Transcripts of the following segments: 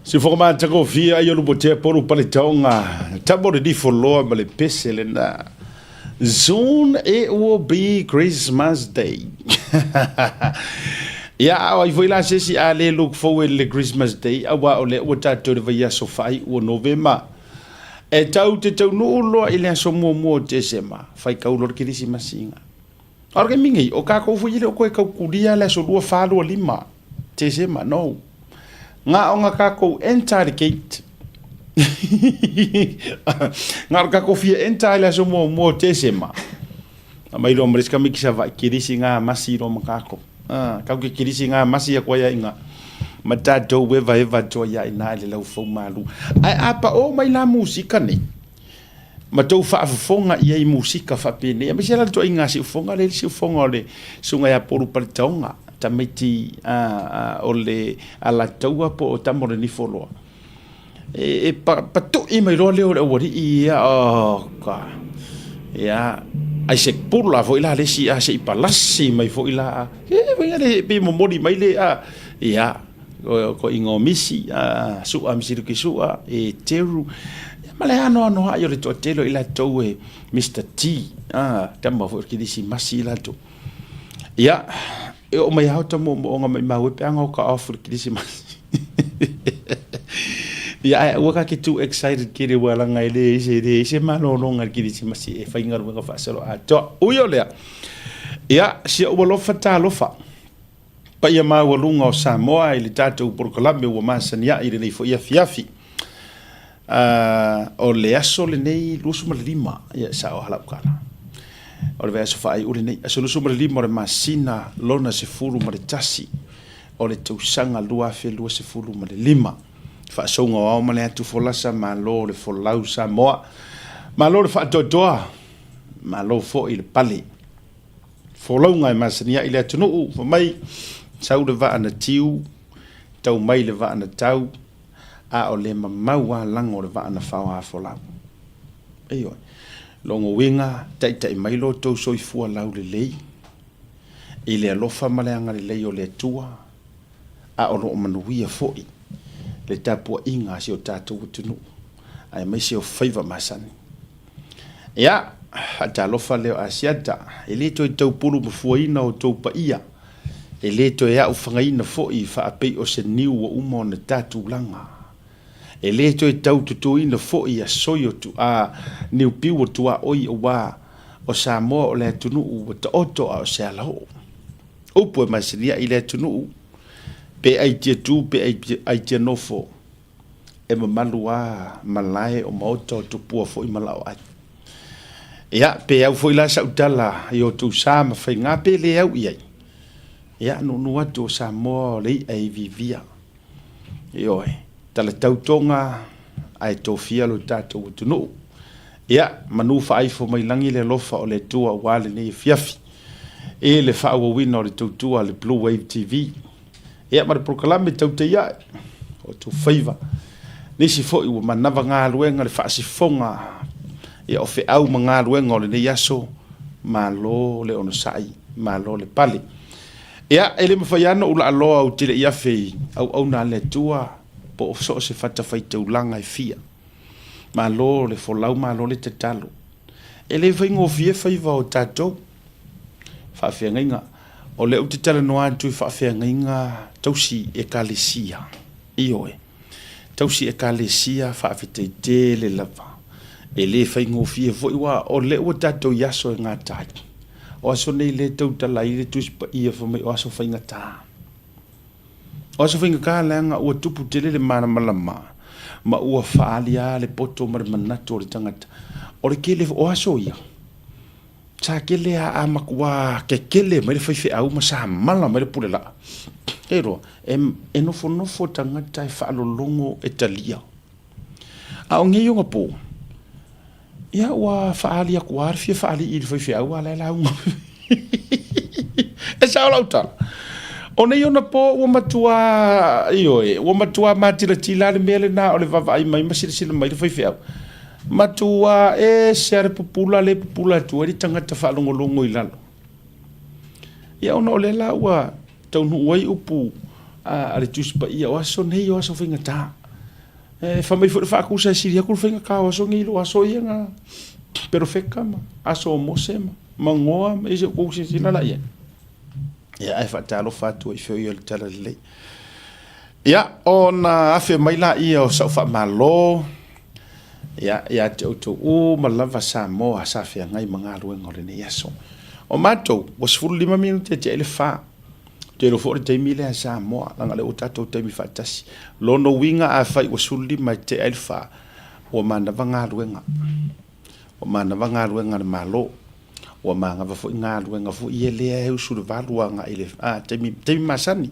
Sifoga matagofie ai o Lupotea Polu Paletaoga tama o le lifoloa ma le pese lena. Soon it will be Christmas Day. Ia, a o ai foi la se isi a le look forward i le Christmas Day, auā o lea ua tatou i le vaiaso faaiu o Novema. E tau te taunuu loa i le aso muamua o Tesema, faitau loa le Kerisimasi. A o le taimi nei, o tatou foi e le o toe tautulia le aso 2, 4, 2, 5 Tesema, no. Na o na tatou enter le gate. Na o le tatou fia enter i le aso muamua o Tesema. A mai loa ma le isi tamaiti Savaii, kirisi ngā masi loa ma tatou. Ah, kau ke kirisi ngā masi a koe ia inga. Ma tatou eva eva atoa ia ina i le laufau malu. Ae a pa o mai la musika nei, ma tou faafofoga i ai musika faapenei, aemaise la le toaiga siufoga lea, le siufoga o le susuga ia Polu Paletaoga, tamaiti o le Alataua po o tama o le Nifoloa. E patui mai loa leo o le aualii ia, oh ka. Ia, ai se pula foi la le isi a se i palasi mai foi la. E foi le pe momoli mai le a. Ia, ko ingo misi, a sua misi luki sua, e teru. Ma le ano ano ai o le toatele i latou e Mr. T, a tama foi o Kirisimasi i latou. Ia, e oo mai lava ta moomooga maimau e pe a gaoka off i le Kirisimasi. Ia, ae aua ka ke too excited kere ua langa e le ese, le ese malologa i le Kirisimasi e faigaluega faasoloatoa. Ui o lea, ia, si ou alofa talofa, paia maualuga o Samoa i le tatou polokalame ua masani ai i lenei foi afiafi. O le aso lenei 25, ia sao lava lau tala. O le vaiaso faaiu lenei, aso 25 o le masina lona 11 o le tausaga 2025. Faasouga o ao ma le atu folasa, malo le folau Samoa. Malo le faatoatoa, malo foi le pale. Folauga e masani ai le atunuu, fai mai, sau le vaa na tiu, tau mai le vaa na tau, a o le mamau a lago o le vaa na faoa folau. Ioe. Lona uiga, taitai mai lo outou soifua laulelei i le alofa ma le agalelei o le Atua, a o lo o manuia foi le tapuaiga a si o tatou atunuu, aemaise o faiva masani. Ia, faatalofa lea o Asiata, e le toe taupulumafuaina outou paia, e le toe aofagaina foi faapei o se niu ua uma ona ta tulaga. E le toe tau totoina foi a soi o a niupiu o tuaoi aua o Samoa o le atunuu ua taoto a o se alaoo. Upu e masani ai le atunuu, pe aitia tu pe aitia nofo, e mamalu a malae o maota o tupua foi ma laoai. Ia, pe au foi la sau tala i outou sa ma faiga pe le au i ai. Ia, nuunuu atu o Samoa o le i'a e iviivia. Ioe, tala tautoga ae tofia lo tatou atunuu. Ia, manu faaifo mai lagi le alofa o le Atua aua lenei afiafi i le faaauauina o le tautua a le Blue Wave TV. Ia, ma le polokalame tautai ae o outou faiva. Nisi foi ua manava galuega le faasifoga ia o feau ma galuega o lenei aso, malo le onosai, malo le pale. Ia, e le mafai lava ona ou laaloa ou te le i afe i auauna a le Atua po o so o se fatafaitaulaga e fia. Malo le folau, malo le tatalo. E le faigofie faiva o tatou faafeagaiga. O lea ou te talanoa atu i faafeagaiga tausi ekalesia. Ioe. Tausi ekalesia faafetai tele lava. E le faigofie foi aua o lea ua tatou i aso e gata ai. O aso nei lea e tautala ai le Tusi Paia fai mai o aso faigata. O aso faigata leaga ua tupu tele le malamalama ma ua faaalia le poto ma le manatu o le tagata. O le tele o aso ia, sa tele a a matua kekele mai le faifeau ma sa mala mai le pule laa. E roa, e, e nofonofo tagata e faalologo e talia. A o nei ona po, ia ua faaali atu lava le fia faalii i le faifeau a o la e lauga. E sao lau tala. O nei ona po ua matua, ioe, ua matua matilatila le mea lena o le vaavaai mai ma silasila mai le faifeau. Matua ese lava le pupula lea e pupula atu ai le tagata faalogologo i lalo. Ia ona o lea la ua taunuu ai upu a le Tusi Paia, o aso nei o aso faigata. E fai mai foi le faakusa e sili atu le faigata o aso nei i lo aso ia na perofeta ma aso o Mose ma Manoa ma isi o tou silasila la i ai. Ia ae faatalofa atu ai foi o le tala lelei. Ia, ona afe mai laia o sau faamalo, ia, ia te outou uma lava Samoa sa feagai ma galuega o lenei aso. O matou, ua 15 minute tea i le fa. Ou te iloa foi o le taimi lea Samoa, leaga o lea ua tatou taimi faatasi. Lona uiga afai ua 15 e tea i le fa, ua manava galuega. Ua manava galuega a le Malo. Ua manava foi galuega foi ia lea e usu i le 8 agai i le taimi, taimi masani.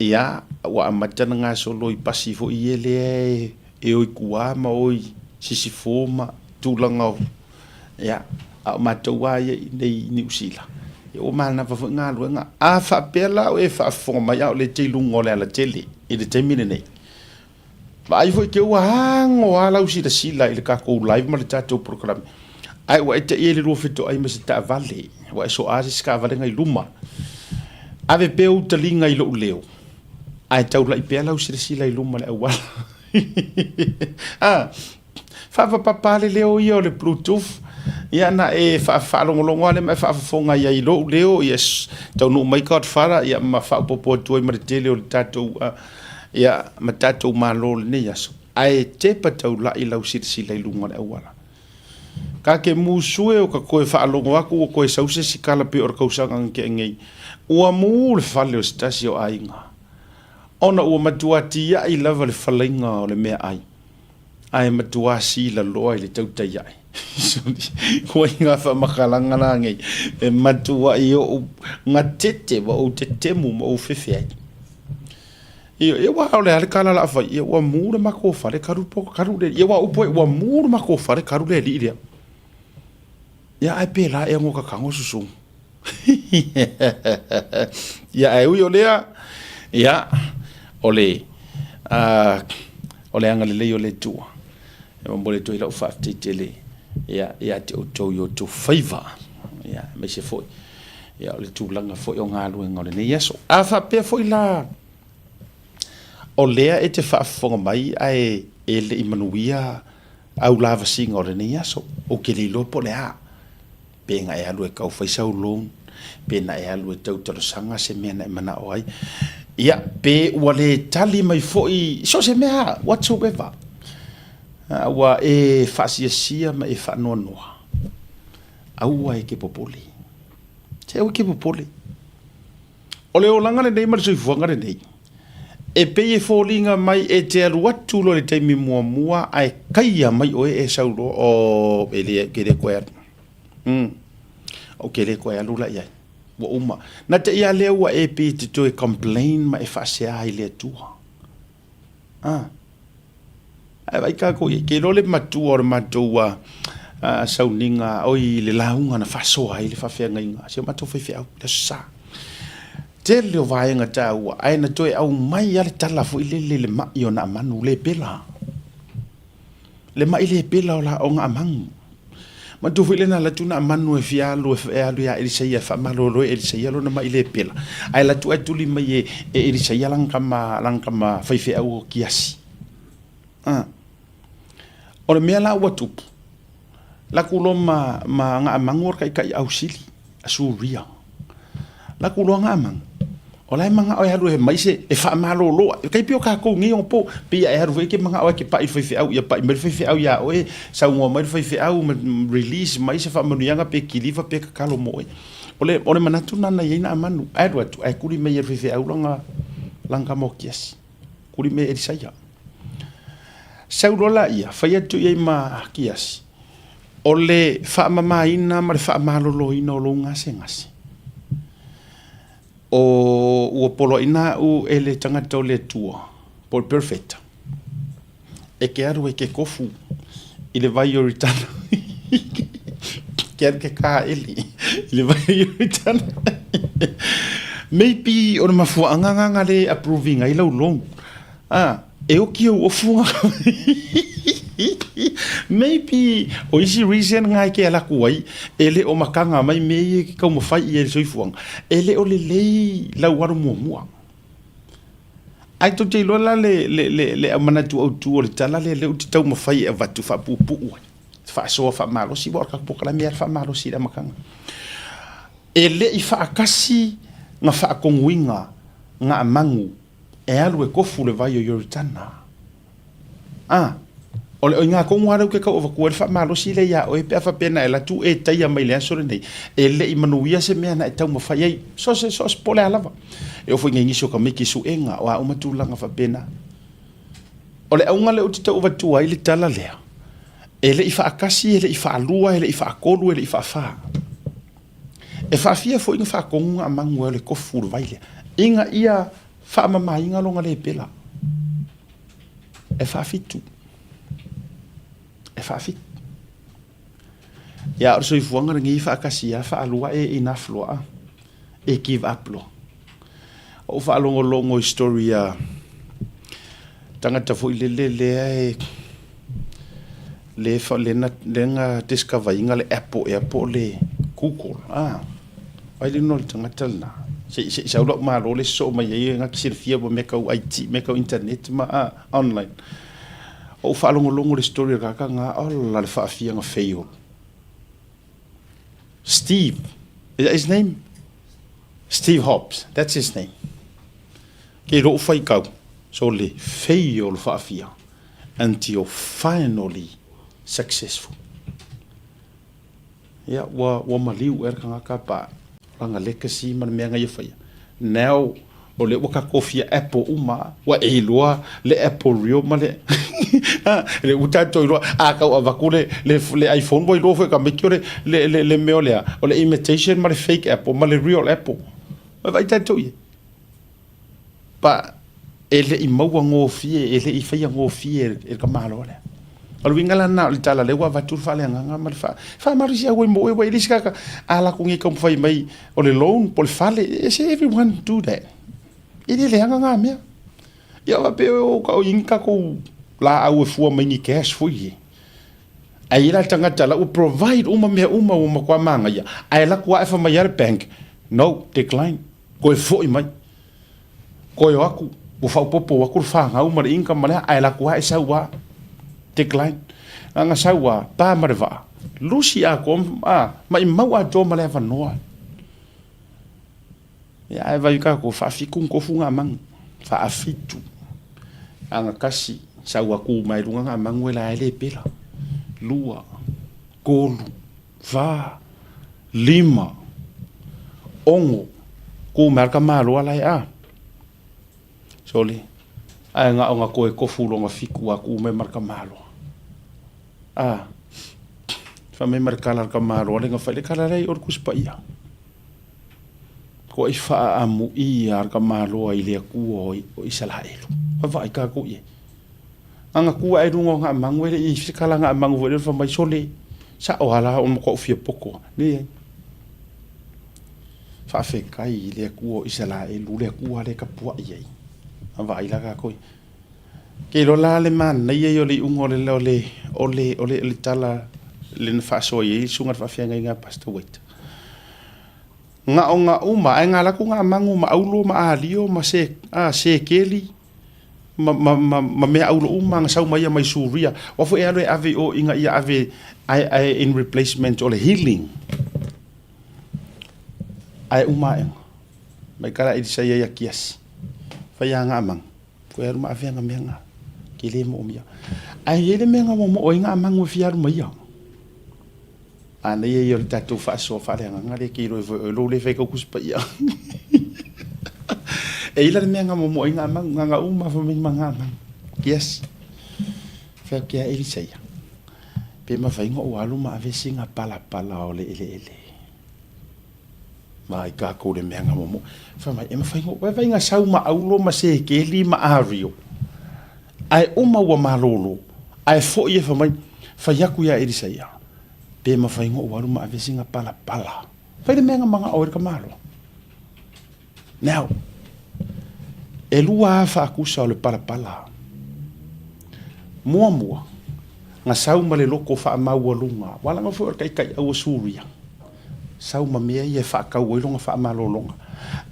Ia, ua amata ona gasolo i pasi foi ia lea e o i tua ma o i sisifo ma tulaga o, ia, a o matou lava ia i inei i Niu Sila, ia ua manava foi galuega. A faapea la o e faafofoga mai a o lea e te i luga o le alatele i le taimi lenei, Vaai foi te ua ago lava lau silasila i le tatou live ma le tatou polokalame, ae ua e te'i ai le lua fetoai ma se taavale, ua e soa se isi taavale na i luma. Ave pea ou taliga i lou leo, ae taulai pea lau silasila i luma i le auala. Ah, faapapapa le leo ia o le bluetooth, ia na e faalogologo lava lea ma e faafofoga i ai i lou leo, ia taunuu mai Godfather, ia ma faaopoopo atu ai ma le tele o le tatou Ia, ma tatou malo i lenei aso, ae tepa taula'i lau silasila i luga o le auala. Ka te musu e o ka toe faalogo atu ua toe sau se isi tala pei o le tausaga na tea nei, ua mu le fale o se tasi o aiga, ona ua matua tia'i lava le falaiga o le meaai, ae matua silaloa i le tautai ae. Ituaiga faamatalaga la nei e matuai ou gatete ma ou tetemu ma ou fefe ai. Ia, ia aua o le a le tala o le a fai, ia ua mu le matou fale talu po talu le alii. Ia aua o upu ai, ua mu le matou fale talu le alii lea. Ia ae pēlā ea no ka tago susu. Ia ae ui o lea, ia, o le, uh, o le agalelei o le Atua. E momoli atu ai lau faafetai tele ia, ia te outou i outou faiva. Ia, aemaise foi, ia, o le tulaga foi o galuega o lenei aso. A faapea foi la, o lea e te faafofoga mai ae e le i manuia au lavasiga o lenei aso, ou te le iloa po o le a. Pe na e alu e tau fai sau loan, pe na e alu e tau talosaga se mea na e manao ai. Ia, pe ua le tali mai foi, so o se mea lava, whatsoever. Ua e faasiasia ma e faanoanoa, aua e te popole. Se aua e te popole. O le olaga lenei ma le soifuaga lenei, e pei e foliga mai e te alu atu loa i le taimi muamua ae kaia mai oe e sau loa, oh, e le, ke le koe alu. Ou ke le koe alu la i ai. Ua uma. Na te i a lea ua e pei e te toe complain ma e faasea i le Atua. Ah. Ae vaai kākou i ai, ke iloa le matua o le matou sauniga, oi, le lauga na faasoa ai le faafeagaiga a si o matou faifeau i le Aso Sa. Tele o vaega taua, ae na toe aumai lava le tala foi lele i le ma'i o Naamanu le pela. Le ma'i le pela o, la, o Naamanu. Manatua foi lea na alu atu Naamanu e fia alu e alu ia Elisaia e faamalolo e Elisaia lona ma'i le pela. Ae alu atu ae tuli mai e, e Elisaia lana tama, lana tama faifeau o Kiasi. A. O le mea la ua tupu, laku loa ma, ma Naamanu o le taitai ausili a Suria. Laku loa Naamanu, o la e manao e alu e mai se, e faamalolo ai. Tai pei o tatou nei onapo, pei a e alu foi e te manao e te pai i le faifeau, ia pai mai le faifeau iā oe, saunoa mai le faifeau, release mai se faamanuiaga pe kiliva pe tatalo mo oe. O le, o le manatu lena na i ai Naamanu, ae alu atu, ae tuli mai e le faifeau lana, lana tama o Kiasi. Tuli mai e Elisaia. Sau loa laia, fai atu i ai ma Kiasi, o le faamamaina ma le faamaloloina o lou gasegase, o ua poloaiina au e le tagata o le Atua, po o le perofeta, e ke alu e ke kofu i le vai o Ioritana. Ke alu ke kāʻeli i le vai o Ioritana. Maybe o le mafuaaga lena na le approve ina ai lau loan. Ah, e oki ou ofu Maybe o isi reason na e ke ala atu ai, e le o makaga mai mea ia e ke taumafai i ai i le soifuaga, e le o lelei lau alu muamua. Ae tou te iloa la le, le, le, le manatu autu o le tala lea, lea ou te taumafai e avatu faapuupuu ai, faasoa faamalosi, aua o le tatou polokalame lava e faamalosi i le amataga. E le i faatasi na faatonuina Naamagu e alu e tofu le vai o Ioritana. A, o le oiga tonu lava lea ou te tau avatua ai le faamalosi lea ia oe pe a faapea na e alu atu e taia mai le aso lenei, e le i manuia se mea na e taumafai ai, so o se, so o se po o le a lava. E oo foi i nisi o tamaiti i suega, o a uma tulaga faapena. O le auga lea ou te tau avatua ai le tala lea, e le i faatasi, e le i faalua, e le i faatolu, e le i faafa. E faafia foi na faatonu Naamagu e o le tofu o le vai lea, ina ia faamamaina lona lepela. E faafitu. E faafitu. Ia, o le soifuaga lenei e faatasi lava, faalua e enough loa, e give up loa. Ou faalogologo i story a tagata foi lele lea e le le na le na discover ina le Apple ea po o le Google a ai le no le tagata lena se se sau lau malo le sosoo mai ai na te silafia mo mea tau IT mea tau internet ma a online. Ou faalogologo i le story a le tagata lena ola le faafiaga fail. Steve, is that his name? Steve Hobbs, that's his name. Ke lou faitau, so le fail o le faafia until finally successful. Ia, ua, ua maliu ea le tagata pa lana legacy ma le mea na ia faia. Now, o lea ua tatou fia Apple uma, ua e iloa le Apple real ma le lea ua tatou iloa, a tau avatu le, le, le iPhone ua iloa foi e tamaiti o le, le, le, le mea o le a, o le imitation ma le fake Apple ma le real Apple. Ua vaai tatou i ai. But e le i maua gofie, e le i faia gofie e le tamaloa lea. O le uiga la lena o le tala lea ua avatu le faaleagaga ma le faa, faamalosi au ai mo oe, ua i le isi tagata, a latou nei taumafai mai o le loan po o le fale, e se everyone do that. E le leaga na mea. Ia faapea o o i ni tatou laau e fua mai ni cash foi ie. Ae i la le tagata la ua provide uma mea uma ua matua manaia, ae alu atu lava e fai mai lava le bank, no, decline. Toe foi mai. Toe o atu, ua faaopoopo atu le fanau ma le income ma le a, ae alu atu lava e sau lava, decline. Na ona sau lava, pa ma le vaa, lusi atoa, a, maimau atoa ma le avanoa. Ia, ae vaai tatou, faafitu ni tofu Naamanu, faafitu. Agatasi, sau atu mai luga Naamanu e la e le pela. Lua, tolu, fa, lima, ono, ku mai le tamaloa la e a. Sole, ae na ona toe tofu lona fitu a ku mai ma le tamaloa. A, fai mai ma le tala a le tamaloa le na fai le tala lea i o le Tusi Paia. Kua i faaamuia le tamaloa i le Atua o Isaraelu. Vaavaai tatou i ai. Ana tu ae i luga o Naamagu, e le i i se tala Naamagu foi lea fai mai, sole, sao lava la ona matuai ou fia poto lava. Leai. Faafetai i le Atua o Isaraelu, le Atua lea e tapuai ai. Vaavaai la tatou i ai. Ke iloa la le manaia ia o le iuga o le, o le, o le, o le, o le tala le na faasoa i ai le susuga i le faafeagaiga a Pastor Waite. Na o na uma, ae na alu atu Naamagu ma aulo ma alio ma se, a, sekeli ma, ma, ma, ma mea aulo uma na sau mai ia mai Suria. Ua foi e alu e ave i o ina ia ave ae, ae in replacement o le healing. Ae uma aʻega, mai kala Elisa ia ia Kiasi. Fai a Naamagu, koe alu ma ave ana mea na, ke le moomia. Ae i ai le mea na momoo ai Naamagu e fia alu mai ia. Manaia ia o le tatou faasoa faaleagaga lea e te iloa ai foi oe lou le fai kau Tusi Paia. E i la le mea na momoo ai Naamagu, na na uma fai mai ma Naamagu. Yes. Fai atu ia Elisa ia, pe mafai ona ou alu ma ave sina palapala o le eleele ma ai tatou le mea na momoo. Fai mai, e mafai ona ou, vaai na sau ma aulo ma sekeli ma ario. Ae uma ua malolo, ae foi e fai mai, Fai atu ia Elisaia, pe mafai ona ou alu ma ave sina palapala. Fai le mea na manao ai le tamaloa. Now, e lua lava faatusa o le palapala. Muamua, na sau ma le loto faamaualuga, aua leaga foi o le taitaiau o Suria, sau ma mea ia e faatau ai lona faamalologa,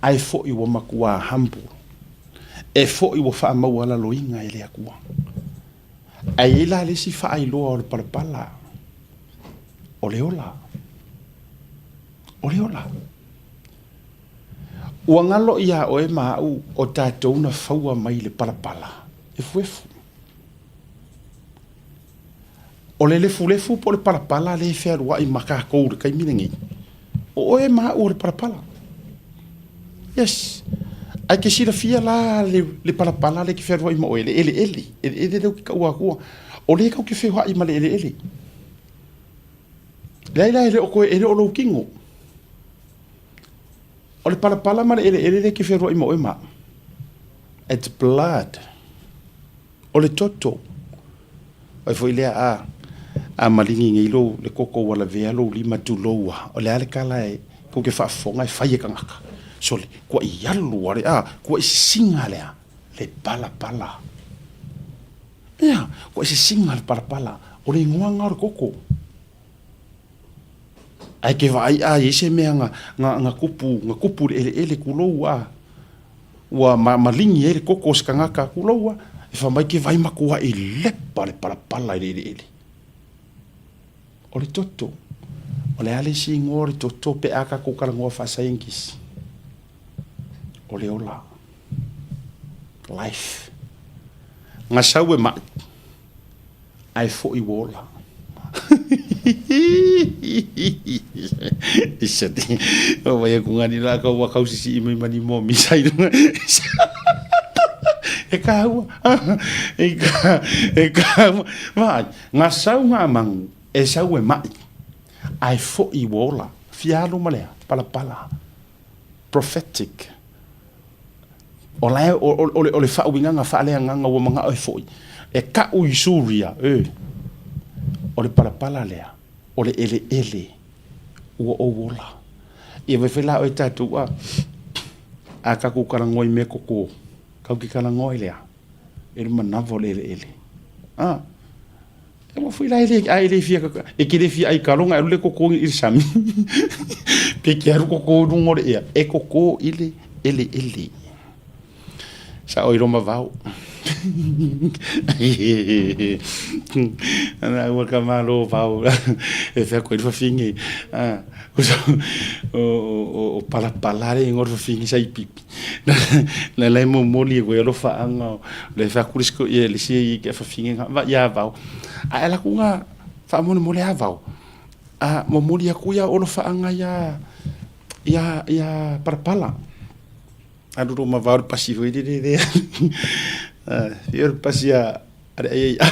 ae foi ua matua humble. E foʻi ua faamaualaloina e le Atua. Ae i ai la le isi faailoa o le palapala, o le ola. O le ola. Ua galo iā oe ma aʻu o tatou na faua mai le palapala efuefu. O le lefulefu po o le palapala lea e fealuai ma tatou i le taimi lenei, o oe ma aʻu o le palapala. Yes. Ae ke silafia la le, le palapala lea e ke fealuai ma oe, le eleele, eleele lea ou te taua atua, o lea tatou te feoai ma le eleele. Leai la e le o toe, e le o lou tino. O le palapala ma le eleele lea e te fealuai ma oe ma aʻu, it's blood. O le toto. Ai foi lea a a maligi nei lou le koko ua lavea lou lima tulou a o le a le tala e kou ke faafofoga e fai e kangaka. Sole, kua i alu a le a kua i sisiga le a le palapala. Ea, kua i sisiga le palapala o le igoa nga o le koko. Ae ke vaai a i ai se mea nga nga nga kupu nga kupu le eleele kulou a ua ma maligi ai le koko o se kangaka kulou a e fai mai ke vai makuaʻi lepa le palapala i le eleele. O le toto, o le a le isi igoa o le toto pe a kakou talanoa faasaienitisi? O le ola. Life. Nga sau e maʻi. Ae foʻi ua ola. Isati, o vai aku ngani la ka ua kausisi i mai mani mo mi sai lunga. E ka ua, e ka, e ka ua. Vai, ngā sau ngā mangu, e sau e mai. Ae foʻi ua ola. Fia alu ma lea, palapala. Prophetic. O la e, o, o, o, le, o le faauigaga faaleagaga ua manao e foʻi. E kaʻu i Suria, e. O le palapala lea, o le eleele, ua ou ola. Ia vai fai la oe tatou a, a kakou talanoa i mea koko, kau ke talanoa i lea, e le manawa o le eleele. A, e ua foi la e le, a e le fia, e ke le fia ai kaloga e alu le koko i le sami. Pe ke alu koko i luga o le ea, e koko i le eleele. Sa oi roma vao. Ana ua ka malo vao. E fea koe le fafine. O palapala le ingoa o le fafine sa i pipi. La la e momoli e koe alofaʻaga o le fea ku le siko ia le isi i ke fafine nga va ia vao. A e la ku nga faamolemole a vao. A momoli aku ia alofaʻaga ia ia ia palapala. Alu lo ma vao le pasi foi lele lea. Fia le pasi a le ai ai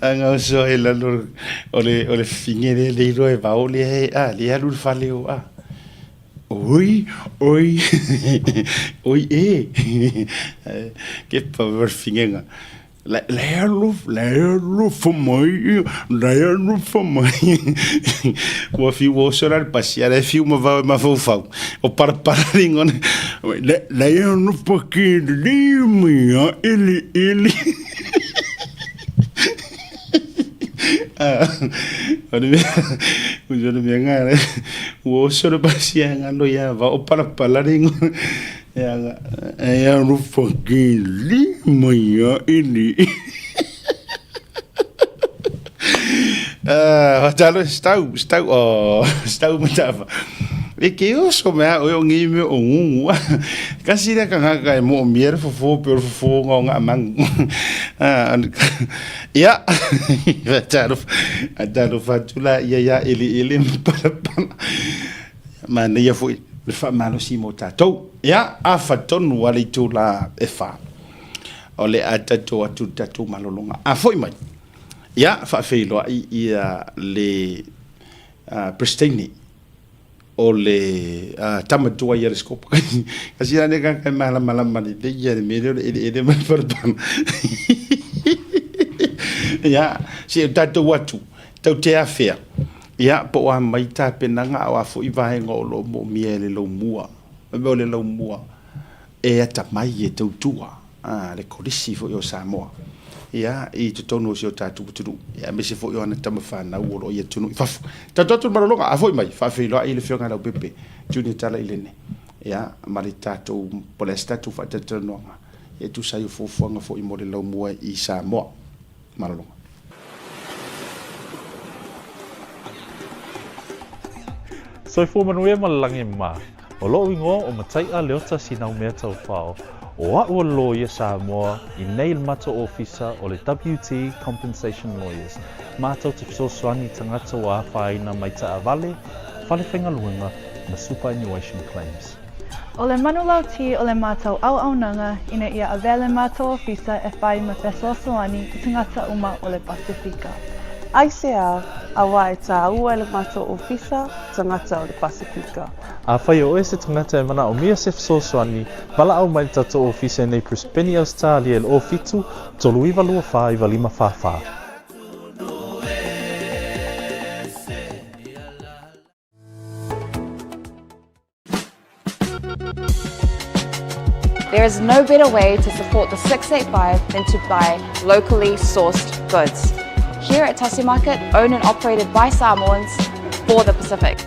Anga o soa e lalo o le o le fafine lea le iloa e vao lea e a lea alu le fale o a. Oi, oi, oi e. Ke pa le fafine nga. Le alofa mai, le alofa mai. Ua fiu ua oso la le pasi, a le fiu ma vao e mafaufau. O palapala le igoa na. Le alofa ke le mai a ele ele. O le mea, o le mea ngā, ua oso le pasi a ngalo ia vao, o palapala le igoa. E alofa ke lima ia ili. Talo, stau, stau, oh, stau matafa. E ke oso mea oe o ngi me o ngungu. Kasi le kangaka e mo mier fofo pe o fofo nga o nga mangu. Ia, talo, talo fatula ia ia ili ili pala pala. Manaia foi le faamalosi mo tatou. Ia, afa tonu a le itula e fa. O le a tatou atu le tatou malologa. A foi mai, ia, faafeiloai ia le Peresetene o le tama tuai a le Scope. Kasi la ne kaka e malamalama lelei ia le mea lea o le eleele ma le palapala. Ia, se o tatou atu, tau te afea. Ia, po o a mai tapenaga a o a foi vaega o lo o moomia e le laumua. Fai mai o le laumua e atamai e tautua a le Kolisi foi o Samoa. Ia, i totonu o si o tatou atunuu, ia, aemaise foi o ana tama fanau o lo o i atunuu i fafo. Tatou atu i le malologa, a foi mai, faafeiloai le Afioga ia Leaupepe Junior Talailene. Ia, ma le tatou, po o le a se tatou faatalatalanoaga e tusa ai o fuafuaga foi mo le laumua i Samoa. Malologa. Soifua manuia ma le lagi e mama. O loʻu igoa o Mataiʻa Leota Sinaumea Taufao, o aʻu o le loia Samoa i nei le matou ofisa o le WT Compensation Lawyers, matou te fesoasoani i tagata ua afaina mai taavale, fale faigaluega ma superannuation claims. O le manulauti o le matou auaunaga ina ia avea le matou ofisa e fai ma fesoasoani i tagata uma o le Pasefika. Aisea, auā e tāua e le matou ofisa tagata o le Pasefika. Afai o oe se tagata e manaomia se fesoasoani, valaau mai le tatou ofisa i nei Brisbane, Ausetalia i le 07 39 24 95 44. There is no better way to support the 685 than to buy locally sourced goods. Here at Tasi Market, owned and operated by Samoans for the Pacific.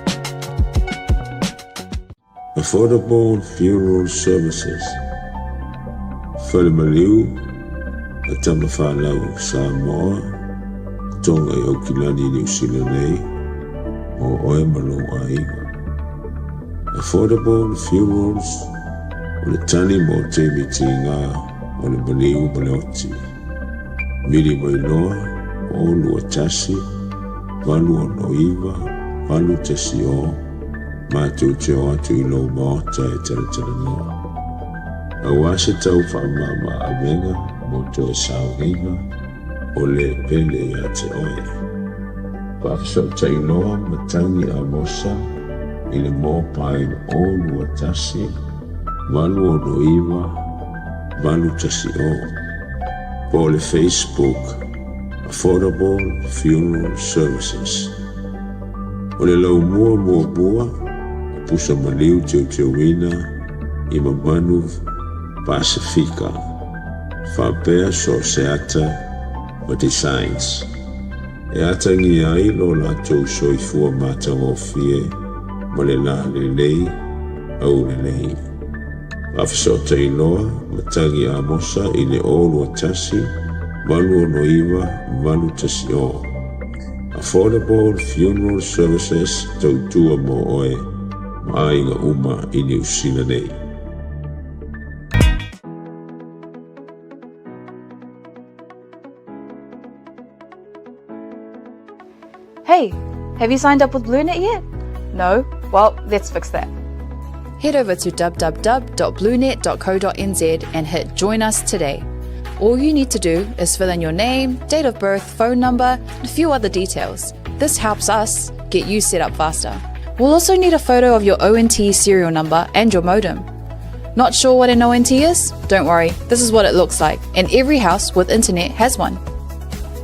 Affordable Funeral Services, Fale Maliu a Tamafanau Samoa, Tonga i Aukilani Niu Sila nei, mo oe ma lou aiga. Affordable Funerals o le tali mo taimi tiga o le maliu ma le oti. Vili mai loa o 21 869 810 matou te o atu i lou maota e talatalanoa. Aua se tau faamama avega mo toe sauniga o le pele ia te oe. Faafesootai loa matagi Amosa i le mobile 0 21 869 810 po o le Facebook Affordable Funeral Services. O le laumua muamua o pusa maliu teuteuina i mamanu Pasefika faapea so o se ata ma designs e atagia ai lo latou soifua matagofie ma le lalelei aulelei. Faafesootai loa matagi Amosa i le 0 21 869 810. Affordable Funeral Services tautua mo oe ma aiga uma i Niu Sila nei. Hey, have you signed up with BlueNet yet? No? Well, let's fix that. Head over to www.bluenet.co.nz and hit Join Us today. All you need to do is fill in your name, date of birth, phone number, and a few other details. This helps us get you set up faster. We'll also need a photo of your ONT serial number and your modem. Not sure what an ONT is? Don't worry, this is what it looks like, and every house with internet has one.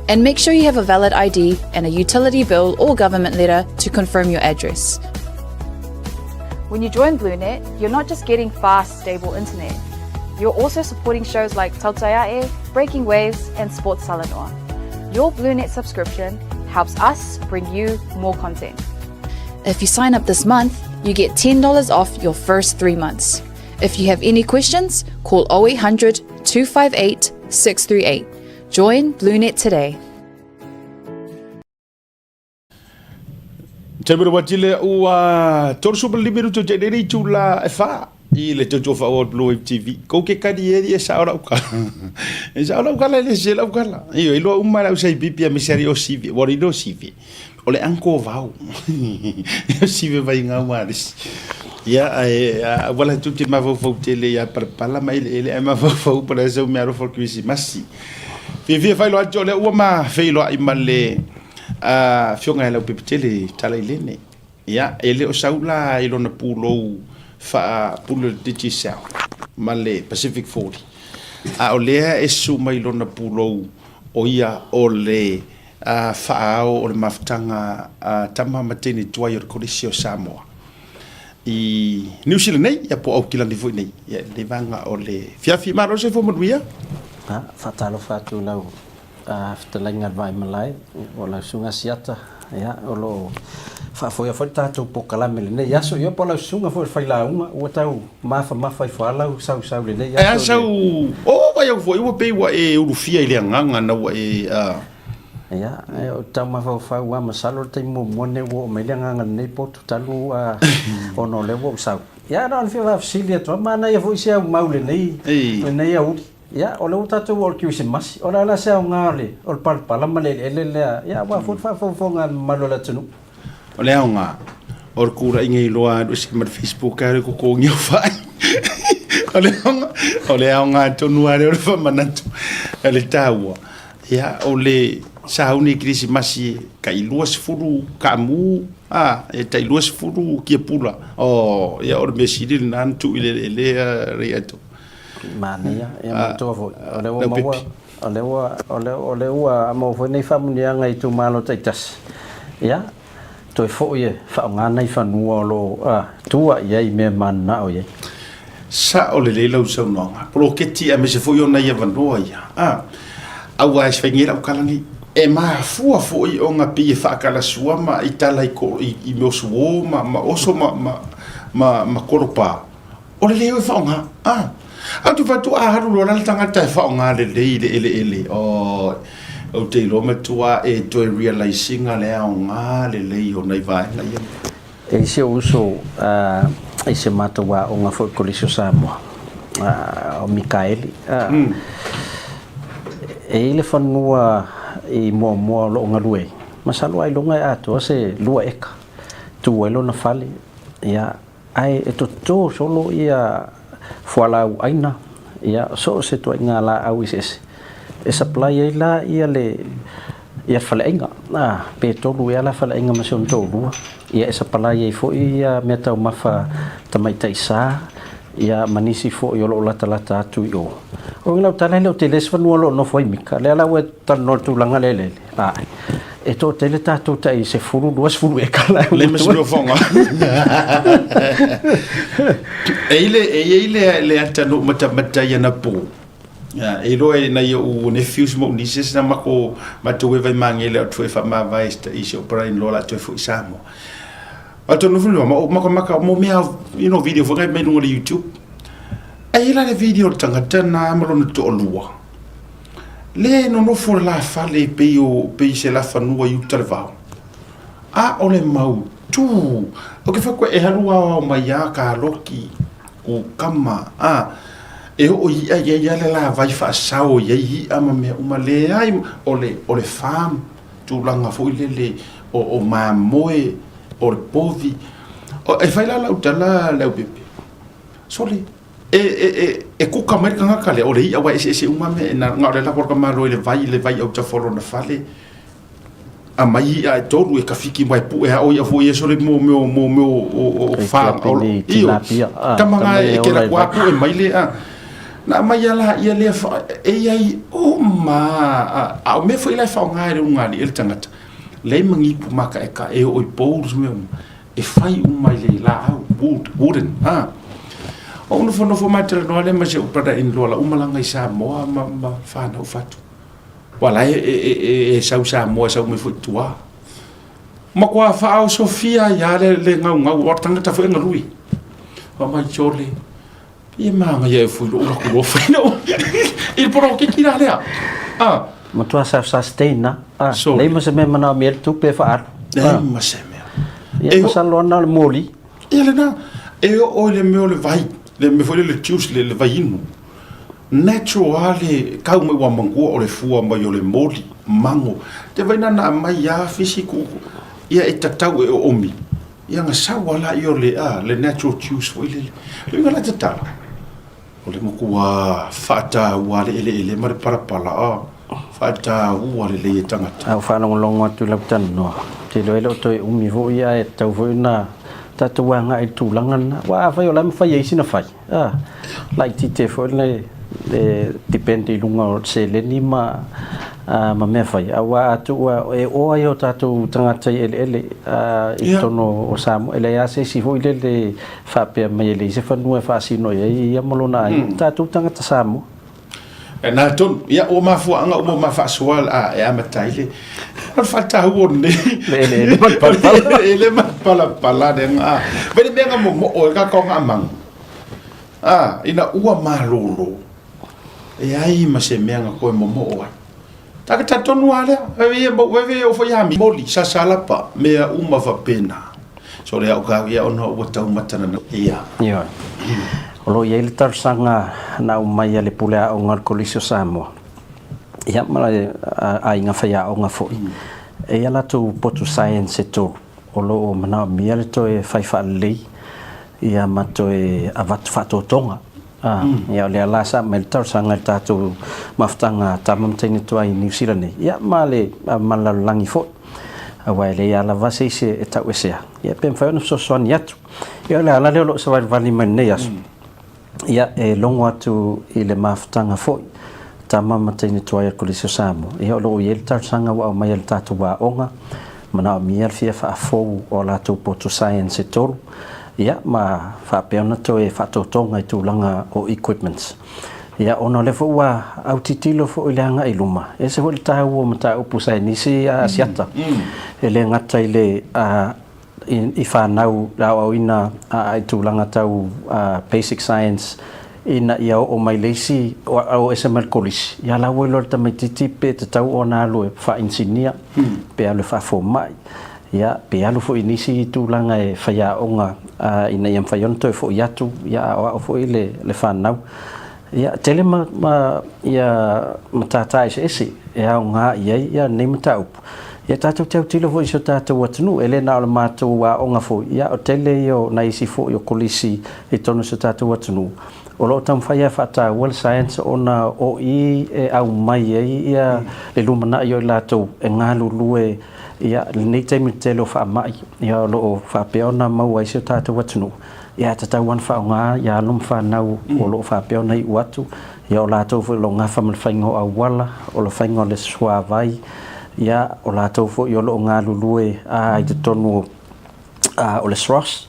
And make sure you have a valid ID and a utility bill or government letter to confirm your address. When you join BlueNet, you're not just getting fast, stable internet. You're also supporting shows like Tautai A'e, Breaking Waves, and Sports Talanoa. Your BlueNet subscription helps us bring you more content. If you sign up this month, you get $10 off your first 3 months. If you have any questions, call 0800 258 638. Join BlueNet today. Taimi o le ua 35 minuto te rere itula e 4 i le tautua faaauau o le Blue Wave TV. Kou ke kani e e sao lau kala. E sao lau kala e le se lau kala. Io, iloa uma lau sai pipi a misari o sivi. Ua rilo sivi. O le anko vau. O sivi vai ngau alisi. Ia, ae, wala tu te mafaufau tele ia palapala ma ele ele ai mafaufau pala sau mea alofa o le Kerisimasi. Fiafia faailoa atu o lea ua ma feiloai ma le afioga ia Leaupepe Talailene. Ia, e le o sau la i lona pulou faapule o le Digicel ma le Pacific 40, a o lea e susu mai lona pulou o ia o le faaao o le mafutaga a tama ma teine tuai o le Kolisi o Samoa i Niu Sila nei, ia po o Aukilani foi nei, ia i lenei vaega o le fiafi. Malo le soifua manuia. Faatalofa atu i lau fetalaiga i le Vaimalae, o lau susuga Siata, ia, o lo o. faafoea foi le tatou polokalame i lenei aso. Ia po o lau susuga foi o le failauga ua tau mafamafa ifo lava lau sausau i lenei Ae a aso i le. sau o vai au foi ua pei ua e ulufia i le agaga na ua e a. Ia, ou te tau mafaufau lava masalo o le taimi muamua lenei ua oo mai le agaga i lenei potu talu ona o lea ua ou sau. Ia na ona fia faafesili atu lava, manaia foi se aumau i lenei, lenei aoauli. Ia, o lea ua tatou oo i le Kerisimasi, o le a la se aoga o le, o le palapala ma le eleele lea, ia aua foi le faafogafoga a le mamalu o le atunuu. O le aoga o le kulaʻiga i loa alu ese ma le Facebook ae le totogi au fai. O le aoga, o le aoga tonu lava lea o le faamanatu o le taua. Ia, o le sauni kerisimasi tai 20 kaamu, a, e tai 20 kiapula. Oh, ia o le mea sili lena na tuu i le eleele rei ato. Manaia, ia manatua foi, o lea ua maua, o lea ua, o lea, o lea ua maua foi nei faamanuiaga i itumalo taitasi. Ia, toe foi e faaaoga nai fanua o lo o tua i ai i mea e mananao i ai. Sao lelei lau saunoaga. Poloketi aemaise foi o nai avanoa ia. A, aua e fai nei lau tala nei. E mafua foi ona pei e faatalasua ma i tala i, i, i mea o suo ma, ma oso ma, ma, ma, ma kolopa. O le leo e faaaoga. A, a ou te fai atu a alu loa la le tagata e faaaoga lelei le eleele, oi, ou te iloa matua e toe realise ina le aoga lelei o nai vaega ia. E i si ou uso i se matou aoga foi i le Kolisi o Samoa, o Mikaeli, e i ai le fanua i Moamoa o lo o galue ai, masalo ailoga e atoa se 2 eka, tu ai lona fale, ia, Ae e toto solo ia fualaau aina, ia so o se ituaiga laau eseese e supply ai la ia le ia faleaiga, a, pe tolu ea la faleaiga ma si ona toalua, ia e supply ai foi ia meataumafa tamaitai sa, ia ma nisi foi o lo o latalata atu i o. O lau tala e le o tele se fanua o lo o nofo ai Mika, lea la ua e talanoa i le tulaga lea eleele. Ae, e toatele tatou tai 10, 20 eka la e Le ma se mea whaonga. E i le, e i le, le ata no matamata i ana pō. Ya, e iloa e nai ou nephews ma ou nieces na mako matou e vai mangele o toe whaamavae i se o brother-in-law la toe foi i Samoa. O tonu foi ma o maka maka mo mea you know video foi ngai mai lunga le YouTube. Ai la le video le tangata na ma lona toalua. Lea e nonofo le la fale pei o pei se la fanua i uta le vao. A o le mautū. O ke whakua e halu ao ao mai a ka loki kukama a e oo i'a i ai a le la vai faasao i ai i'a ma mea uma leai o le o le farm tulaga foi lele o o mamoe o le povi o e fai la lau tala Leaupepe sole E, e, e, e kuka mai le tagata lea, o le i'a ua eseese uma mea, e na, na o le lako o le tamaloa i le vai, le vai autafa o lona fale, aumai i'a e tolu, e tafiki mai pue a o i'a foi e sole mo mea mo mea o, o, o, o fa, o, io, tama ngā e ke la kua pue mai le, a, na aumai a la ia lea fa, e iai uma, a, a o mea foi la e faaaoga e le ulugalii e le tagata, leai ma ni ipu makaekae e oo i bowls ma mea uma, e fai uma i le laau, wood, wooden, a. O ou nofonofo ma talanoa lea ma si ou brother in law la uma laga i Samoa ma, ma whanau fatu. Ua la e, e, e, e, e sau Samoa, e sau mai foi tua. Matua whaaosofia ia le, le ngau ngau, o tangata foi e ngalui. Wa mai chole, ia maangaia e fui lou laku loa fai na i le poloketi la lea. A. Matua self-sustain na. A, lei ma se mea manaomia le tupe e faaalu. Leai ma se mea. Ia, masalo lava na o le moli. Ia lena, e oo i le mea o le vai, le mea foi lea le juice, le, le vai inu. Natural lava le kau mai ua manatua o le fua mai o le moli, mago. Te vaai na na aumai lava fisi ku, ia e tatau e oomi. Ia na sau lava laia o le, a, le natural juice foi lele. Le uiga la tatala, o le matua faataua le eleele ma le palapala, a, faataua lelei e tagata. A ua faalogologo atu i lau talanoa, ou te iloa e le o toe umi foi ae tatau foi ona tatou agai i le tulaga lena. Aua afai o la e mafai e isi ona fai, a, laitiiti ai foi le depend i luga o le seleni ma ma mea fai. Aua a tuu e oa ai o tatou tagata i eleele i totonu o Samoa, e leai lava se isi foi lele faapea mai e leai se fanua e faasino i ai ia ma lona aiga, tatou tagata Samoa. Na tonu, ia ua mafuaaga uma ma faasoa a e amata ai le o le faataua o lenei. Le eleele ma le palapala. Le eleele ma le palapala le ga. Vai le mea nga momoo e ka ka amaga. A, ina ua malolo, e ai ma se mea nga koe momoo ai. Taka talitonu lava lea, veve ia mau, veve ia o foi ami moli, sasalapa, mea uma faapena. So lea o ka ia ona ua taumata na ia. Ioe. O lo o i ai le talosaga na aumai a le Pule Aoga o le Kolisi o Samoa, ia ma le aiga faiaoga foi. E i ai a latou potu science e tolu o lo o manaomia le toe fai faalelei ia ma toe avatu faatotoga. Ia o lea la sa aumai le talosaga i le tatou mafutaga a tama ma teine tuai i Niu Sila nei, ia ma le ma le lalolagi foi. Aua e leai lava se isi e tauesea, ia pe mafai ona fesoasoani atu. Ia o le ala lea o lou savalivali mai lenei aso, ia e logo atu i le mafutaga foi, tama ma teine tuai a le Kolisi o Samoa, ia o lo o i ai le talosaga ua aumaia e le tatou aoga, manaomia le fia faafou o a latou poto science e tolu, ia ma faapea ona toe faatotoga i tulaga o equipments. Ia ona o lea foi ua autilotilo foi i le agai i luma, e ese foi le taua o mataupu saienisi a Asiata, e le gata i le i fanau le aoaoina i tulaga tau basic science ina ia oo mai le isi, oo ese mai le kolisi, ia la ua iloa e le tamaitiiti pe tatau ona alu e faa-inisinia, pe alu e faa-fomai, ia pe alu foi i nisi tulaga e faiaoga ina ia mafai ona toe foi atu, ia aoao foi le fanau. Ia, tele ma, ma ia matata eseese e aoga i ai ia lenei mataupu. Ia tatou te autilo foi i si o tatou atunuu, e le na o le matou aoga foi, ia o tele ia o nai isi foi o kolisi i totonu o si o tatou atunuu, o lo o taumafai lava e faataua le science ona o i e aumai ai ia le lumanai o i latou e galulue ia lenei taimi tele o faamai, ia o lo o faapea ona maua ai si o tatou atunuu. Ia, e tatau lava ona faaaoga ia alo ma fanau o lo o faapea ona iu atu, ia o latou foi o lo o gafa ma le faiga o auala, o le faiga o le suavai, ia o latou foi o lo o galulue i totonu o le SROS,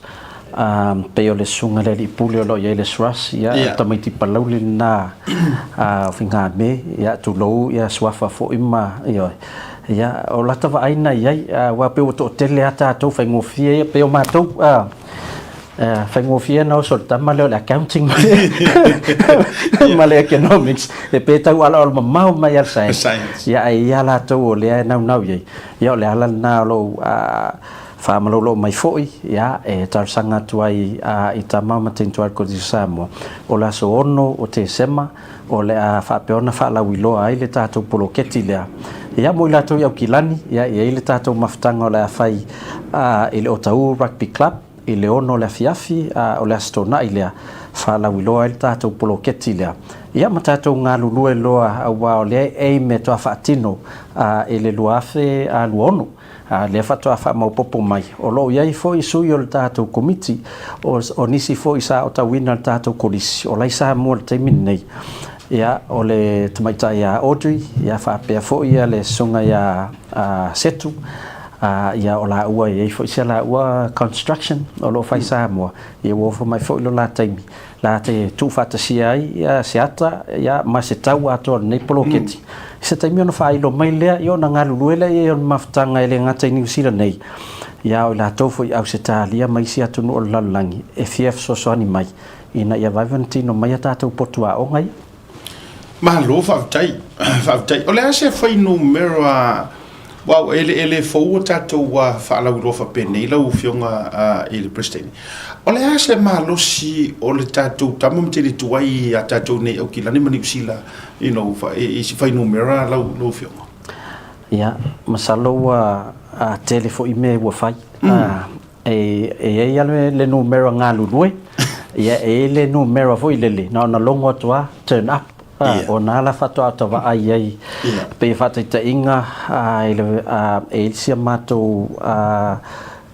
pei o le susuga i le alii pule o lo o i ai le SROS, ia o le tamaiti palauli lena o Figame, ia tulou ia suafa foi ma, ioe. Ia, o lata vaai na i ai, aua pei ua toatele lava tatou faigofie ia, pei o matou, faigofie ona oso i le tama lea o le accounting ma le economics, e pei e tau alaolamamao mai lava le science, ia ae i ai lava latou o lea e naunau i ai. Ia o le ala lena o lou faamaloulou mai foi, ia, e talosaga atu ai i tama ma teine tuai o le Kolisi o Samoa, o le aso 6 o Tesema, O le a faapea ona faalauiloa ai le tatou poloketi lea. Ia, mo i latou i Aukilani, ia, e i ai le tatou mafutaga o le a fai i le Otahuhu Rugby Club i le 6 o le afiafi o le Aso Toonai lea, faalauiloa ai le tatou poloketi lea. Ia, ma tatou galulue loa aua o lea e aim e toa faatino i le 2026. A lea faatoa faamaopoopo mai, o lo o i ai foi sui o le tatou Komiti, o nisi foi sa aotauina le tatou Kolisi, o la e i Samoa i le taimi lenei. Ia, o le tamaitai ia Audrey, ia faapea foi le susuga ia Setu, ia o laua e i ai foi si a laua construction o lo o fai i Samoa, ia ua ofo mai foi lo la taimi la te tuufaatasia ai se ata ma se tau atoa o lenei poloketi. I se taimi ona faailo mai lea, ona galulue lea i ai o le mafutaga e le gata i Niu Sila nei, a o i latou foi i Ausetalia ma isi atunuu o le lalolagi e fia fesoasoani mai ina ia vave ona tino mai a tatou potu aoga ia. Malo faafetai, faafetai. O le a se fuainumera Wow, e le, e le fou a tatou faalauiloa faapenei lau Afioga i le Peresetene. O le a se malosi o le tatou tama ma tele tuai a tatou nei Aukilani ma Niu Sila, you know, i se fuainumera lau, lau Afioga? Ia, masalo ua tele foi mea ua fai. E i ai lava le numera galulue, ia e i ai le numera foi lele, na ona logo atu lava, turn up, o na la faatoa ota vaai ai. Pei e faataitaiga, e i ai si a matou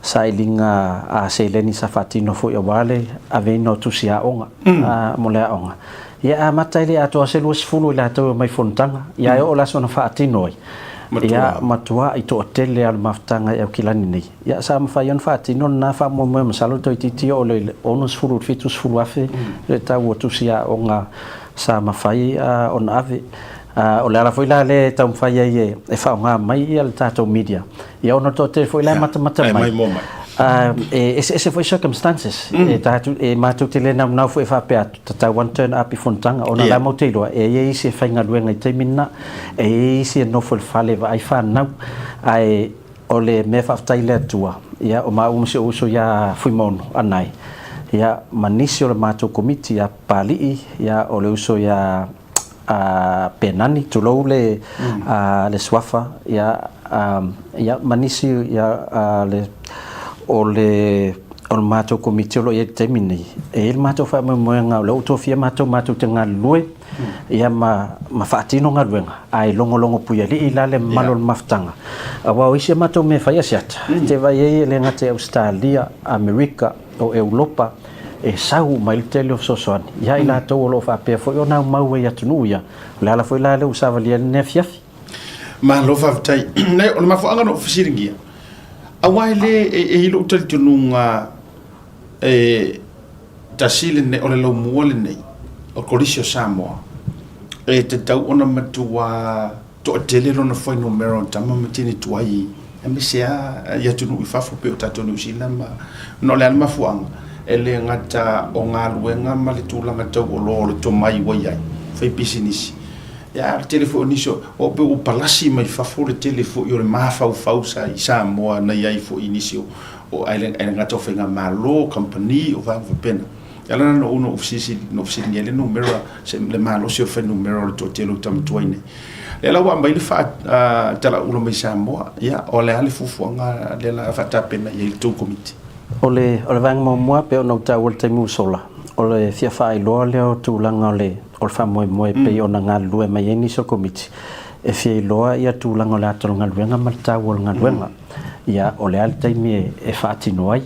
sailiga seleni sa faatino foi aua le aveina o tusi aoga mo le aoga. Ia e amata ai le atoa se 20 i latou e omai i fonotaga, ia e oo i le aso na faatino ai, ia matua i toatele lava o le mafutaga i Aukilani nei. Ia, sa mafai ona faatino lena faamoemoe masalo toeitiiti oo i le 60 i le 70 afe le tau o tusi aoga. sa mafai ona ave. O le ala foi la lea e taumafai ai e faaaoga mai le tatou media, ia ona o le toatele foi la e matamata mai, e eseese foi circumstances, e matou te le naunau foi e faapea atu, tatau lava ona turn up i fonotaga, ona o la e matou te iloa, e i ai isi e faigaluega i taimi lena, e i ai isi e nofo i le fale e vaai fanau, ae o le mea faafetai i le Atua, ia, o maua ma si ou uso ia Fuimaono Anae, ia, ma nisi o le matou komiti ia Papalii, ia, o le uso ia Penani, tulou le le suafa, ia, ia, ma nisi, ia, le, o le, o le matou komiti o lo o i ai i le taimi lenei, e i ai le matou faamoemoega, o lea ua tofia matou matou te galulue, ia ma, ma faatino galuega, ae logologo puialii la le mamalu o le mafutaga. Aua o isi a matou mea e fai Asiata, te vaai ai e le gata i Ausetalia, Amerika, o Europa, e sau uma ai le tele o fesoasoani ia i latou o lo o faapea foi ona aumau ai i atunuu ia. O le ala foi la lea ua savalia ai lenei afiafi. Malo faafetai. Nei, o le mafuaaga na ou fesiligia, aua e le, e i ai lou talitonuga e tasi lenei, o le laumua lenei o Kolisi o Samoa, e tatau ona matua toatele lona fuainumera o tama ma teine tuai aemaise lava i atunuu i fafo pei o tatou Niu Sila ma ona o le a le mafuaaga e le gata o galuega ma le tulaga taualoa o le tomai ua i ai fai pisinisi ia le tele foi o nisi o pei ua palasi mai fafo le tele foi o le mafaufau sa i Samoa na i ai foi i nisi o ae le gata o faigamalo, kamupani o vaega faapena. E ala la ona ou fesiligia ai le numera, le malosi o le fuainumera o le toatele o tama tuai nei. Lea la ua aumai le faatalauula mai Samoa, ia, o le a le fuafuaga lea la faatapena i ai le tou Komiti? O le vaega muamua pei ona ou taua i le taimi ua sola, o le fia faailoa lea o tulaga o le faamoemoe pei ona galulue mai ai nisi o Komiti, e fia iloa ia tulaga o le ata o le galuega ma le taua o le galuega. Ia, o le a le taimi e faatino ai.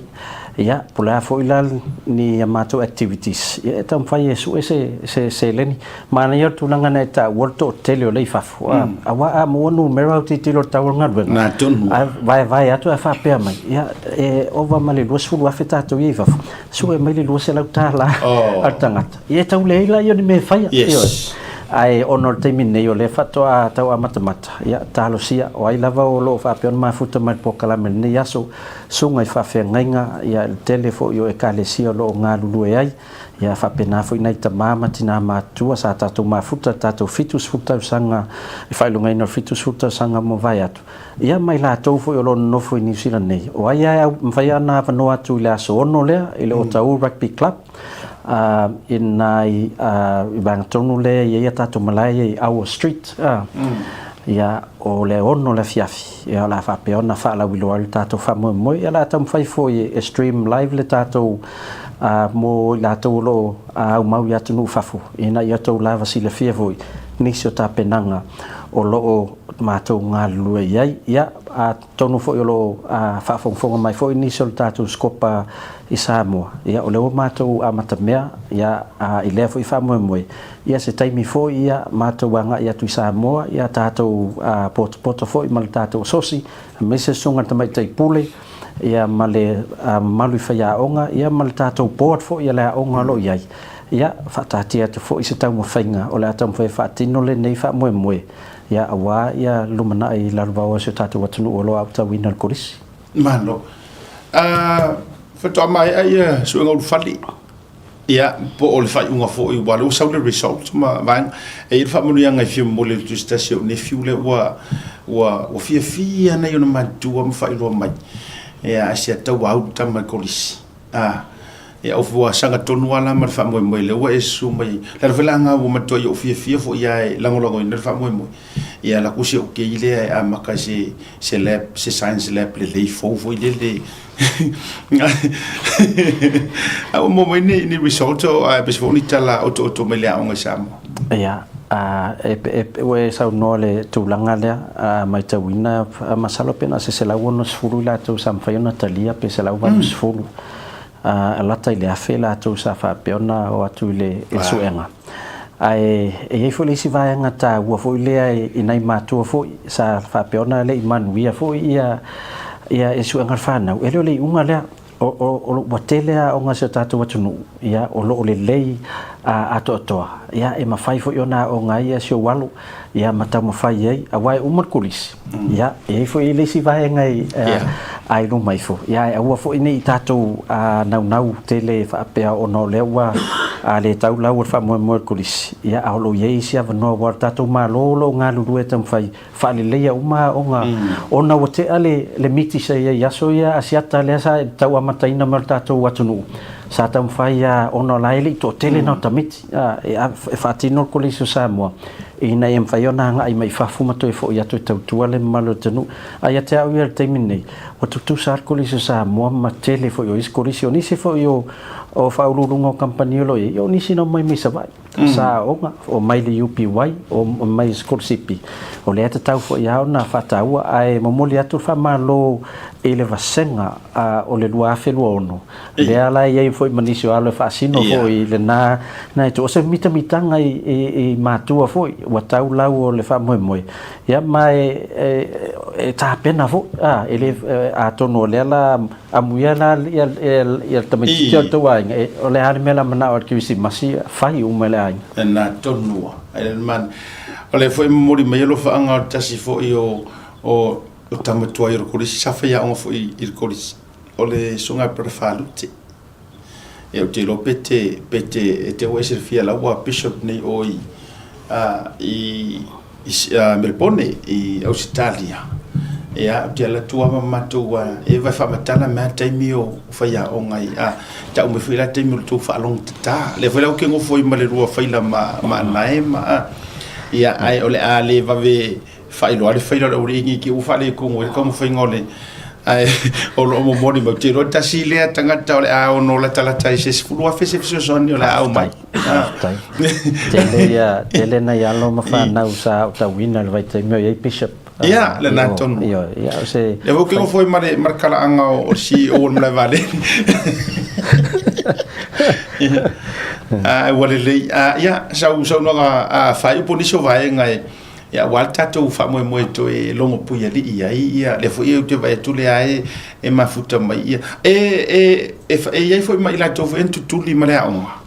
Ia, po o le a foi la ni a matou activities, ia e taumafai e sue se seleni. Manaia le tulaga na e taua le toatele o lea i fafo, aua a maua numera au tilotilo i le tau o le galuega, ae vaevae atu ae faapea mai, ia, e ova ma le $20,000 tatou ia i fafo, sue mai le $200 a le tagata. Ia e tau leai laia o ni mea e faia. Ioe. Ae ona o le taimi nei o lea faatoa tau amatamata, ia talosia, o ai lava o lo o faapea ona mafuta mai le polokalame i lenei aso, susuga i faafeagaiga, ia le tele foi o ekalesia o lo o galulue ai, ia faapena foi nai tama ma tina matutua sa tatou mafuta i le tatou 70 tausaga, le faailogaina o le 70 tausaga ua mavae atu, ia ma i latou foi o lo o nonofo i Niu Sila nei. O ai lava e mafai ona avanoa atu i le aso 6 lea i le Otahuhu Rugby Club, i nā i vaega tonu lea e i ai a tātou malae ia i Aua Street, ia, o le 6 o le afiafi, ia, o le a faapea ona faalauiloa ai le tātou faamoemoe. Ia, o le a taumafai foi e stream live le tātou mo i latou o lo o aumau i atunuu i fafo, ina ia outou lava silafia foi nisi o tapenaga o lo o matou galulue i ai. Ia, Atonu foi o lo o faafogafoga mai foi nisi o le tatou Sikopa i Samoa, ia o lea ua matou amatamea ia i lea foi faamoemoe, ia se taimi foi ia matou agai atu i Samoa, ia tatou potopoto foi ma le tatou asosi, aemaise le Susuga i le Tamaitai Pule, ia ma le mamalu i faiaoga, ia ma le tatou board foi a le aoga o lo o i ai, ia faataatia atu foi se taumafaiga o le a taumafai e faatino lenei faamoemoe. Ia, aua ia lumanai i lalovaoa o si o tatou atunuu o lo o aotauina le Kolisi. Malo. Faatoa maea ia suega ulufale, ia, po o le faaiuga foi, aua o lea ua sau le result ma vaega. E i ai le faamanuiaga e fia momoli atu i se tasi o ou nephew lea ua, ua, ua fiafia nai ona matua ma faailoa mai, ia, ae se tau au le tama i le Kolisi. A, ia ua saga tonu lava la ma le faamoemoe lea ua e susu mai. Le ala foi la lena ua matuai ou fiafia foi lava e lagolagoina le faamoemoe. Ia alu atu si ou kei lea e amata i se, se lab, se science lab lelei fou foi lele. A ua maua mai ni, ni result o, aemaise foi o ni tala otooto mai le aoga i Samoa. Ia, e, e, ua e saunoa i le tulaga lea, a matauina, masalo pe na o se 160 i latou sa mafai ona talia pe 180, a lata i le 1000 latou sa faapea ona o atu i le suega. Ae e i ai foi le isi vaega taua foi lea i nai matua foi sa faapea ona le i manuia foi ia suega a le fanau, e le o le iuga lea. Ua tele aoga a si o tatou atunuu, ia, o lo o lelei atoatoa, ia, e mafai foi ona aoga ai si ou alo, ia, ma taumafai ai, aua e uma le kolisi, ia, e i ai foi le isi vaega a i luma ifo, ia, ae aua foi ne i tatou naunau tele faapea ona o lea ua le tau lau o le faamoemoe o le kolisi, ia, a o lo o i ai isi avanoa, aua o le tatou Malo o lo o galulue e taumafai faaleleia uma aoga ona ua tea le le miti sa i ai i aso ia Asiata lea sa tau amataina mai o le tatou atunuu sa taumafai a ona o la e le i toatele na o tamaiti a e faatino le Kolisi o Samoa ina ia mafai ona agai mai fafo ma toe foi atu e tautua le mamalu o le atunuu. A ia te au ia i le taimi lenei ua tutusa lava le Kolisi o Samoa ma tele foi o isi Kolisi o nisi foi o faauluuluga o kamupani o lo o i ai o nisi na omai mai Savaii. Sa aoga, o mai le UPY, o mai le sikolasipi, o lea e tatau foi lava ona faataua, ae momoli atu le faamalo i le vasega o le 2026, lea la e i ai foi ma nisi o alo e faasino foi i lena itu. O se mitamitaga i matua foi ua tau lau o le faamoemoe, ia ma e tapena foi, e le, atonu o lea la Amuia la ia le tamaitiiti o le tou aiga, o le a le mea la manao i le Kerisimasi, fai uma e le aiga. Lena tonu a. Ai le man. O le foi momoli mai alofaaga o le tasi foi o o o tama tuai o le kolisi sa fai aoga foi i le kolisi o le susuga ia Brother Falute. Ia ou te iloa pe te pe te e te ua e silafia la ua bishop nei o i i Melepone i Ausetalia. Ia, ou te alu atu lava ma matou e vai faamatala mai lava taimi o faiaoga ai. A, tau mai foi la taimi o le tou faalogotata. Lea foi la ou te nofo ai ma le lua faila ma Anae ma a. Ia, ae o le a le vave faailoa le faila o le aualii i ua faaletonu ai le taumafaiga o le ae o lo o momoli mai. Ou te iloa tasi lea tagata o le a ono latalata i se 10,000 se fesoasoani o le a aumai. Faafetai. Tele ia, tele nai alo ma fanau sa aotauina i le vaitaimi o i ai Bishop. Ia, lena tonu. Ioe, ia o se... Lea foi ou te nofo ai ma le talaaga o le CEO o le malae vaalele. Ia, ua lelei. Ia, sau saunoaga faaiu po o nisi o vaega e Ia, aua le tatou faamoemoe toe logo puialii ai, ia, lea foi ou te vaai atu lea e, e mafuta mai. Ia, e, e, e, e i ai foi ma i latou foi e tutuli ma le aoga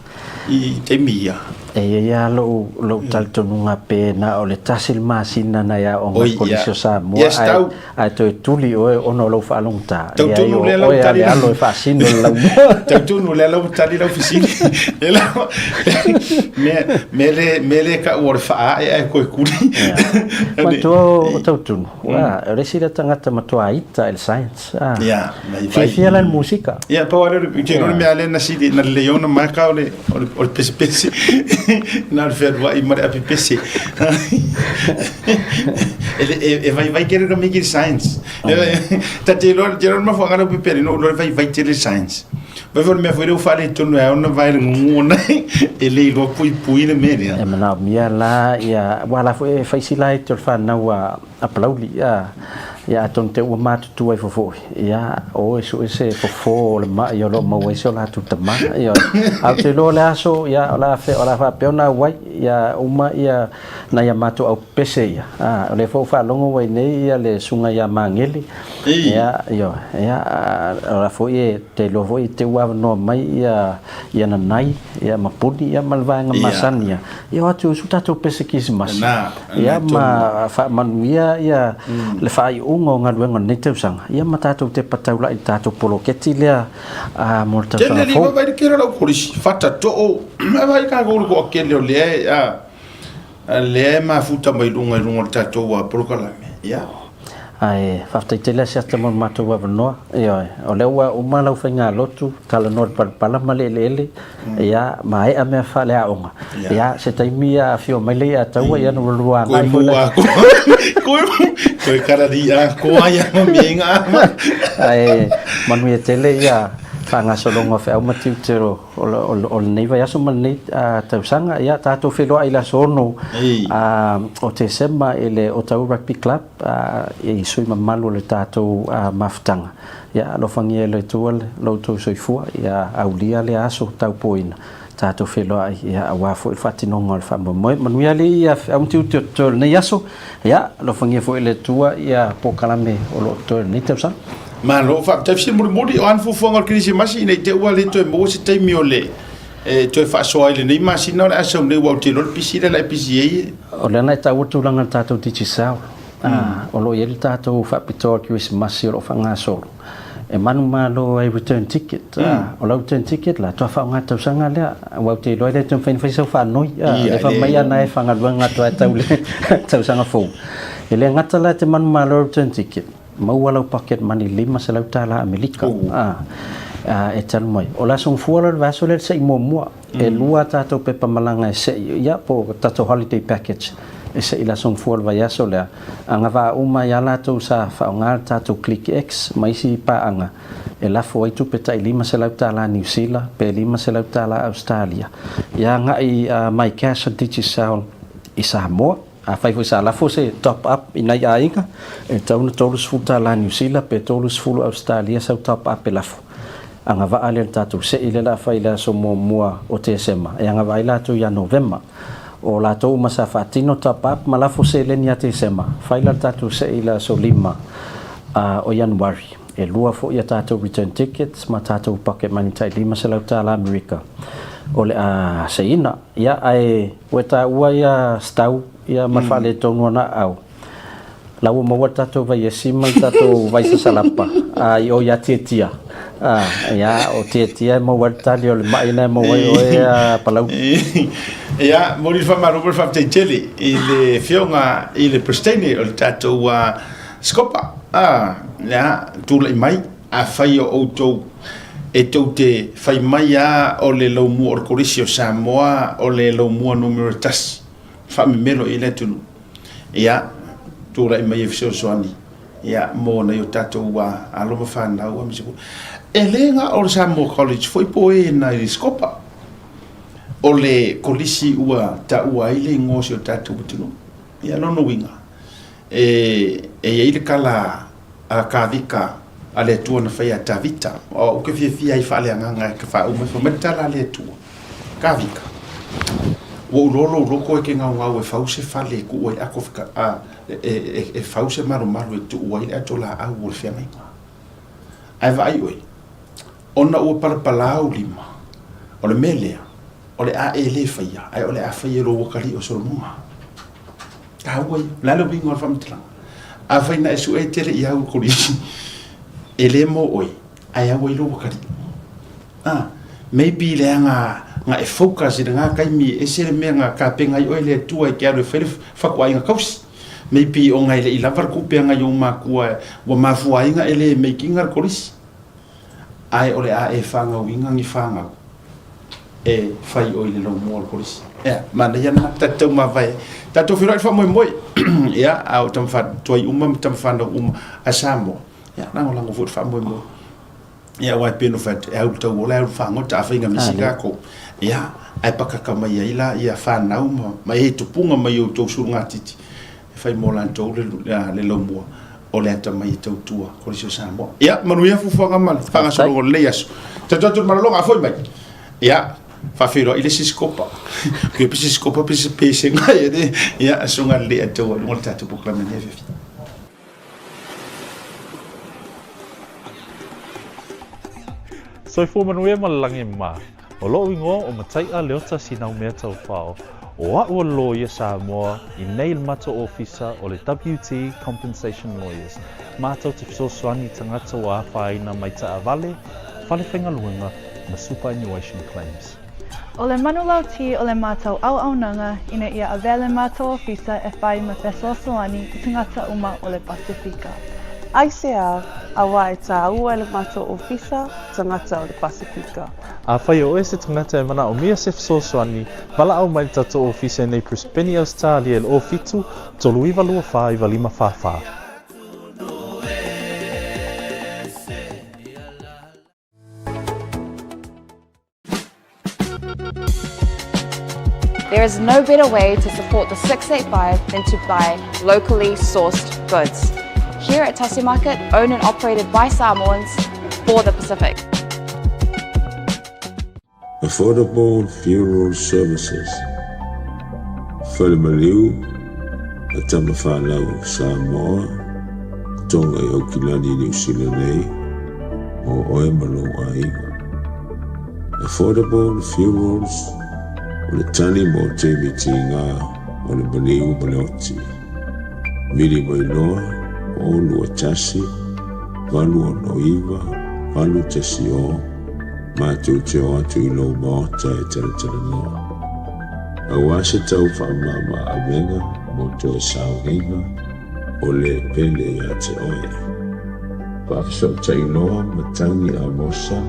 i taimi ia. E i ai lava lou, lou talitonuga pe na o le tasi le masina nai aoga Oi, ia. Kolisi o Samoa Yes, ae, tau. ae toe tuli oe ona o lou faalogotā. Tau Leai, tonu o lea lau oe lava tali le alo e faasino le laumua. Tau tonu lea lau tali lau fesili. E la me me le me le ka o le faae ae koe kuli. Matua o Tautunu, o le isi lea tagata matua ita i le science. Ia, Fiafia la i le musika. Ia, pau lava lea, ou te iloa le mea lea na sili, na lelei ona maka o le, o le, o le pesepese. Na o le fealuai ma le api pese. E, e, e vaivai tele ka miki science. Ta te iloa, te iloa le mafuaaga lea ua pepelo, na ou iloa le vaivai tele science. Vai foi le mea foi lea ua faaletonu ai ona vae le gugu ona e le iloa puipui le mea lea. E manaomia la ia, aua la foi e fai si laiti o le fanau a a Palauli, ia, ia atonu te ua matutua ifo foi, ia, o e sue se fofo o le ma'i o lo o maua ai si o latou tama, ioe. Ae ou te iloa o le aso, ia, o le a o le a faapea ona auai, ia uma ia nai a matou aupese ia, a, o lea foi ua faalogo ua i inei ia le susuga ia Magele, ia, ioe, ia, o la foi e te iloa foi e te ua avanoa mai ia, ia Nanai, ia ma Puni, ia ma le vaega masani ia, ia o atu e usu tatou pese Kerisimasi. Ia ma faamanuia ia le faaiuga o galuega o lenei tausaga, ia ma tatou tepa taulai i le tatou poloketi lea mo le tausaga Tele fou. Vaai le tele o le au kolisi, fatatoo, vaai tatou i le toatele o lea e, lea e mafuta mai luga i luga o le tatou polokalame. Ia. Ae faafetai tele Asiata mo le matou avanoa. Ioe, o lea ua uma lau faigalotu, talanoa i le palapala ma le eleele, ia, maea mea faaleaoga. Ia, se taimi ia afio mai lea ia taua, ia na lua agai foi lea. Koe karari a koa ia ma meinga. Ae manuia tele ia faagasologa o feau ma tiute o lenei vaiaso ma lenei tausaga. Ia, tatou feiloai i le aso 6 o Tesema i le Otahuhu Rugby Club i sui mamalu o le tatou mafutaga. Ia, alofagia e le Atua lo outou soifua, ia aulia lea aso taupoina, tatou feiloai, ia, aua foi le faatinoga o le faamoemoe. Manuia alii ia feau ma tiute o totoe o lenei aso. Ia, alofagia foi e le Atua ia polokalame o lo o totoe o lenei tausaga. Malo, faafetai. Fesili mulimuli, o a ni fuafuaga o le Kerisimasi ina i te i ua le toe maua se taimi o le e toe faasoa ai lenei masina o le a sau nei, aua ou te iloa le pisi lea la e pisi ai e. O lea na e taua le tulaga i le tatou Digicel, o lo o i ai le tatou faapitoa o le Kerisimasi o lo o faagasolo, e manumalo ai return ticket. O lau return ticket la, toa faaaoga tausaga lea, aua ou te iloa e le toe mafai ona fai sau faanoi. O lea fai mai ana e faigaluega atu lava e tau le tausaga fou. E le gata la e te manumalo i return ticket, Maua lau pocket money $500 Amerika e talu mai. O le aso gafua la o le vaiaso lea le se'i muamua. E lua a tatou pepa malaga e se'i, ia po o tatou holiday package e se'i i le aso gafua o le vaiaso lea. Agavaa uma ai a latou sa faaaoga le tatou ClickX ma isi paaga e lafo ai tupe tai $500 Niu Sila pe $500 Ausetalia ia agai i MyCash a Digicel i Samoa. Afai foi sa lafo se top up i nai aiga, e tatau ona $30 Niu Sila pe 30 Ausetalia sau top up e lafo. Agavaa lea i le tatou se'i lea o le a fai i le aso muamua o Tesema, e agavaa ai latou ia Novema. O latou uma sa faatino top up ma lafo seleni ia Tesema, fai la le tatou se'i i le aso 5 o Ianuari. E lua foi a tatou return tickets ma tatou pocket money tai $500 Amerika o le a seiina. Ia, ae ua e taua ia Stau ia ma le faaletonu o ana aao. La ua maua le tatou vaiesi ma le tatou vai sasalapa a i o ia Tietia. A, ia, o Tietia e maua ai le tali o le ma'i lena e maua ai oe a Palauli. Ia, momoli le faamalo ma le faafetai tele i le Afioga i le Peresetene o le tatou Scopa. A, ia, tulai mai. Afai o outou e tou te fai mai a o le laumua o le Kolisi o Samoa o le laumua numera tasi, faamemelo i ai le atunuu, ia, tulai mai e fesoasoani, ia, mo nai o tatou alo ma fanau aemaise foi. E le na o le Samoa College foi po o e na i le Scopa, o le Kolisi ua taua ai le igoa o si o tatou atunuu. Ia, lona uiga, E i ai le tala a Kavika a le Atua na fai ia Tavita. O au ke fiafia ai faaleagaga e ka faauma ifo mai le tala a le Atua. Kavika, ua ou loa lou loko e ke gaogao e fau se fale e tuu ai le ato a, e, e fau se malumalu e tuu ai le ato laau o le feagaiga. Ae vaai oe, ona ua palapala ou lima, o le mea lea, o le a e le faia, ae o le a fai e lou atalii o Solomona. Taua ia. O le a le uiga o le faamatalaga? Afai na e sue tele i au kolisi, e le mo oe, ae au ai lou atalii. Ah, maybe leaga na e focus i lena taimi e ese le mea na tapena ai oe e le Atua e te alu e fai le fatuaiga tausi. Maybe ona e le i lava le tupe a nai ou matua ua mafua ai na e le make ina le kolisi. Ae o le a e fanauina ni fanau e fai oi le laumua o le kolisi. Ea, manaia lena, tatou taumavae ai. Tatou feiloai i le faamoemoe, ia, a o tama tuai uma ma tama fanau uma a Samoa, ia, lagolago foi i le faamoemoe. Ia, aua e pei ona fai atu, e au i le tauola, e au i le fagota, afai na misi tatou, ia, ae pakaka mai ai la ia fanau ma, ma e tupuga mai i outou sulugatiti, e fai mo latou le, le laumua o le atamai e tautua Kolisi o Samoa. Ia, manuia fuafuaga ma le faagasologa o lenei aso. Tatou atu i le malologa, a foi mai. Ia, faafeiloai le isi sikopa. Pe se sikopa pe se pesega ia le, ia, asoga lelei a tau ai luga o le tatou polokalame i lenei afiafi. Soifua manuia ma le lagi mā. O lo'u igoa o Matai'a Leota Sinaumea Taufao, o a'u o le loia Samoa i nei le matou ofisa o le WT Compensation Lawyers, matou te fesoasoani i tagata ua afaina mai taavale, fale faigaluega ma superannuation claims. O le manulauti o le matou auaunaga ina ia avea le matou ofisa e fai ma fesoasoani i tagata uma o le Pasefika. Aisea, auā e tāua e le matou ofisa tagata o le Pasefika. Afai o oe se tagata e manaomia se fesoasoani, valaau mai le tatou ofisa i nei Brisbane, Ausetalia i le 07 39 24 9544. There is no better way to support the 685 than to buy locally sourced goods. Here at Tasi Market, owned and operated by Samoans for the Pacific. Affordable Funeral Services, Fale Maliu a Tama Whanau Samoa. Tonga i Aukilani i Niu Sila nei mo oe ma lou aiga. Affordable Funerals o le tali mo taimi tiga o le maliu ma le oti. Vili mai loa 0 2 1 8 6 9 8 1 0 matou te o atu i lou maota e talatalanoa. Aua se tau faamama avega mo toe sauniga o le pele ia te oe. Faafesootai loa matagi Amosa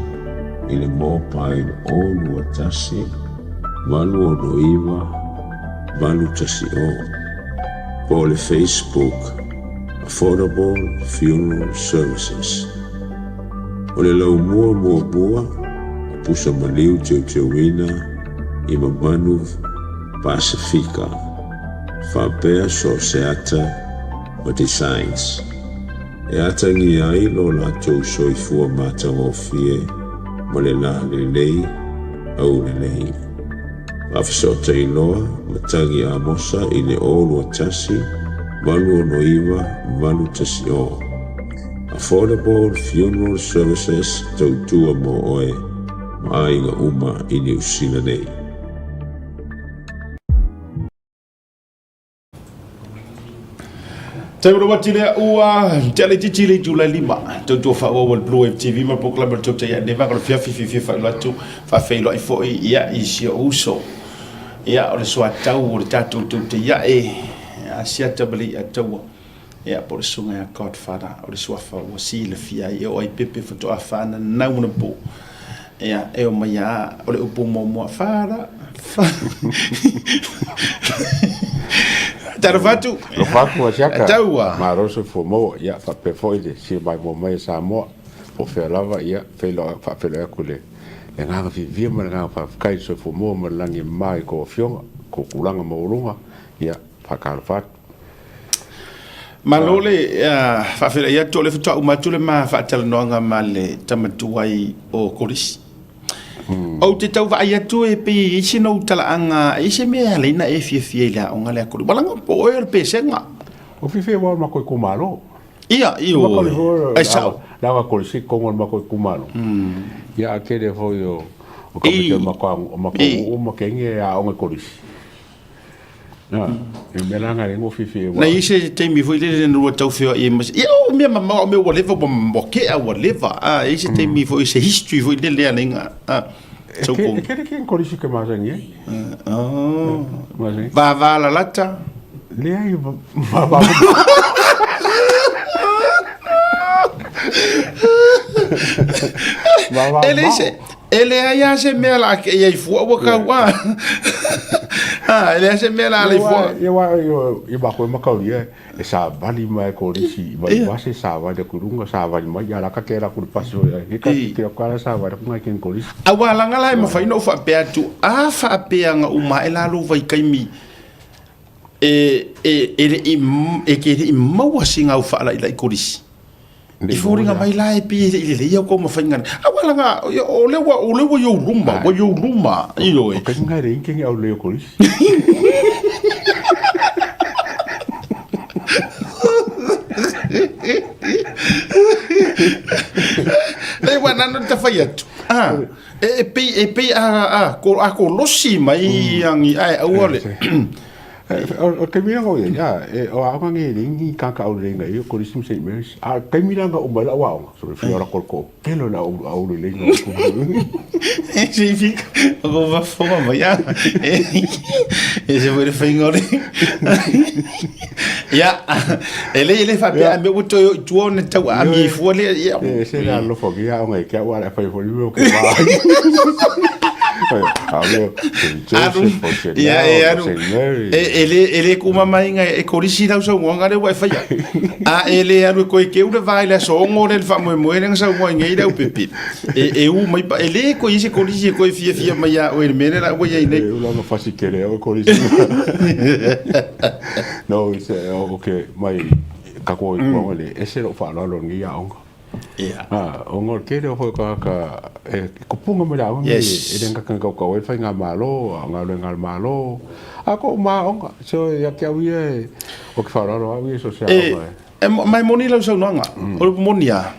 i le mobile 0 2 1 8 6 9 8 1 0 po o le Facebook Affordable Funeral Services. O le laumua muamua o pusa maliu teuteuina i mamanu Pasefika faapea so o se ata ma designs e atagia ai lo latou soifua matagofie ma le la lelei aulelei. Faafesootai loa matagi Amosa i le 0 2 1 8 6 9 8 1 0. Affordable Funeral Services tautua mo oe ma aiga uma i Niu Sila nei. Taurau atu lea ua tea le titi le itula e lima tautua faaauau a le Blue Wave TV ma le polokalame o le Tautai Ane Vaga o le fiafi fiafia faailoa atu faafeiloai foi ia i si ou uso ia o le soatau o le tatou tautai ae Asiata ma Leiataua ia po o le susuga ia Godfather o le suafa ua silafia ai e oo ai pepe faatoa fananau anapo ia e omai a o le upu muamua fara Talofa atu. Alofa atu Asiata. Taua. Malo le soifua maua. Ia faapea foi le sili maimoa mai e Samoa. Po o fea lava, ia faafeiloai atu le agaga fiafia ma le agaga faafetai i le soifua maua ma le lagi e mama i tou afioga, tou tulaga maualuga. Ia faatalofa atu. Malo le faafeiloai atu, o lea faatoa uma atu le ma faatalanoaga ma le tama tuai o Kolisi. Ou te tau vaai atu e pei e i ai sina ou talaaga, e i ai se mea e ala ai ona e fiafia i le aoga lea a Kolisi. Ua laga po o oe o le pesega. O fiafia aua o le matou itumalo. Ia, ioe. Ai sao. Leaga Kolisi i totonu o le matou itumalo. Ia a tele foi o tamaiti o le matou nuu ma teine e aoga i Kolisi. Na i ai se taimi foi lele na lua tau feoai ai ma se, ia o mea mamao, o mea ua leva, ua kea ua leva. A, e i ai se taimi foi, se history foi lele a leiga. A, so ko. E kere ke kolisi ke masani ai. Oh. Va va lalata. Leai, va va. Va va. E leai se, E leai lava se mea la i ai fua ua kau a. A, e leai se mea la alai fua. Ia wa i ma koe makauria e savali mai ko risi mai wase savali ku runga savali mai ia la ka ke la ku pasi o ia ka ke ka la savali ku ngai ken ko risi. Aua langa la e mawhai no whaapea atu a whaapea nga uma e lalo vai kaimi e e e le i e ke le i maua si ngau whaala i lai kolisi. I foliga mai la e pei e le i lelei au kou mafaiga nei. Aua laga, o lea ua, o lea ua i ou luma, ua i ou luma, ioe. O kainga ngai le inke ngi au leo kolisi. Lei ua nano ta fai atu. Ah, e pei, e pei a, a, ko, a kolosi mai angi, ae aua le. O taimi langa o iai, a, o aoga nei e leai ni kāka au lelei ngai o Kolisi ma Saint Mary's. A o taimi langa uma ai lau aoga, so le fia ora ko ko tele o le au au lelei ngai o ku. E se fika, o ko vafoga mai a. E se foi le faiga o le. Ia, e lei e le faapea a mea ua toe o i tua ona tau aami ai fua lea, ia. E se le alofa ki aoga e ke au a le fai foi le mea o ke wā. Ia e alu e le e le kumamaiga e kolisi lau saunoaga lea ua e faia. A e le alu e koe keu le va i le aso 6 lea le faamoemoe lea na saunoa ai nei le aupepe. E e u mai pa e le koe i ai se kolisi e koe fiafia mai ia oe i le mea lea la ua i ai nei. E ula fasi kele o kolisi. No, it's okay, mai ka koe mm. le ese lo whaalalo ngi aoga. Ia. Ā, o ngā kere o hoi ka, ka, e kupunga mai le aoga yes. e le ngaka kau kau e whai ngā mālo, a ngā rue ngā mālo, a ko mā onga, so ia ki au ia e, o ki whaararo au ia so se aoga e. E ma e moni lau saunoaga, o le moni lava,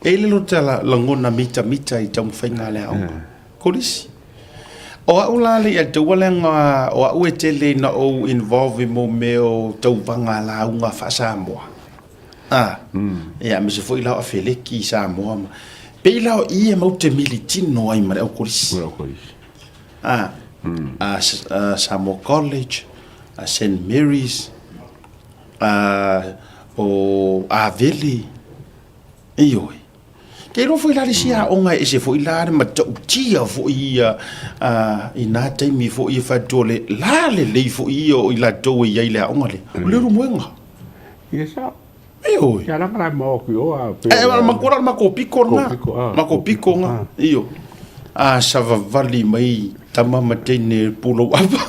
e i ai le lota lagona mitamita i taumafaiga a le aoga. Kolisi. O au la le ia taua leaga o au e tele ina ou involve i mo mea o tauvaga lauga faa-Samoa. A, ia aemaise foi la o afeleki i Samoa ma, pei la o i e matou te militino ai ma le au kolisi. A, a Samoa College, a Saint Mary's, a o Avele, ioe. Ke iloa foi la le isi aoga e ese foi la le matautia foi ia i nā taimi foi e faatu o le la lelei foi ia o i latou e i ai i le aoga lea. O le Ulumoega. Ia sao. Ioe. Ia langa la mo ki o a pe. E matua la matou piko lena. Matou piko lena. Ioe. A savavali mai tama ma teine pulou apa.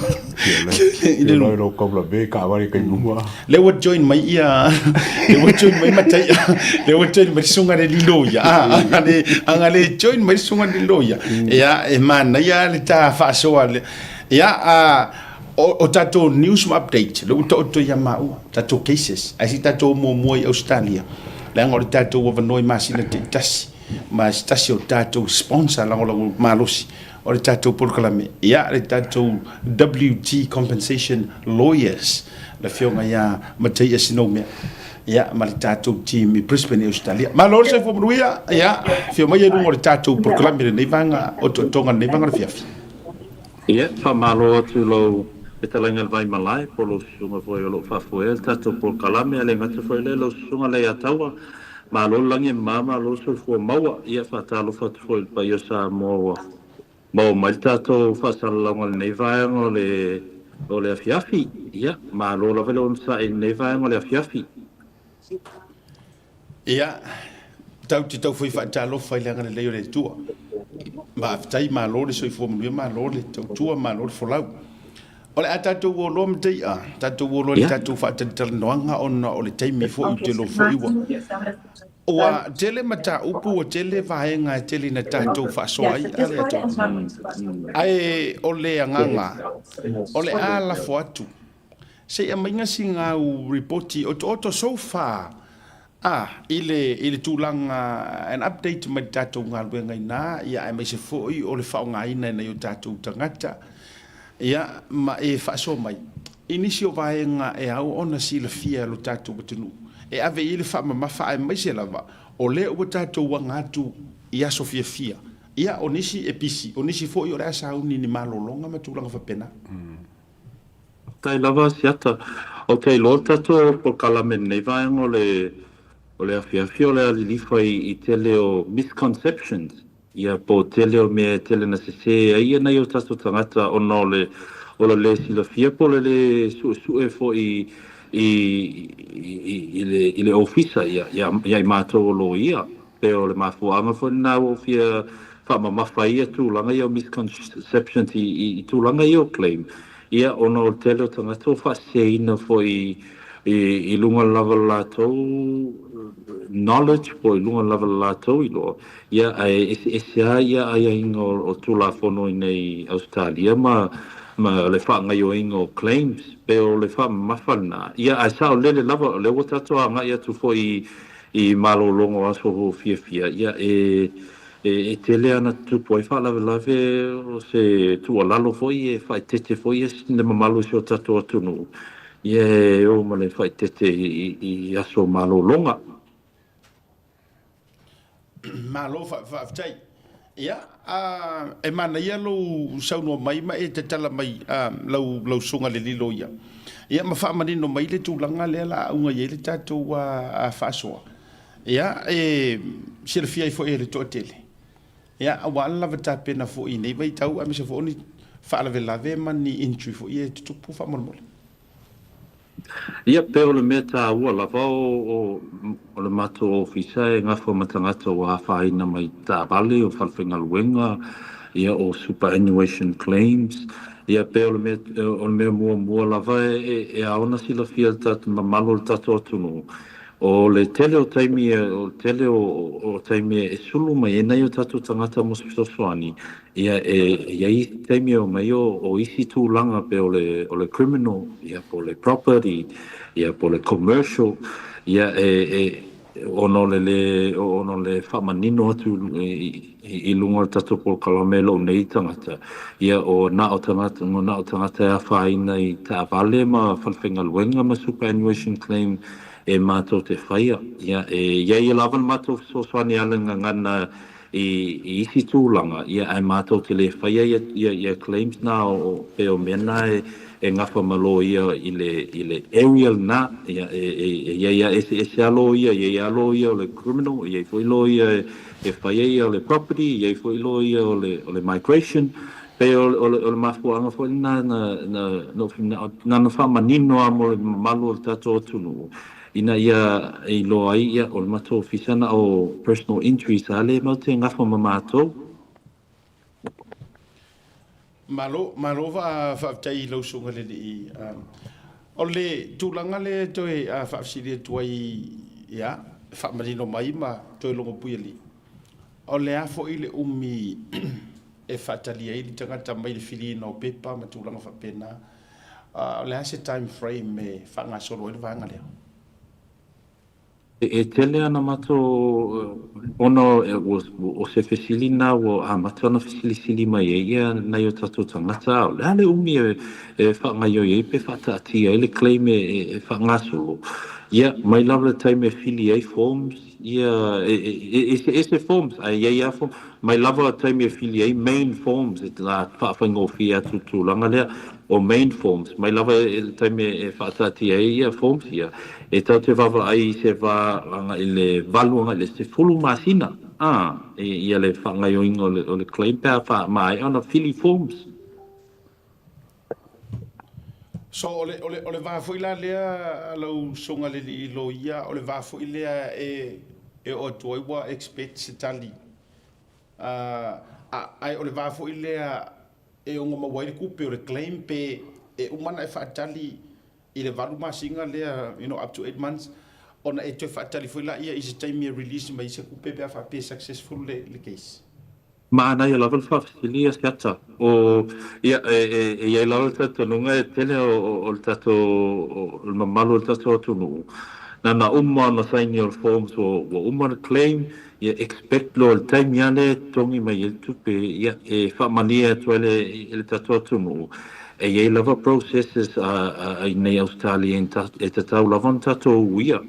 I le lo kaula be ka wari kai numa. Le ua join mai ia le ua join mai matai le ua join mai sunga le lilo ia. A le anga le join mai sunga le lilo ia. Ia e manaia le ta faasoa le ia a o tatou news ma update le ua taoto ia maua tatou cases ae se i tatou muamua i Australia leaga o le tatou avanoa i masina taitasi ma se tasi o tatou sponsor lagolago malosi o le tatou polokalame, ia le tatou WG Compensation Lawyers, le afioga ia Mataia Sinoumea, ia ma le tatou team i Brisbane i Australia. Malo le soifua manuia, ia afio mai i luga o le tatou polokalame i lenei vaega o totoga i lenei vaega o le afiafi. Ia, faamalo atu i lau fetalaiga i le Vaimalae po o lau susuga foi o lo o faafoea le tatou polokalame, a le gata foi lea i lau susuga Leiataua, Malo le lagi e mama, malo le soifua maua. Ia faatalofa atu foi i le paia o Samoa ua maua mai le tatou faasalalauga i lenei vaega o le o le afiafi. Ia, malo lava le onosai i lenei vaega o le afiafi. Ia, tatou te tau foi faatalofa i le agalelei o le Atua. Faafetai, malo le soifua manuia, malo le tautua, malo le folau. O le a tatou o loa Mataia, tatou o loa i le tatou faatalatalanoaga ona o le taimi foi ou te iloa foi ua ua tele mataupu, ua tele vaega e tele ina tatou faasoa ai a le atoa. Ae o le agaga, o le a lafo atu se i aumaiga sina au ripoti otooto so far a i le i le tulaga an update mai le tatou galuega ina ia aemaise foi o le faaaogaina e nai o tatou tagata ia ma e faasoa mai i nisi o vaega e ao ona silafia e lo tatou atunuu e ave i ai le faamamafa aemaise lava o lea ua tatou aga atu i aso fiafia ia o nisi e pisi o nisi foi o le a sauni ni malologa ma tulaga faapena. Faafetai lava Asiata. Ou te iloa le tatou polokalame i lenei vaega o le o le afiafi o le a lilifa i i tele o misconceptions, ia po o tele o mea e tele na sese ai ia nai o tatou tagata ona o le o le lē silafia po o le lē suesue foi i i i le i le ofisa ia ia ia i matou o loia. Pe o le mafuaaga foi lena ua ou fia faamamafa ai ia tulaga ia o misconceptions i tulaga ia o claim, ia ona o le tele o tagata ua faaseseina foi i luga lava o le latou knowledge po o i luga lava o le latou iloa, ia ae eseese lava ia aiaiga o Tulafono i inei i Ausetalia ma le faagaoioiga o claims. Pe o le faamamafa lena, ia ae saolele lava o lea ua tatou agai atu foi i malologa o aso fiafia, ia, e, e tele ana tutupu ai faalavelave o se tuualalo foi e faaeteete foi le mamalu o si o tatou atunuu, ia e o ma le faaeteete i aso malologa. Malo faafetai. Ia, e manaia lou saunoa mai ma e tatala mai lau, lau susuga le lilo ia. Ia, ma faamanino mai le tulaga lea la auga i ai le tatou faasoa. Ia, e silafia ai foi e le toatele. Ia, aua le lava tapena foi i nei vaitau aemaise foi o ni faalavelave ma ni injury foi e tutupu faamolemole. Ia, pei o le mea taua lava o le matou ofisa e gafa ma tagata ua afaina mai taavale, o falefaigaluega, ia o superannuation claims. Ia, pei o le mea, o le mea muamua lava e ao ona silafia e le tatou mamalu o le tatou atunuu, o le tele o taimi, o le tele o taimi e sulu mai ai nai o tatou tagata mo se fesoasoani, Ia, e i ai isi taimi e omai o isi tulaga pei o le o le criminal, ia, po o le property, ia, po o le commercial. Ia, e, e, ona o le lē, ona o le faamanino atu i luga o le tatou polokalame e lou nei tagata, ia, o na o tagata, na o tagata e afaina i taavale ma falefaigaluega ma superannuation claim e matou te faia. Ia, e i ai lava le matou fesoasoani e ala i le gagana i isi tulaga, ia, ae matou te le faia ia claims na o pei o mea na e gafa ma loia i le i le area lena. Ia, e i ai lava eseese lava loia, e i ai lava loia o le criminal, e i ai foi loia e faia ia o le property, e i ai foi loia o le migration. Pei o le mafuaaga foi lena na na faamanino lava mo le mamalu o le tatou atunuu, ina ia iloa ai, ia, o le matou ofisa na o personal injuries a lea matou te gafa ma matou. Malo, malo faafetai i lau susuga i le alii. O le tulaga lea e toe faafesili atu ai, ia, faamanino mai ma toe logo puialii, o le a foi le umi e faatali ai le tagata mai le filiina o pepa ma tulaga faapena? O le a se time frame e faagasolo ai le vaega lea? E tele ana matou ona o se fesili lena ua amata ona fesilisili mai ai ia nai o tatou tagata, o le a le umi e faagaoioi ai pe faataatia ai le claim e faagasolo? Ia, mai lava le taimi e fili ai forms, ia, e eseese forms, ae i ai lava forms, mai lava le taimi e fili ai main forms, e faafaigofie atu le tulaga lea. O main forms, mai lava i le taimi e faataatia ai ia forms ia, e tatou te vaavaai i se va agai i le 8 agai i le 10 masina, ā, ia le faagaoioiga o le claim pe a faamaea ona fili forms. So, o le, o le, o le va foi la lea a lau Susuga i le Alii Loia, o le va foi lea e, e oo atu ai ua expect se tali. A, ae o le va foi lea e ono maua ai le tupe o le claim pe e uma ona e faatali i le 8 masina lea, you know, up to 8 months, ona e toe faatali foi laia i se taimi e release mai ai se tupe pe a faapea e successful le case. Manaia lava le faafesili a Siata. O, ia, e i ai lava le talitonuga e tele o le tatou, o le mamalu o le tatou atunuu, na ona uma ona saini o le forms ua uma le claim, Ia expect loa i le taimi lava lea e totogi mai ai le tupe, ia, e faamalie atu ai i le tatou atunuu, e i ai lava processes a inei Ausetalia e tatau lava ona tatou uia.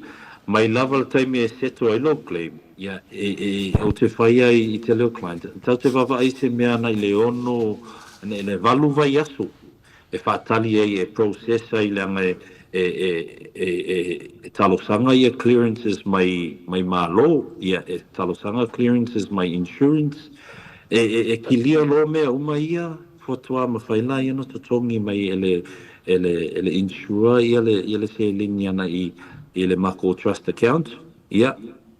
Mai lava le taimi e settle ai lou claim, ia, e, ou te fai ai i tele o client, tatou te vaavaai i se mea ana i le ono, ana i le 8 vaiaso e faatali ai, e process ai leaga e e talosaga ia clearances mai mai Malo, ia e talosaga clearances mai insurance, e e kilia loa mea uma ia faatoa mafai laia ona totogi mai e le e le e le insurer ia le ia le seleni ana i i le makou trust account, ia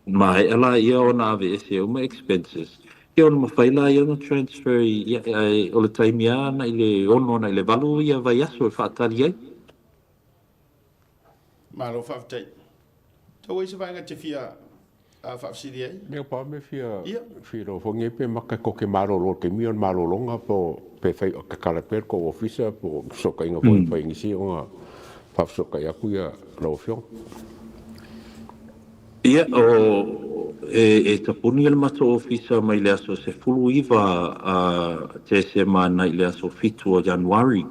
maea laia ona aveese uma expenses. Ia ona mafai laia ona transfer i, ia, o le taimi lava ana i le 6 ana i le 8 ia vaiaso e faatali ai. Malo faafetai. Tau ai se vaega e te fia faafesili ai? Mea pa me fia fia iloa foi nei pe maka koke malolo i le taimi o le malologa po pe fai tatala pea le tou ofisa po o fesootaiga foi e fai i nisi ona faafesootai atu ia lau afioga. Ia, o, e, e tapuni le matou ofisa mai le aso 19 a Tesema ana i le aso 7 o Ianuari.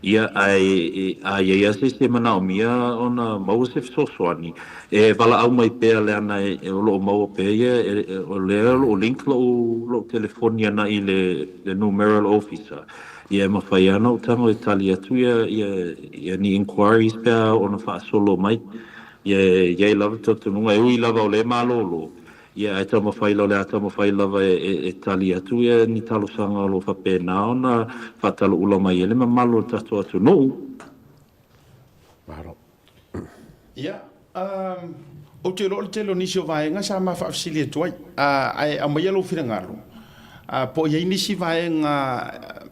Ia, ae, e, a i ai lava se isi e manaomia ona maua se fesoasoani, e valaau mai pea leaga e, e, o lo o maua pea ia, e, e, o lea o lo o link lo'u, lo'u telefoni ana i le, le numera o le ofisa. Ia, e mafai lava ona ou tago e tali atu ia, ia, ia ni inquiries pe a oo ona faasolo mai. Ia, e i ai lava le talitonuga, e ui lava o lea e malolo, ia, ae taumafai o le a taumafai lava e tali atu ia ni talosaga o lo o faapena ona faatalaula mai ai le mamalu o le tatou atunuu. Malo. Ia, ou te iloa o le tele o nisi o vaega sa ma faafesili atu ai, ae aumaia lou finagalo, po o i ai nisi vaega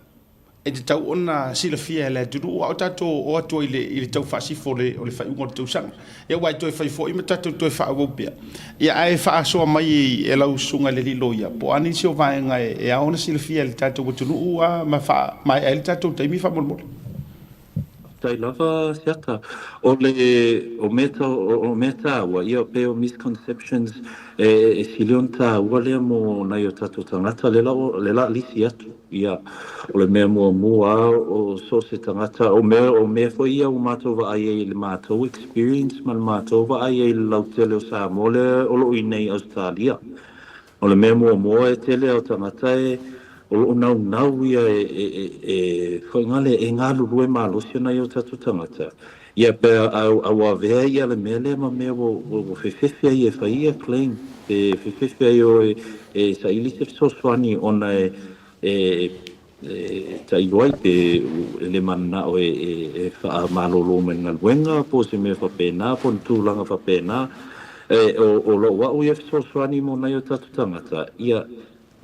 E tatau ona silafia e le atunuu a o tatou o atu ai i le tau faasifo o le faaiuga o le tausaga. Ia aua e toe fai foi ma tatou toe faaauau pea. Ia ae faasoa mai e lau susuga i le alii loia, po o a nisi o vaega e ao ona silafia e le tatou atunuu ma faamaea ai le tatou taimi faamolemole. Faafetai lava Siata. O le o mea o mea taua ia pei o misconceptions e sili ona taua lea mo nai o tatou tagata lea la lea la lisi atu ia o le mea muamua o so o se tagata o mea o mea foi ia ua matou vaai ai i le matou experience ma le matou vaai ai i le lautele o Samoa lea o lo o i inei i Ausetalia. O le mea muamua e tele o tagata e o lo o naunau ia e foi e galulue malosi nai o tatou tagata. Ia pe a ua avea ia le mea lea ma mea ua fefefe ai e fai ia claim. Pe fefefe ai oe e saili se fesoasoani ona e tailo ai pe e le mananao e faamalolo mai le galuega po o se mea faapena po o ni tulaga faapena. O lou au ia fesoasoani mo nai o tatou tagata, ia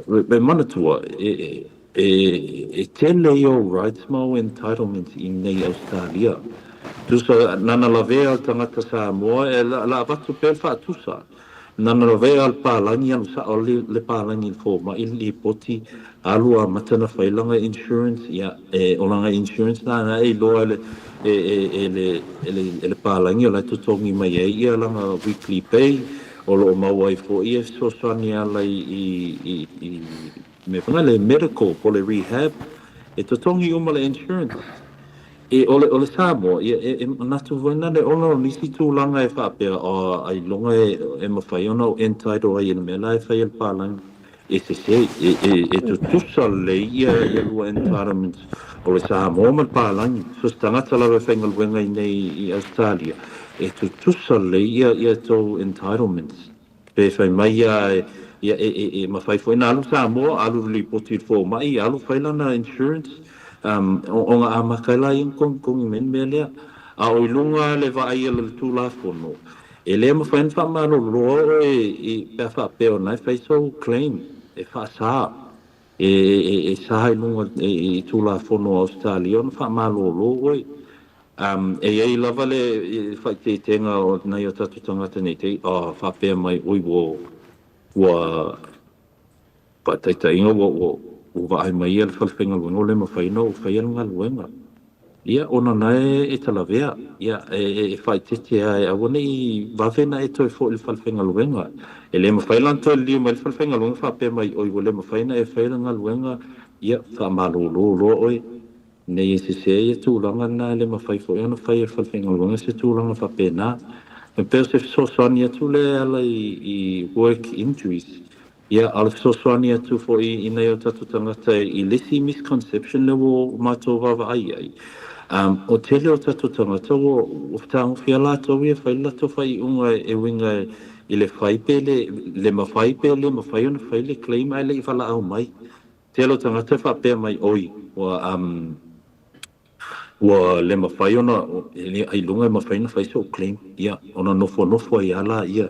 e manatua e tele ia o rights ma o entitlements i inei Ausetalia. Tusa nana lavea le tagata Samoa e la avatu pea le faatusa. Nana lavea le palagi alu sao le palagi i le fomai le lipoti alu amata ona fai lana insurance ia e o lana insurance lena e iloa e le e le e le palagi o la e totogi mai ai ia lana weekly pay o lo o maua ai foi ia fesoasoani e ala i i mea foi lea medical po o le rehab e totogi uma le insurance. E o le o le Samoa, ia e manatu foi lea ona o nisi tulaga e faapea o ailoga e mafai ona ou entitle ai i le mea la e fai e le palagi. E sese, e tutusa lelei ia lua entitlements o le Samoa ma le palagi. So se tagata lava e faigaluega i inei i Ausetalia, e tutusa lelei ia tou entitlements. Pe fai mai ia ia e mafai foi ona alu Samoa, alu lipoti i le fomai, alu fai lana insurance, ona amata ai lea ona togitogi mai le mea lea. A o i luga le vaai a le Tulafono, e le mafai ona faamaloloa oe pe a faapea o lena e fai sou claim e faasa. E sa i luga i Tulafono a Ausetalia ona faamalolo oe. E i ai lava le faaeteetega o nai o tatou tagata nei te i faapea mai, oi ua faataitaiga ua vaai mai ia le fale faigaluega ua le mafai ona ou faia le galuega. Ia, ona na e talavea, ia, e faaeteete lava e aua ne i vave ona e toe foi i le fale faigaluega. E le mafai la ona toe liliu mai i le fale faigaluega faapea mai, oi ua le mafai ona e faia le galuega, ia, faamalolo loa oe. Ne i e sese ia tulaga lena, e le mafai foi ona fai e le fale faigaluega se tulaga faapena. E pei o se fesoasoani atu lea e ala i work injuries. Ia, a o le fesoasoani atu foi i nai o tatou tagata i le isi misconception lea ua matou vaavaai i ai, o tele o tatou tagata ua fetagofia latou ia e fai le latou faaiuga e uiga i le fai pe le mafai pe le mafai ona fai le claim ae le i valaau mai. Tele o tagata e faapea mai, oi, ua Ua le mafai ona, ailoga e mafai ona fai so'u claim, ia, ona nofonofo ai lava laia.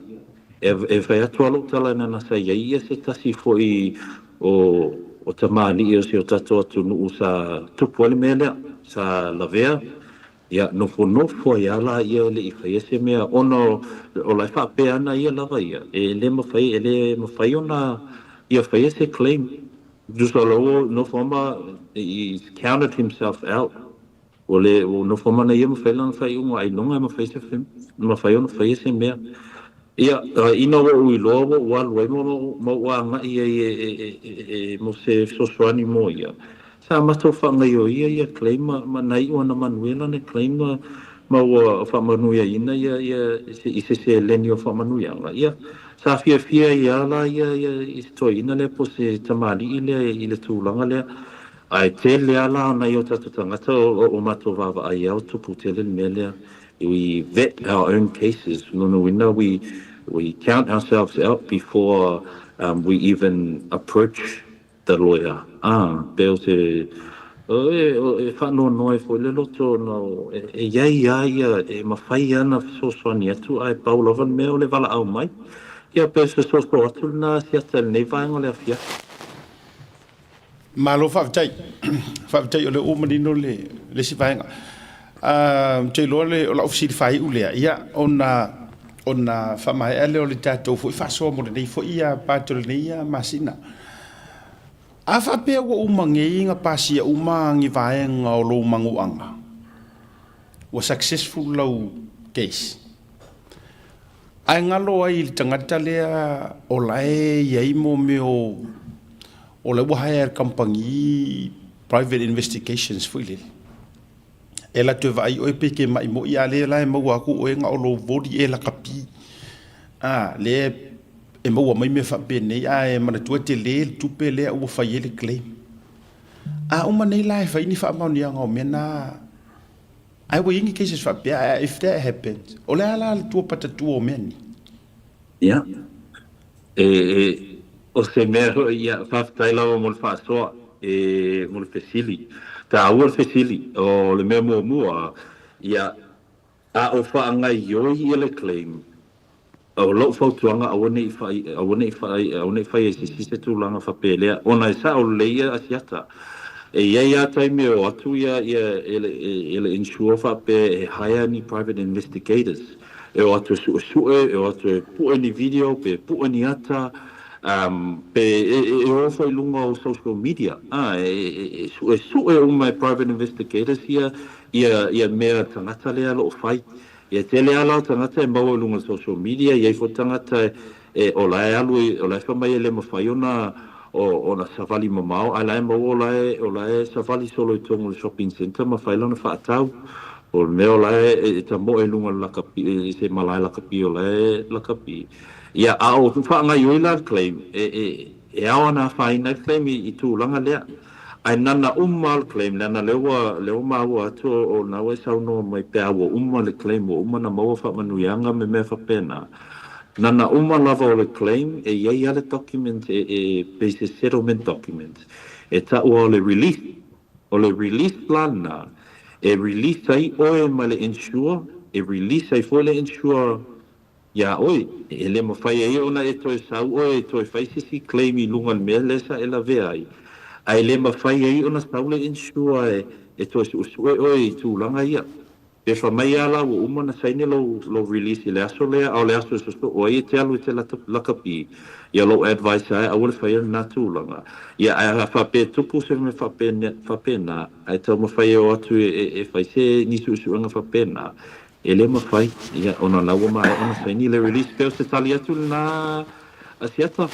E fai atu lava lou tala leaga sa i ai ia se tasi foi o tamalii o si o tatou atunuu sa tupu ai le mea lea, sa lavea, ia, nofonofo ai lava laia e le i faia se mea ona o la e faapea ana ia lava ia, e le mafai, e le mafai ona ia faia se claim. Tusa la ua nofo ma he counted himself out. Ua le ua nofo ma na ia ma fai lana faaiuga ailoga e mafai se mafai ona faia se mea. Ia, ina ua ou iloa ua ou alu ai ma ou agai ai e mo se fesoasoani mo ia, sa matou faagaioia ia claim ma na iu lava na manuia lana claim ma ua faamanuiaina ia i se seleni o faamanuiaga. Ia, Sa fiafia ai lava la ia i se toeaina lea po o se tamalii lea i le tulaga lea. Ae tele lava la o nai o tatou tagata o matou vaavaai lava o tupu tele le mea lea. We vet our own cases, lona uiga we count ourselves out before we even approach the lawyer, ā, pei o se, e faanoanoa ai foi le loto ona e i ai lava ia, e mafai lava ona fesoasoani atu ae pau lava le mea o le valaau mai. Ia pei o se soso atu lena a Siata i lenei vaega o le afiafi. Malo faafetai. Faafetai o lea ua manino le isi vaega. Ou te iloa le, o lau fesili faaiu lea, ia, ona, ona faamaea lea o le tatou foi faasoa mo lenei foi part o lenei masina. A faapea ua uma nei ona pasia uma ni vaega o lou manuaga? Ua successful lau case. Ae galo ai i le tagata lea o la e i ai mo mea o o la ua hire e le kamupani private investigations foi lele. E alu atu e vaai oe pe ke maʻi moi a lea la e maua aku oe na o lou voli e lakapi. A lea e maua mai mea faapenei ae manatua tele le tupe lea ua fai ai le claim. A uma nei la e fai ni faamaoniaga o mea na. Ae ua i ai ni cases faapea, ae if that happens, o le a la le tua patatua o mea nei? Ia, e, e, o se mea foi, ia, faafetai lava mo le faasoa, e, mo le fesili. Taua le fesili, o le mea muamua, ia, a o faagaoioi ia le claim, O lou fautuaga aua ne i fai, aua ne i fai, aua ne i faia i se isi se tulaga faapelea, ona e sao lelei ia Asiata. E i ai lava taimi e o atu ia, ia, e le, e le insure faapea e hire ni private investigators e o atu e suesue, e o atu e pue ni video, pe pue ni ata, um, pe e, e, e o foi i luga o social media, a, e, e, e suesue uma e private investigators ia, ia, ia mea tagata lea o lo o fai. Ia tele a la o tagata e maua i luga o social media, i ai foi tagata e o la e alu i, o la e fai mai e le mafai ona ona savali mamao, ae la e maua o la e o la e savali solo i totonu o le shopping centre ma fai lana faatau. O le mea o la e e tamoe i luga o le lakapi i se malae lakapi o la e lakapi. Ia a o faagaoioi la le claim, e e e ao ona afaina ai le claim i i tulaga lea. Ae nana uma le claim leaga lea ua lea ua maua atu o lena ua e saunoa mai pe a ua uma le claim ua uma ona maua faamanuiaga me mea faapena. Nana uma lava o le claim e i ai a le document e e pei se settlement document e taua o le release. O le release la lena e release ai oe mai le insure e release ai foi le insure Iā oe, e le mafai ai ona e toe sau oe e toe fai se isi claim i luga o le mea lea sa e lavea ai, a e le mafai ai ona sau le insure e toe suesue oe i tulaga ia. Pe fai mai lava la ua uma ona saini lou, lou release i le aso lea, a o le aso e sosoo ai e te alu e te lakapi, ia lou advice lava e aua le faia lena tulaga. Ia, ae a faapea e tupu se mea faapena, ae taumafai e o atu e fai se ni suesuega faapena, E le mafai, ia, ona la ua maea ona saini le release pei o se tali atu lena a Siata.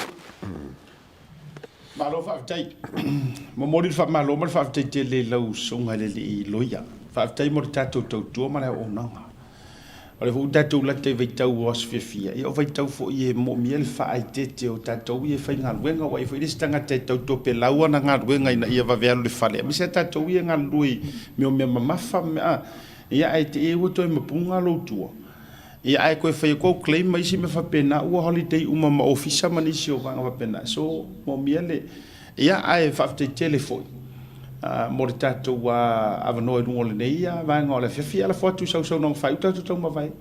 Malo faafetai. Momoli le faamalo ma le faafetai tele i lau susuga i le alii loia. Faafetai mo le tatou tautua ma le auaunaga. O lea foi ua tatou lata i vaitau o aso fiafia, ia o vaitau foi e moomia le faaeteete o tatou ia e faigaluega, aua e i ai foi le isi tagata e tau topelau ana galuega ina ia vave alu i le fale, aemaise lava tatou ia e galulue i mea o mea mamafa ma mea, Ia ae te i ua toe mapuga lou tua. Ia ae toe fai atu au claim ma isi mea faapena ua holiday uma ma ofisa ma nisi o vaega faapena. So moomia le ia ae faafetai tele foi mo le tatou avanoa i luga o lenei vaega o le afiafi. Ia lafo atu i sau saunoaga faaiu tatou taumavae.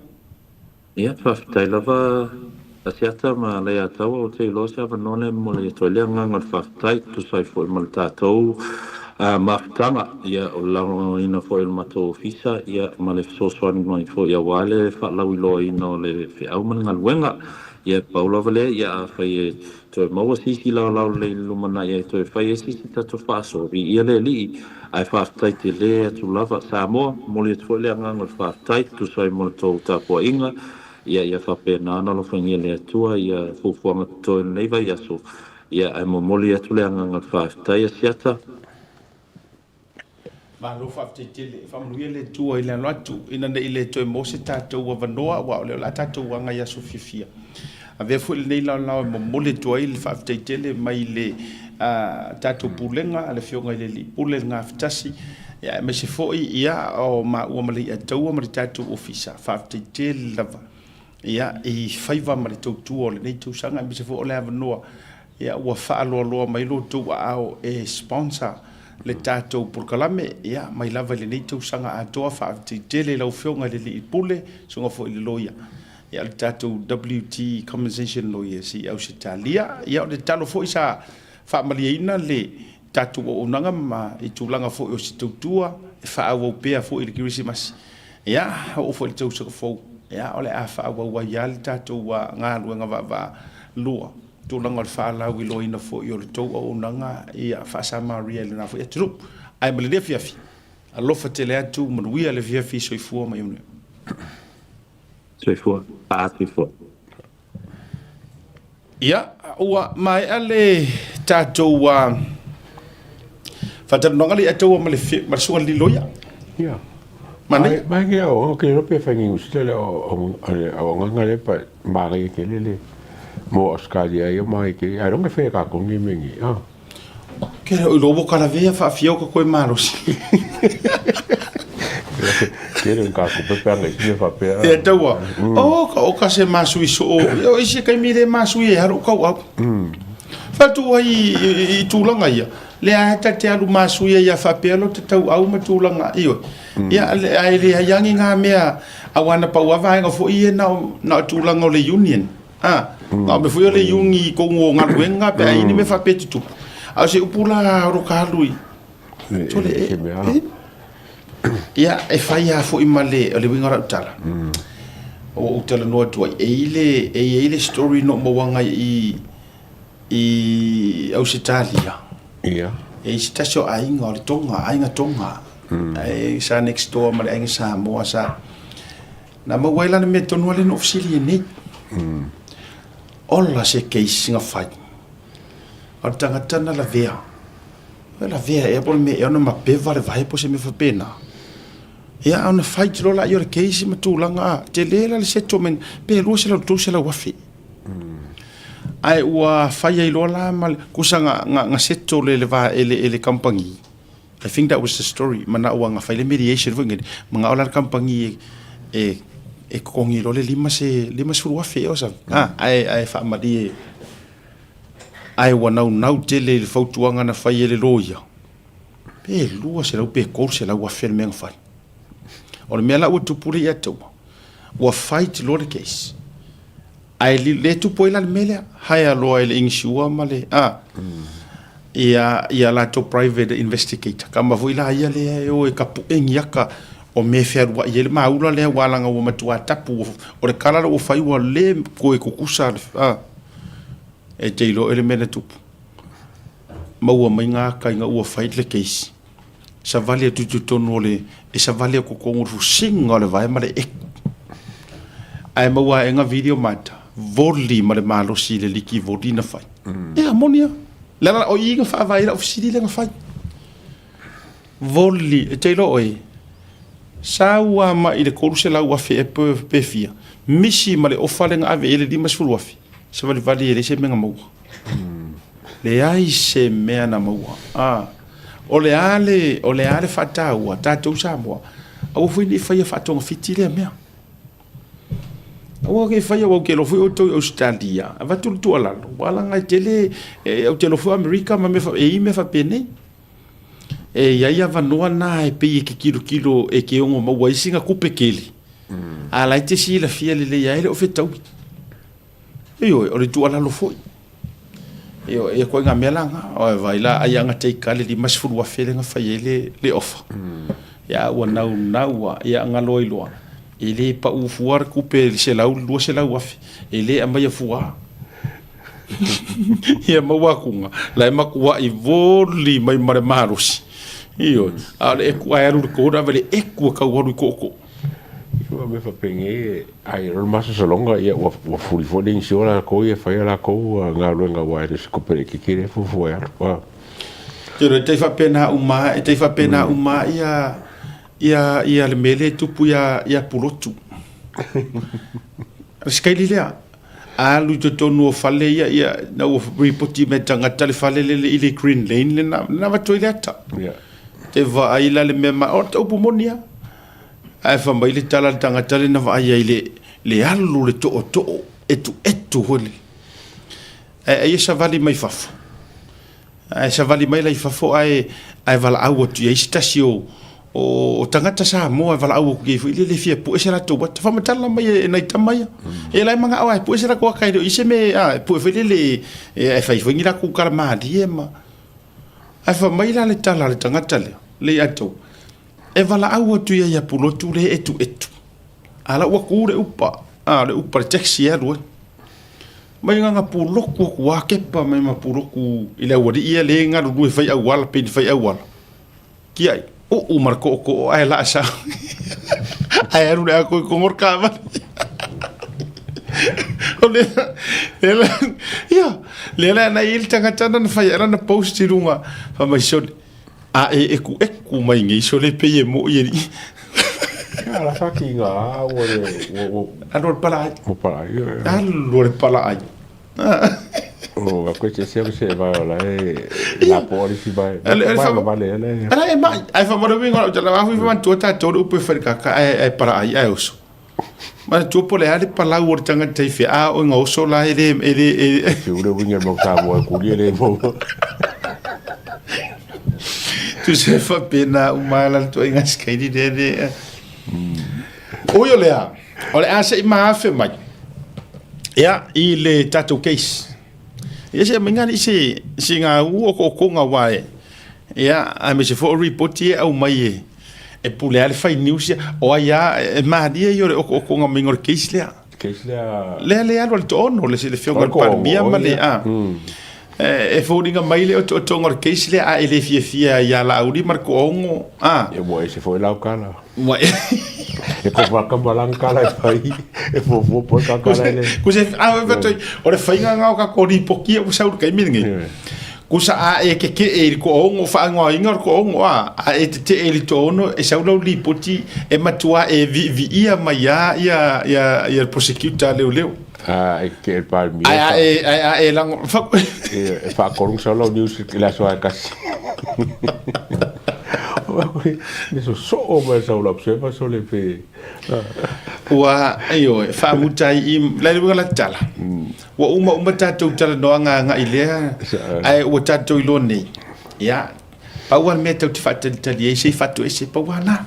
Ia, faafetai lava Asiata ma Leiataua, ou te iloa o se avanoa lea e momoli atu ai le agaga o le faafetai, e tusa ai foi ma le tatou mafutaga, ia, o le lagolagoina foi o le matou ofisa, ia, ma le fesoasoani mai foi aua le faalauiloaina o le feau ma le galuega. Ia, pau lava lea, ia, afai e toe maua se isi laolao lelei i le lumanai e toe fai ai se isi tatou faasoa, viia le Alii, ae faafetai tele atu lava. Samoa, momoli atu foi le agaga o le faafetai, tusa ai mo le tou tapuaiga, ia, ia faapena ona alofagia e le Atua ia fuafuaga totoe o lenei vaiaso, ia, ae momoli atu le agaga o le faafetai, Asiata. Malo faafetai tele. Faamanuia le Atua i le alo atu ina ne i le toe maua se tatou avanoa aua o lea o le a tatou aga i aso fiafia. Avea foi lenei laolao e momoli atu ai le faafetai tele mai le tatou Pulega a le Afioga i le Alii Pule le Gafatasi, ia aemaise foi ia o maua ma Leiataua ma le tatou Ofisa. Faafetai tele lava ia i faiva ma le tautua o lenei tausaga aemaise foi o le avanoa Ia ua faaloaloa mai lo outou aao e sponsor le tatou polokalame, ia, mai lava i lenei tausaga atoa. Faafetai tele i lau Afioga i le Alii Pule, susuga foi i le Loia, ia, le tatou WT Compensation Lawyers i Ausetalia. Ia, o le tatalo foi sa faamalieina le tatou auaunaga ma i tulaga foi o se tautua e faaauau pea foi i le Kerisimasi. Ia, oo foi i le tausaga fou, ia, o le a faaauau ai lava le tatou galuega vaavaalua. Tulaga o le faalauiloaina foi o le tou auaunaga ia faa-Samaria i lena foi atunuu. Ae ma lenei afiafi. Alofa tele atu, manuia le afiafi, soifua ma ia manuia. Soifua. Faa-soifua. Ia, ua maea le tatou faatalanoaga le ataua ma le ma le susuga i le loia. Ia. Manaia. Mai ke au ke lo pe whangi usila le o le au nganga le pa mari ke le le mo Australia ia mai ke ai ronga fe ka kongi mengi. Ah. Ke o lobo kala vea whaafia o ka koe malosi. Ke le ka ko pepe anga i fa pe. E taua. O ka o ka se masui so o isi kai mi le masui e haru kau au. Whatu ai i tūlanga ia. Le a ta te alu masui ia whapea lo te tau au ma tūlanga io. Ia le ai le hayangi ngā mea a wana pau ava fo i e na na tūlanga o le union. A, na me foi o le iungi kongo o galuega pe a i ni mea faapea e tutupu. A o se upu la o lo ka alu i. Tole e, e, ia, e fai lava foi ma le, o le uiga o lau tala. Ua ou talanoa atu ai, e i le, e i ai le story na ou maua agai i, i Ausetalia. Ia. E i se tasi o aiga o le Tonga, aiga Tonga. Ai sa next door ma le aiga Samoa sa. Na maua ai la le mea tonu a le na ou fesili ai nei. Ola se case nga fai. O le tagata na lavea. E lavea ea po o le mea ea ona mapeva le vae po o se mea faapena. Ia a ona fight loa laia o le case ma tulaga a, tele la le settlement pe 200 300 afe. Ae ua fai ai loa la ma le, kusa nga, nga, nga settle e le va, e le, e le kamupani. I think that was the story, manao ua fai le mediation foi ngene, manao la le kamupani e, e totogi loa le lima se, 50,000 ea or something, ah, ae, ae faamalie, ae ua naunau tele i le fautuaga na fai e le loia, pe 200 pe 300,000 le mea na fai. O le mea la ua tupu lea ia te au, ua fight loa le case, Ae le tupu ai la le mea lea, hire loa e le insure ma le, a, ia, ia latou private investigator. Kama foi la ia lea e o e kapuʻe ni aka o mea e fealuai ai le maula lea aua leaga ua matua tapu, o le kala lea ua fai ua le toe kukusa, a, e te iloa oe le mea na tupu. Maua mai ngā aka ina ua fai le case. Savali atu i totonu o le, e savali atu totonu o le fusiga o le vae ma le eku. Ae maua ae nga video mata, voli ma le malosi i le liki voli na fai. Ia, moni a. Le ala o i nga faavae i lau fesili lea na fai. Voli, e te iloa oe, sa ua mai i le 300,000 ea pe fia, misi ma le ofa lea na ave i ai le 50,000, savalivali e leai se mea na maua. Leai se mea na maua. A, o le a le, o le a le faataua, tatou Samoa, aua foi ne i faia faatogafiti lea mea. Aua ne i faia, aua ou te iloa foi outou i Ausetalia, avatu le tuualalo, aua leaga e tele, e, ou te iloa foi o Amerika ma mea, e i ai mea faapenei. E i ai avanoa na e pei e te tilotilo e te ono maua ai sina tupe tele, a la e te silafia lelei ai le o fetaui. Ioe, o le tuualalo foi. Ioe, ia koe ngā mea la ngā. Oe, vai la, ai anga te ika le 50,000 le nga fai ai le, le ofa. Ia, ua nau nau a, ia nga loa i loa. E le pa u fua le kupe le selau, le 200,000. E le amaia fua. Ia maua akunga, la e makua i voli mai ma le malosi. Ioe, a o le eku ai alu le kōna, ave le eku a kau alu i koʻokoʻo. Ua mea faapenei ai o le masalosaloga ia ua ua fuli foi le inisiua lakou ia e fai a lakou galuega aua e le o se kope laitiiti lea e fuafua e alu a. Tino e tai faapena uma e tai faapena uma ia ia ia le mea lea e tupu ia ia Pulotu. O le sikaili lea alu i totonu o fale ia ia na ua ripoti mai e tagata le fale lele i le Green Lane lena na avatu ai le ata. Te vaai la le mea ma o le upu moni lava. Ae fai mai le tala a le tagata lea na vaai ai le, le alu le tootoo etuetu foi le. Ae ai e savali mai fafo. Ae savali mai la i fafo ae, ae valaau atu i ai se tasi o, o, o tagata Samoa e valaau atu i ai foi le le fia pue se latou ata. Faamatala mai e nai tama ia. E la e manao ae pue se latou ata e le o i ai se mea, a, pue foi lele e, e fai foi ni latou tala malie ma. Ae fai mai la le tala a le tagata lea, le ia tou, E valaau atu ia ia Pulotu le etuetu. A la ua ku le upa, a le upa le taxi e alu ai. Mai nga nga puloku aku a kepa mai ma puloku i le aualii ia le galulue fai auala pe ni fai auala. Kiai. Uu ma le tootoo ae laa sao ae alu le ato i totonu o le taavale. O le lea ia, lea la na i ai le tagata na na fai ai lana post i luga, fai mai sole, a e ekueku mai nei sole pei e moi e alii. Ia la faki nga ua le ua Alu a le palaai. Ua palaai. Alu a le palaai. O a koe se se se vai o la e la po ali si vai. Vai vale ele. Ala e mai. Ai fa mara winga o tala afu fa tua ta tolu upu fa kaka ai ai para ai ai oso. Ma tua pole ali palau o tanga te fe a o nga oso la ele ele ele. Se ure winga mo ka mo ku le mo. Tu se fa pena umala to inga skaidi de de. Oi o lea, o le a se i maafe mai. Ia, i le tatou case. Ia se aumaiga alii se, se gaū okookoga aua e, ia, aemaise foi o ripoti ia e aumai e, e pule lava le fai news ia, o ai lava, e malie ia o le okookoga maiga o le case lea. Case lea. Lea le alu a le Toono, le, le afioga i le Palemia ma le, a. E foliga mai le otootoga o le case lea, a e le fiafia ia Laauli ma le Toaono, a. Ia ua ese foi lau kala. Ua E ko whakamaranga kala e whai, e fuafua poe ka kala e le. Ko se, a, e whatoi, o le whainga ngā o ka ko ripoki e usa uru kei miringi. Ko sa a e ke ke e i ko ongo whaangoa inga o ko ongo a, a e te te e li to ono, e sau lau ripoti e matua e vi vi ia mai a ia, ia, ia prosecutor leo leo. A e ke e palmia. Ai a e, ai a e lango, E whaakorung sau lau news i le aso ae kasi. Le sosoo mai sau lau observer so le pe. Ua, ioe, faamuta ai i, le uiga la tala. Ua uma uma tatou talanoaga agai lea, ae ua tatou iloa nei. Ia, pau lava le mea tatou te faatalitali ai, se i faatoese, pau lava lena.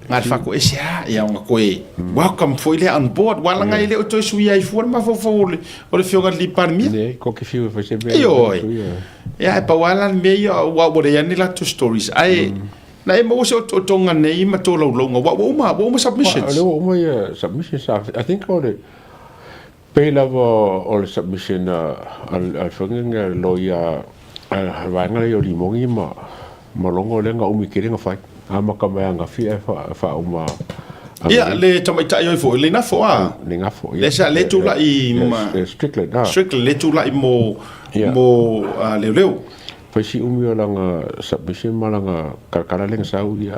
Nga le faatoese lava, ia ona toe welcome foi lea on board, aua leaga e le o toe suia ai fua le mafaufau o le, o le Afioga i le alii Palemia. Leai, ko ke fiu e fai se mea. Ioe. Ia, ae pau lava la le mea ia, aua ua leai lava ni latou stories. Ae, na e maua se otootoga nei ma tolaulauga, aua ua uma, ua uma submissions. O lea ua uma ia submissions. I think o le pei lava o le submission a le faiga loia a le vaega lea o Limogi ma ma Logo lea na umi tele na fai. Amata mai ananafi ae faauma Ia, le tamaitai oi foi, le gafo a. Le gafo, ia. Le sa le tulai ma. Strickland, a. Strickland, le tulai mo, mo leoleo. Fai si umi o lana submission ma lana kalakala lea na sau, ia,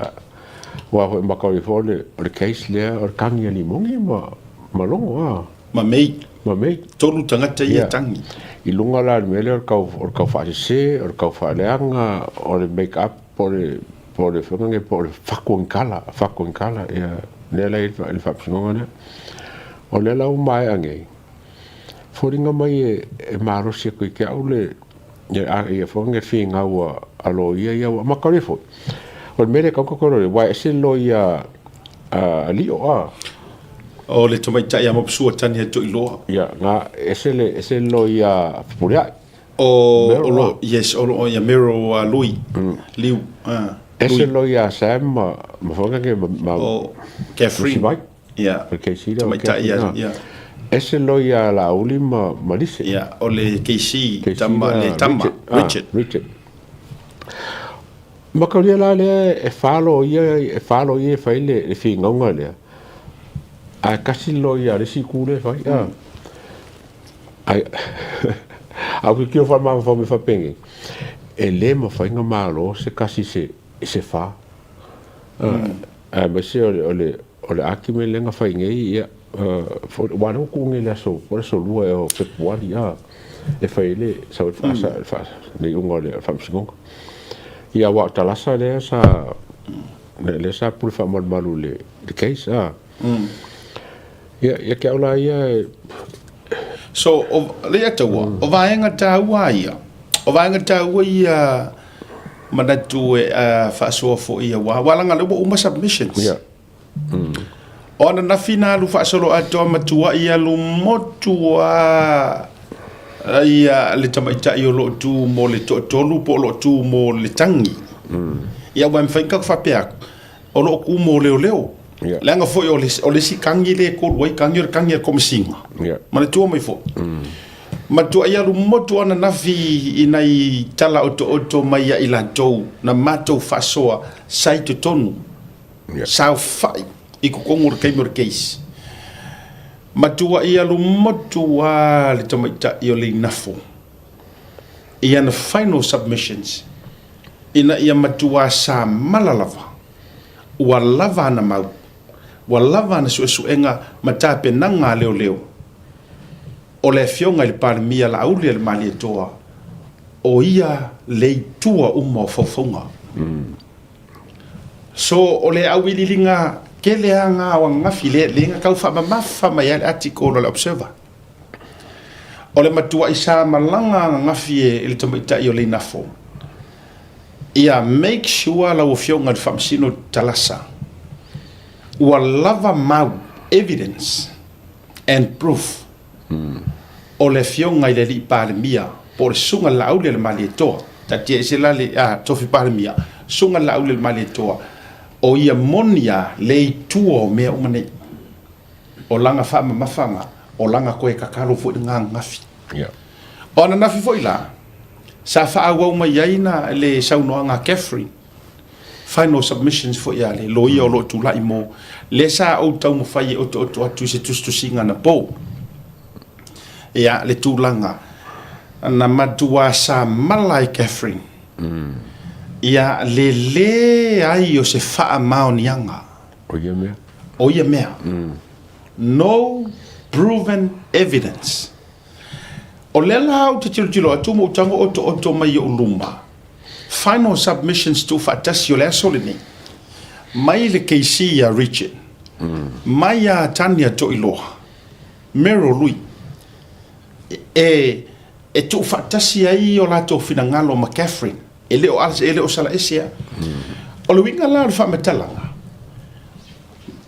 aua foi maka o le foi o le case lea o le tagi a Limogi ma, ma Logo, a. Ma May. Ma May. Tolu tagata ia tagi. I luga la o le mea lea o le tau, o le tau faasese, o le tau faaleaga, o le make up Po o le, po o le whanganga, po o le whakuankala, whakuankala, ia, lea la i le whaapusinoga lea. O lea la ua maea nei, foliga mai e, e malosi atu i te au le, ia, a, ia whanganga whingau a, a loia ia, ua makauri foi. O le mea lea kauka koe loia, wai ese loia a, a lio a. O le tamaitai a Mapusua Tania Toiloa. Ia, ngā, ese le, ese loia Fepuleai. O, o lo, yes, o lo, ia Meryl uh, Lui, Liu, Ese lo ia Sam ma, ma whakake ma, ma o, Catherine, Mai. ia, O KC lea, o tamaitai ia, Catherine, ia, Ese lo ia Laauli ma, ma Lise. ia, o le KC, KC tama, lea, le tama, Richard. Ah, Richard. Richard. Makaulia la lea e whalo ia, e whalo ia e whai le, le whingauga lea. Ae kasi lo ia le isi ku lea e whai. Ah. Ai, au ke kio wha me whapenge. E le mawhai ngā malo se kasi se, se wha. Ae mai se o le, o le, o le aki me lenga whai ngei ia, wa leo ku nge le aso, po le aso lua e o Fepuari, a, e whai le, sa o le wha, wha, nei unga o le whamsingonga. Ia wa o talasa lea sa, le, le sa pule wha malumalu le, le case, a. Ia, ia ke au la ia e... So, o, le ia taua, o vaega tāua ia, o vaega tāua ia manatu e uh, faasoa foi ia wā. Wā langa le ua uma submissions. Yeah. O ananafi na alu faasolo atoa matua ia alu motu a ia le tamaitai o loo tu mo le toatolu po o loo tu mo le tangi. Ia ua e mafai ona faapea atu, o loo tu mo leoleo. Yeah. Leaga foi o le, o le isi kangi lea e kolu ai kangi o le kangi a le Komesina. Yeah. Manatua mai foi. Matuai alu motu ananafi i nai tala otooto mai ia i latou na matou faasoa sa i totonu, saofai i kokogu o le taimi o le case. Matuai alu motu a le tamaitai o Leinafo i ana final submissions ina ia matuā samala lava ua lava ana mau, ua lava ana suesuega ma tapenaga a leoleo. O le Afioga i le Palemia Laaulialemalietoa, o ia le itua uma o faufauga. So, o le auiliiliga tele lava na o ananafi, lea na tau faamamafa mai ai le article o le Observer. O le matuai sa malaga ananafi e le tamaitai o Leinafo, ia make sure lau Afioga i le Faamasino Talasa, ua lava mau, evidence, and proof o le Afioga i le Alii Palemia po o le Susuga i le Laaulialemalietoa, taatia ese la le tofi Palemia, Susuga i le Laaulialemalietoa, o ia moni a le i tua o mea uma nei. O lana faamamafaga, o lana toe tatalo foi lena ananafi. O ananafi foi la, sa faaauau mai ai na le saunoaga a Catherine, final submissions foi a le loia o lo o tulai mo lea sa ou taumafai e otooto atu i se tusitusiga anapo. Ia, le tulaga na matuā samala ai Catherine ia le leai o se faamaoniaga O ia mea. O ia mea. No proven evidence. O lea la ou te tilotilo atu ma ou tago otooto mai i ou luma Final submissions tuufaatasi o le aso lenei, mai le KC ia Richard, mai ia Tania Toiloa, Meryl Lui, e, e tuufaatasi ai o latou finagalo ma Catherine, e le o, e le o salaese lava. O le uiga la o le faamatalaga,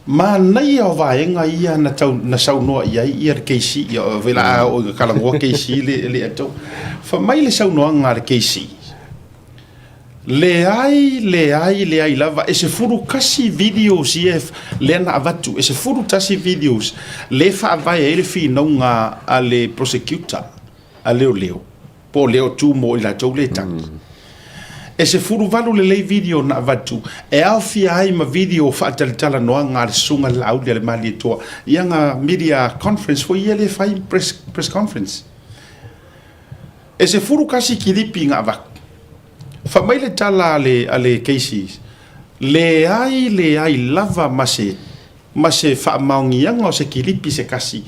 manaia o vaega ia na, tau, na saunoa i ai ia le KC, ia, vela a o i kalanoa KC le, le atau. Fa mai le saunoaga a le KC, Leai, leai, leai lava, e 11 videos ia lea na avatu, e 11 videos lea e faavae ai le finauga a le prosecutor, a leoleo, po o lea o tu mo i latou lea e tagi. E 18 lelei video na avatu, e aofia ai ma video faatalatalanoaga a le Susuga i le Laauli a le Malietoa i ana media conference foi ia lea e fai, press, press conference. E 11 kilipi na avatu. Fai mai le tala a le, a le Casey, Leai, leai lava ma se, ma se faamaoniaga o se kilipi se kasi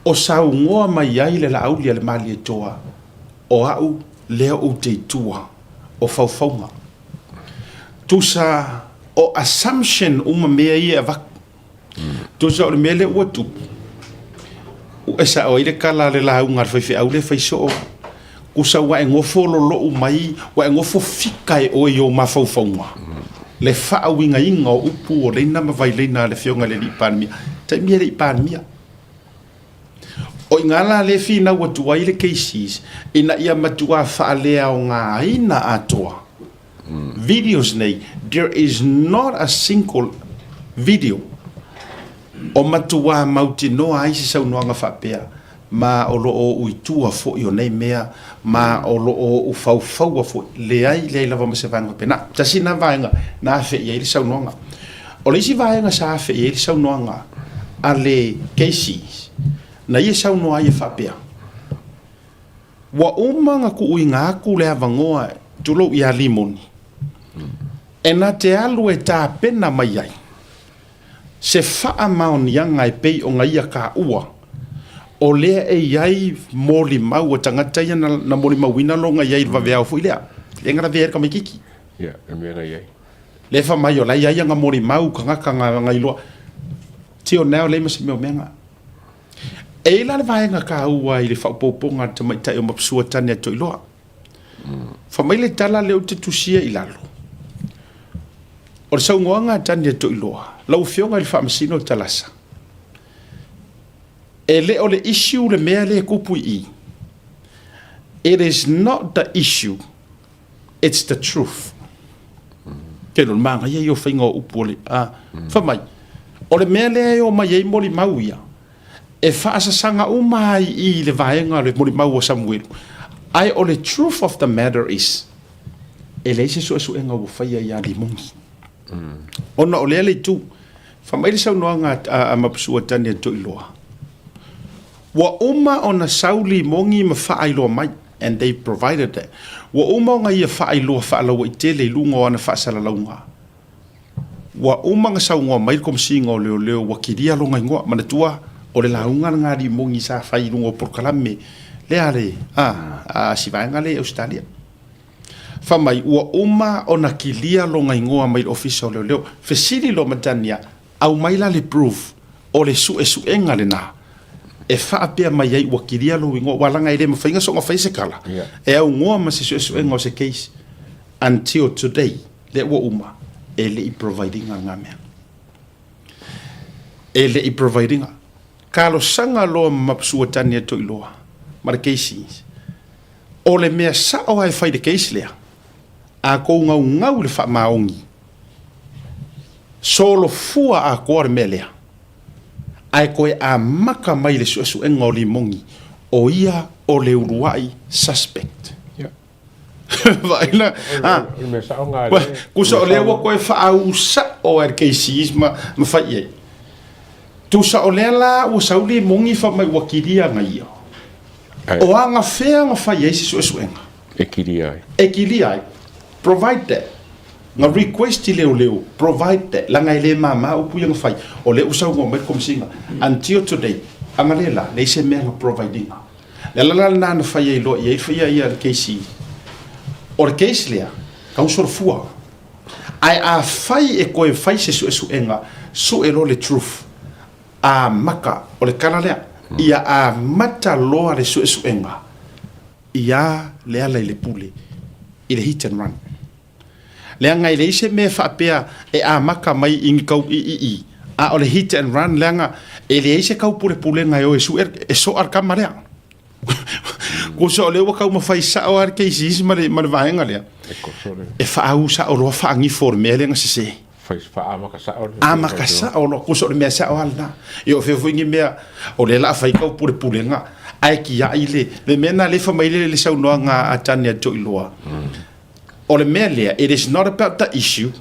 o saunoa mai ai le Laauli a le Malietoa, o a'u lea ou te i tua o faufauga. Tusa o assumption uma mea ia e avatu. Tusa o le mea lea ua tupu, e sao ai le tala a le lauga a le faifeau lea e fai soo, tusa ua e nofo lolou mai, ua e nofo fika e oe i ou mafaufauga, le faauigaina o upu o leina ma vaileina a le Afioga i le Alii Palemia, taimi e le i Palemia. O i ina la lea e finau atu ai le cases ina ia matua faaleaogaina atoa videos nei, there is not a single video o matuā mautinoa ai se saunoaga faapea, ma o lo o ou i tua foi o nei mea, ma o lo o ou faufaua foi, leai, leai lava ma se vaega faapena. Tasi lena vaega na afe i ai le saunoaga. O le isi vaega sa afe i ai le saunoaga a le Casey, na ia saunoa ai e faapea, Ua uma ona tuuina atu le avanoa, tulou, ia Limoni, e na te alu e tapena mai ai se faamaoniaga e pei ona ia taua, o lea e i ai molimau a tagata ia na molimauina lona i ai i le vaveao foi lea, lea na lavea ai le tamaitiiti. Ia, le mea na i ai. Lea e fai mai o la e i ai ana molimau tagata na iloa. Till now, leai ma se mea o mea na. E i ai la le vaega taua i le faaopoopoga a le tamaitai o Mapusua Tane Atoiloa. Fai mai le tala lea ou te tusia i lalo, o le saunoaga a Tane Atoiloa, lau Afioga i le Faamasino Talasa, e le o le issue le mea lea e tupu i i. It is not the issue, it's the truth. Te lo manaia ia o faiga o upu o le, a, fai mai, o le mea lea e omai ai molimau ia, E faasasaga uma ai i le vaega o le molimau a Samuelu. Ae o le truth of the matter is, e leai se suesuega ua faia ia Limogi. Ona o lea le itu, fai mai le saunoaga a Mapusua Daniel Toiloa, ua uma ona sau Limogi ma faailoa mai, and they provided that, ua uma ona ia faailoa faalauaitele i luga o ana faasalalauga, Ua uma ona saunoa mai le Komesina o Leoleo ua kilia lona igoa. Manatua, o le lauga lena a Limoni sa fai i luga o polokalame lea a le, a, a si vaega lea i Ausetalia. Fai mai, ua uma ona kilia lona igoa mai le Ofisa o Leoleo. Fesili loa Matania, aumai la le proof o le suesuega lena e faapea mai ai ua kilia lou igoa, aua leaga e le mafai ona soona fai se tala e aunoa ma se suesuega o se case until today. Lea ua uma, e le i provide ina lena mea. E le i provide ina. Talosaga loa ma Mapusua Daniel Toiloa ma le case, o le mea sao lava e fai i le case lea, a tou naunau i le faamaoni, solofua atoa le mea lea, ae toe amata mai le suesuega o Limoni, o ia o le uluai suspect. Vaai la, a. O le mea sao lena lea. Tusa o lea ua toe faauu sao e le KC ma fai i ai. Tusa o lea la ua sau limoni fai mai ua kilia ana ia. O agafea na fai ai se suesuega? E kilia ai. E kilia ai. Provide that. Na request i leoleo, provide that. Leaga e le mama upu ia na fai. O lea ua saunoa mai le Komesina. Until today, ana le la, leai se mea na provide ina. Le ala la lena na fai ai loa i ai faia ia le case o le case lea tau solofua ae a fai e koe fai se suesuega sue loa le truth amata o le tala lea ia amata loa le suesuega ia le ala i le pule i le hit and run Leaga e leai se mea faapea e amata mai i ni kau iii, a o le hit and run leaga e leai se taupulepulega e o e sue e soa le tama lea. Kusa o lea ua taumafai sao lava le KCC ma le, ma le vaega lea. E faauu sao loa faagifo o le mea lea na sese. Amata sao loa, kusa o le mea sao lava lena. Ia o fea foi ni mea, o lea o le a fai taupulepulega, ae tiai le, le mea lena lea e fai mai le, le saunoaga a Tania Toiloa. O le mea lea, it is not about the issue,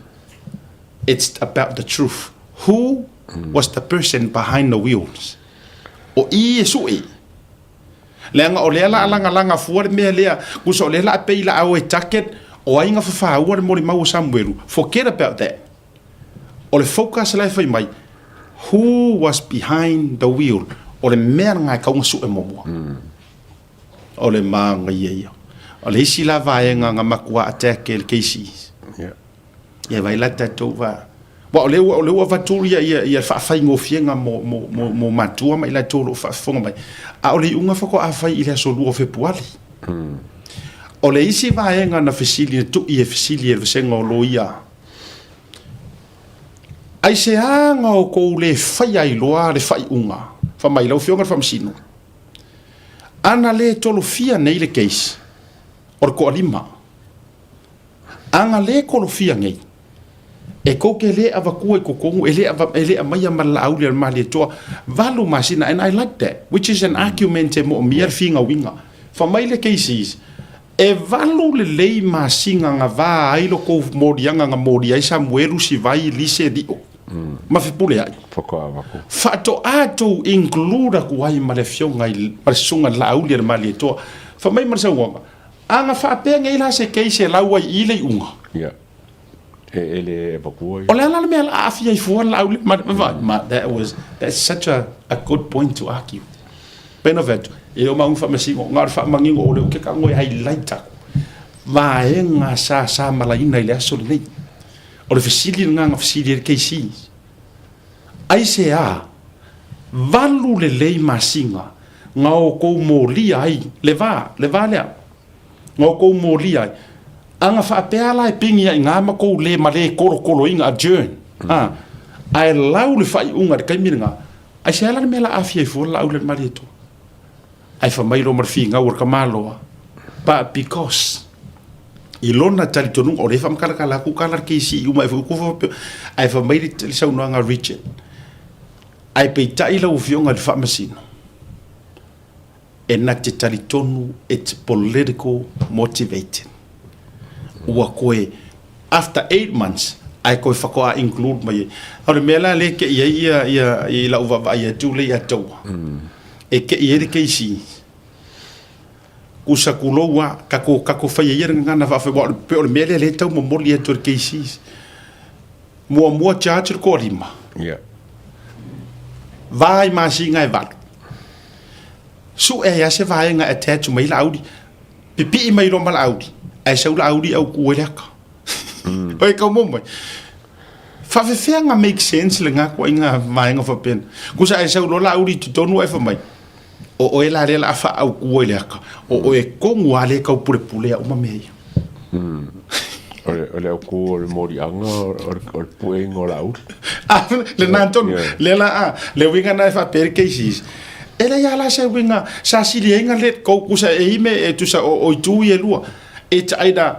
it's about the truth. Who was the person behind the wheels? O i e sue. Leaga o lea la a lagalaga fua le mea lea, kusa o lea la a pei la a o e target, o ai na fafaua le molimau o Samuelu. Forget about that. O le focus la e fai mai, who was behind the wheel? O le mea lena e tatau ona sue muamua. O le manaia ia. O le isi la vaega na matua attack e le KC. Yeah. Ia vai la tatou va. Wa o le ua o le ua avatu ia ia ia faafaigofieina mo mo mo mo matua ma i latou o lo o faafofoga mai. A o le iuga faatoa fai i le aso 2 o Fepuari. O le isi vaega na fesili na tui e fesili e le vasega o loia. Aisea na outou le faia ai loa le faaiuga? Fai mai lau Afioga i le Faamasino. Ana le tolofia nei le case, o le toalima. Ana le tolofia nei, e tou te le avatua i totonu, e le, e le aumaia ma le Laauli a le Malietoa, valu masina, and I like that, which is an argument e moomia le finauina. Fai mai le cases, e valu lelei masina na va ai lo tou moliaga na molia ai Samuelu, Sivai, Lise, Lio. ma Fepuleai. Faatoa tou include atu ai ma le afioga i ma le susuga i le Laauli a le Malietoa. Fai mai ma le saunoaga, a na faapea nei la se case e lau ai i i le iuga. Ia. E, e le avatua ia. O le a la le mea la aafia ai fua le Laauli ma, ma, ma, that was, that's such a, a good point to argue. Pena fai atu, e o maunga faamasino, na o le faamanino o le o ke tago e highlight aku vaega sa sa malaina i le aso lenei. O le fesili lena na fesili ai le KC. Aisea valu lelei masina na outou molia ai le va, le va lea, na outou molia ai. A na faapea la e pigi ai i ma tou le ma le kolokoloina, adjourn, a, ae lau le faaiuga i le taimi lena, aisea la le mea la aafia ai fua le laau le Malietoa? Ae fai mai loa ma le finau o le tamaloa, But because i lona talitonuga, o lea e faamatalatala atu tala le KC uma e foi upu faapea, ae fai mai le saunoaga a Richard, ae peitai lau Afioga i le Faamasino, E na te talitonu it's political motivated. Ua koe after 8 months ae koe faatoa include mai ai. O le mea la lea e kei ai ia ia i lau vaavaai atu lea ia taua. E kei ai le keisi kusa kulou a kako kako faia ia le gagana faafai aua pei o le mea lea lea e tau momoli atu e le keisi. Muamua charge le toalima. Va i masina e valu. Sue ai lava se vaega e attach mai Laauli. Pipii mai loa ma Laauli, ae sau Laauli autu ai le aka. Oi kau mo mai. Faafefea make sense lena ituaiga vaega faapena. Kusa ae sau loa Laauli i totonu ae fai mai, o oe la lea o le a faaautu ai le aka, o oe tonu lava lea e taupulepulea uma mea ia. O le autu o le moliaga o le pueina o Laauli. Lena tonu, lea la a, le uiga lena e faapea ai le cases. E leai lava la se uiga sa sili ai na let go kusa e i me e tusa o itu ia e lua. It's either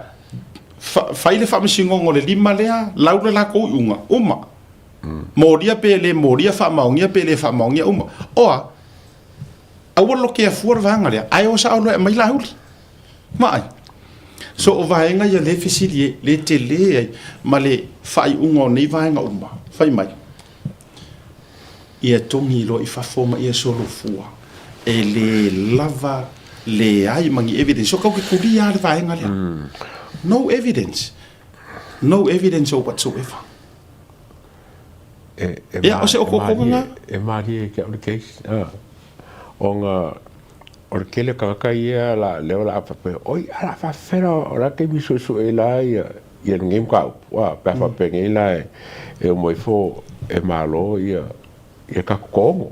fai le faamasinoga o le lima lea, lau le latou iuga, uma. Molia pe le molia, faamaonia pe le faamaonia, uma. Oa, aua le lotea fua le vaega lea, ae o sao loa e aumai Laauli. Vaai. So o vaega ia lea e fesili ai, lea e tele ai ma le faaiuga o nei vaega uma, fai mai, ia togi loa i fafo ma ia solofua, e le lava leai ma ni evidence. So kau ke kulia lava le vaega lea. No evidence. No evidence or whatsoever. E, e, Ia, o se okookoga lena. E malie ke au le case. Ona O le tele o tagata ia la lea o le a faapea, oi, a o le a faafefea la, o le a le taimi e suesue ai la ia, ia lenei mataupu, a, pe a faapea nei la e, e uma ifo e Malo ia, ia tatou toaono.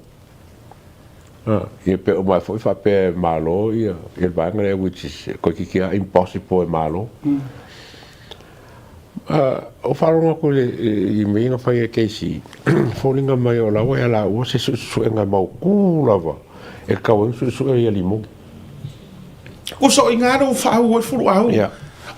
A, ia pe uma ai foi faapea e Malo ia, ia le vaega lea which is toeitiiti lava impossible e Malo. A, ou faalogo atu i le, i mea ia na fai e Casey, foliga mai o la ua ia laua se suesuega mautu lava e tatau ai ona suesue ia limoni. Ua soiga lou faauu ai fuluau.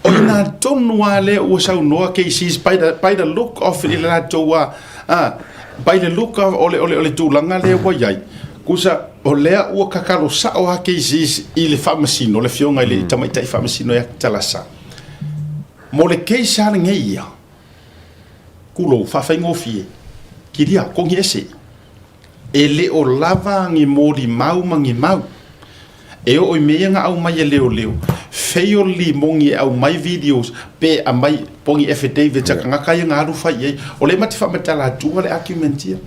O i ina tonu lava lea ua saunoa Casey's by the, by the look of i le latou a, a, by the look of o le, o le, o le tulaga lea ua i ai. Kusa, o lea ua kakalo sao lava Casey's i le faamasino, le afioga i le tamaitai faamasino ia Talasa. Mo le case lava lenei ia, tulou, faafaigofie, kilia, kogi ese. E le o lava ni molimau ma ni mau. E oo i mea ia na aumai e leoleo, fail limoni e aumai videos pe aumai po o ni affidavits a tagata ia na alu fai i ai. O lea ma te faamatala atua le argument ia.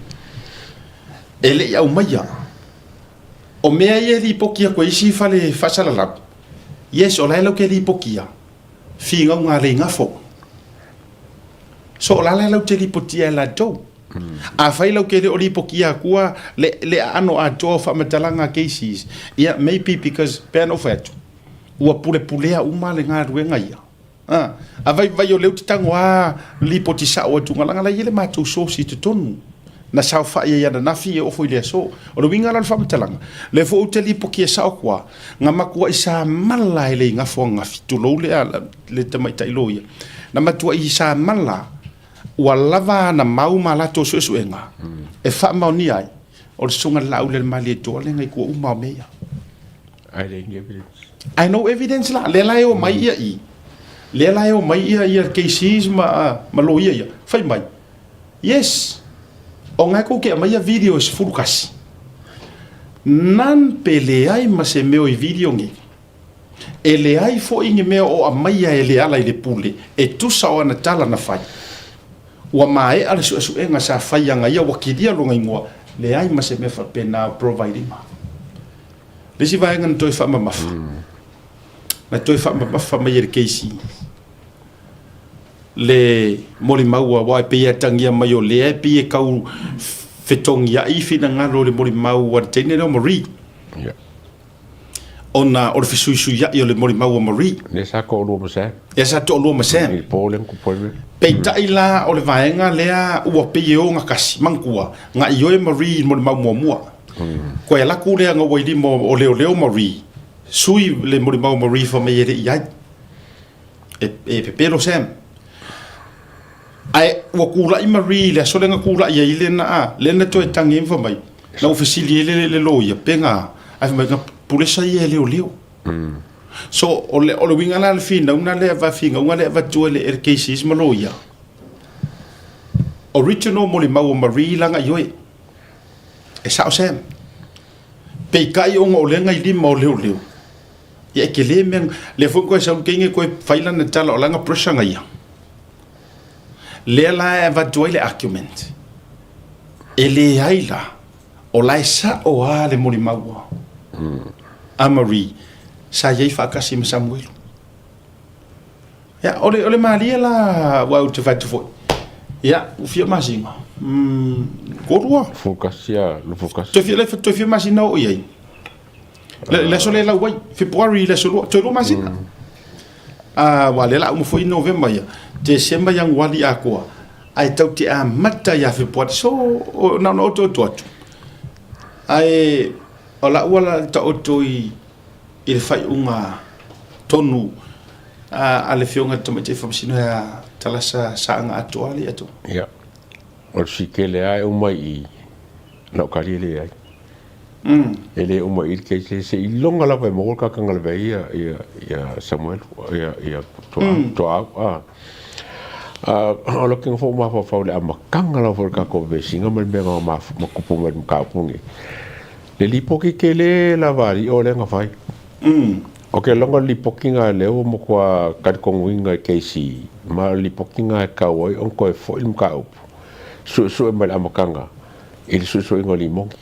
E le i aumaia. O mea ia e lipoti atu e isi fale faasalalau, yes o la e lau te lipotia, finauga a Leigafo. So o la la e lau te lipotia e latou. Afai lau ke le o lipotia atua le, le aano atoa o faamatalaga a cases, ia maybe because pei ona ou fai atu, ua pulepulea uma le galuega ia. A, a vaivai o lea ou te tago a lipoti sao atu leaga la e i ai le matou source i totonu. Na saofai ai ananafi e oo foi i le aso. O le uiga la o le faamatalaga, lea foi ou te lipotia sao atu a, Na matuai samala e le igafo ananafi, tulou le, le tamaitai loia, na matuai samala ua lava ana mau ma latou suesuega e faamaonia ai o le susuga i le Laauli a le Malietoa lea na i tua uma o mea ia. Ai leai ni evidence. Ai no evidence la, lea la e omai ia i, lea la e omai ia ia KCs ma, ma loia ia, fai mai, yes, o nga e kou ke aumaia video e 11. Nan pe leai ma se mea o i video nei. E leai foi ni mea o aumaia e le ala i le pule e tusa o ana tala na fai. Ua maea le suesuega sa fai aga ia ua kilia lona igoa, leai ma se mea faapena o providing. Le isi vaega na toe faamamafa, na toe faamamafa mai e le KC le molimau aua e pei e atagia mai o lea e pei e tau fetogiai finagalo o le molimau a le teine lea o Marie. Yeah. Ona o le fesuisuiai o le molimau a Marie. Lea sa toalua ma Sam. Lea sa toalua ma Sam. I le po lea na tupu ai mea. Peitai la o le vaega lea ua pei e ogatasi, manatua, na ioe Marie i le molimau muamua. Koe alu atu lea na ua i lima o leoleo Marie, sui le molimau a Marie fai mai e le i ai. E, e pepelo Sam. Ae ua tulai Marie i le aso lea na tulai ai lena, a, lea na toe tagi ai ma fai mai, na ua fesili ai le, le loia, pe na, ae fai mai, na Pulesa ia e leoleo. So, o le, o le uiga la le finauga lea, va finauga lea avatua e le, e le KCs ma loia, original molimau o Marie laga ioe. E sao Sam. Peitai ona o lea na i lima o leoleo, ia e tele mea, lea foi na toe sau le teine toe fai lana tala o lana pressure na ia. Lea la e avatu ai le argument, e leai la, o la e sao lava le molimau a Marie sa i ai faatasi ma Samuelu. Ia, o le, o le malie la, aua ou te fai atu foi, ia, ua fia masina, mm, kolua. Fukasi a, lo fukasi. Toe fia, toe fia masina o i ai. Le, le aso le lau ai, February le aso lua, toe lua masina. Mm. Ah, wa le la uma foi November ia, December Ianuari atoa, ae tau te amata ia Fepuari, so, o, na ona oto oto atu. Ae, o lau ala taoto i, i le faaiuga tonu a le Afioga i le Tamaitai Faamasino ia Talasa Saaga Atoa le atu. Ia, o le sikele lava e uma i i, na o kali e leai. E le uma i i le case, seiloga lava e maua le kakaga lavea ia, ia, ia Samuelu, ia, ia Toau, Toau, a. O le kega foi o mafaufau i le amataga lava foi o le tatou vesiga ma le mea na ma tupu mai i le mataupu lenei. Le lipoti tele lava a alii o lea na fai. O ke logo le lipoti na lea ua matua talitonuina e KC, ma o le lipoti na e tatau ai ona toe foi le mataupu, suesue mai le amataga i le suesueina o limoni.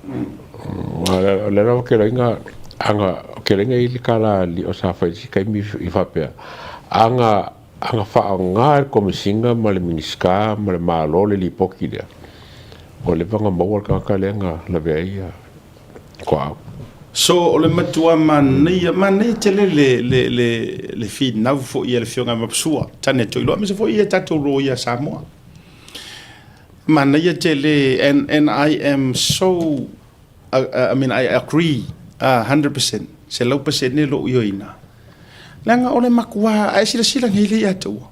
O lea lava keloiga ana keloiga i le tala a alii o sa fai i le isi taimi i faapea, ana ana faaaoga e le Komesina ma le Minisita ma le Malo le lipoti lea, ua leva ona maua le tagata lea na lavea ai ia Toau. So o le matua manaia, manaia tele le, le, le, le finau foi a le Afioga ia Mapsua, Tane Toiloa, aemaise foi ia tatou loia Samoa. Manaia tele, and, and I am so, I mean, I agree 100%, 100% lou ioeina. Leaga o le matua, a e silasila nei lea ia te ua,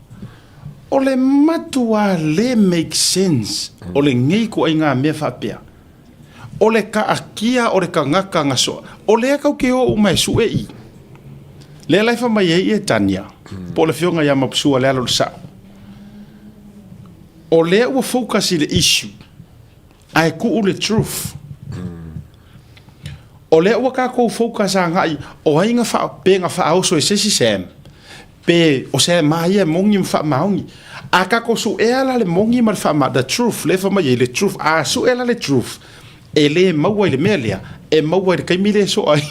o le matua le make sense o lenei ituaiga mea faapea. O le taatia o le tagata na soa, o lea tau te o uma e sue i. Lea la e fai mai ai ia Tania, po o le afioga ia Mapsua le alo o le sao. O lea ua focus i le issue, ae tuu le truth. O lea ua tatou focus agai o ai na faa, pe na faaoso e se isi Sam, pe o Sam a ia e moni ma faamaoni. A tatou suea la le moni ma le faama, the truth, lea e fai mai ai le truth, a sue la le truth, e le maua i le mea lea, e maua i le taimi lea e soa ai.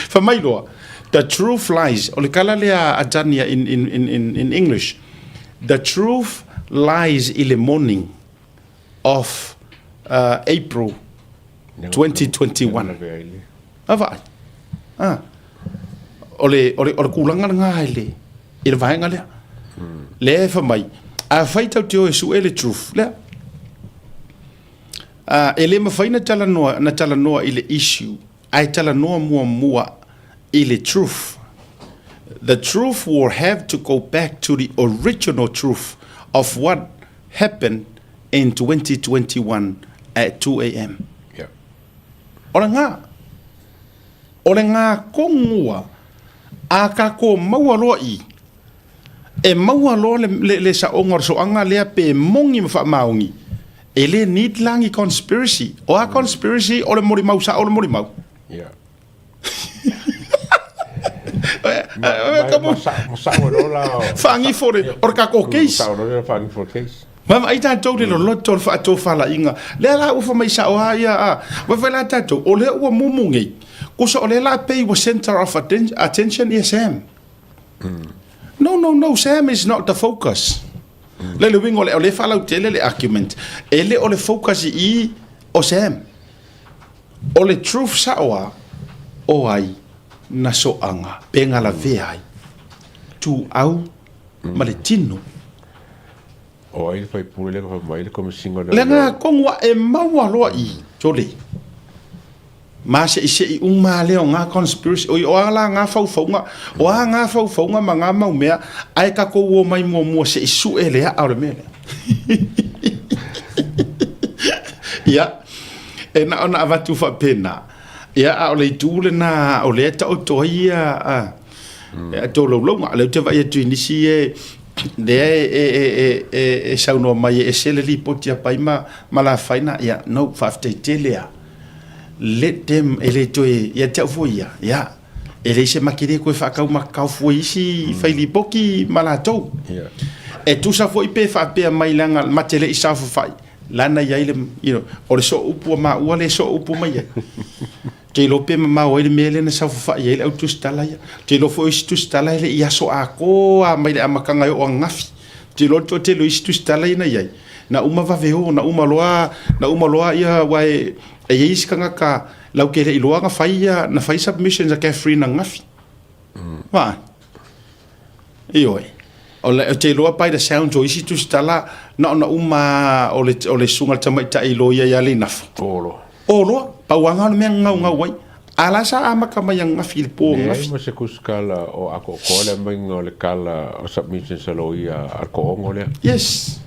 Fai mai loa, the truth lies, o le tala lea a Tania in, in, in, in English, the truth lies i le morning of April 2021. A vaai. Ah. O le, o le, o le kūlanga lena i le, i le vaega lea. Lea e fai mai, afai tau te o e sue le truth, lea. Uh, e le mafai na talanoa, na talanoa i le issue, ae talanoa muamua i le truth. The truth will have to go back to the original truth of what happened in 2021 at 2am. Yeah. O le ngā. O le ngā kongua a ka ko maua loa i. E maua loa le, le, le saonga o le soanga lea pe mongi ma whaamaongi. E le need langi conspiracy. O a conspiracy o le molimau sa o le molimau. Yeah. Whaangifo le, o le kako case. Sao le whaangifo case. Ma vaai tatou le loloto o le faatofalaiga. Lea la ua fai mai sao lava ia a. Vaai la tatou, o lea ua mumu nei. Kusa o lea la pei ua center of attention ia Sam. No, no, no, Sam is not the focus. Le le uiga o le, o lea e faalautele le argument. E le o le focus i i o Sam. O le truth sao a, o ai na soaga pe na lavea ai tuau ma le tino. O ai le faipule lea na fai mai le Komesina o Leoleo. Lena tonu a e maua loa i Jole. Ma seʻiseʻi uma a lea o nga conspiracy oi o a la nga faufauga o a nga faufauga ma nga mau mea ae tatou o mai muamua seʻi sue le aʻa o le mea lea. Ia, e na ona avatu faapena. Ia, a o le itu lena o lea e taoto ai ia a tolaulauga. O lea ou te vaai atu i nisi e lea e saunoa mai e ese le lipoti a Pai ma Lafaina. Ia, no, faafetai tele lava. Let them, e le toe, ia te au foi ia, ia, e leai se makele e toe faataumakakao fua i isi fai lipoti ma latou. E tusa foi pe faapea mai leaga ma te le i saofafai, lana i ai le, you know, o le soo upu a maua lea e soo upu mai ai. Ou te iloa pe mamao ai le mea lea na saofafai ai le au tusitala ia. Ou te iloa foi o isi tusitala e le i aso atoa lava mai le amataga e oo ananafi. Ou te iloa le toatele o isi tusitala ia na i ai, na uma vave o, na uma loa, na uma loa ia, aua e i ai isi tagata latou te le i iloa na fai ia, na fai submissions a Catherine ananafi. Vaai. Ioe. O le, ou te iloa by the sounds o isi tusitala, na ona uma lava o le, o le susuga i le tamaitai loia ia Leinafo. O loa. O loa. Pau lava lena o le mea na gaugau ai. A la sa amata mai ananafi i le po Leai ananafi. ma se tusitala o atoatoa le aumaiga o le tala o submissions a loia a le toaono lea. Yes.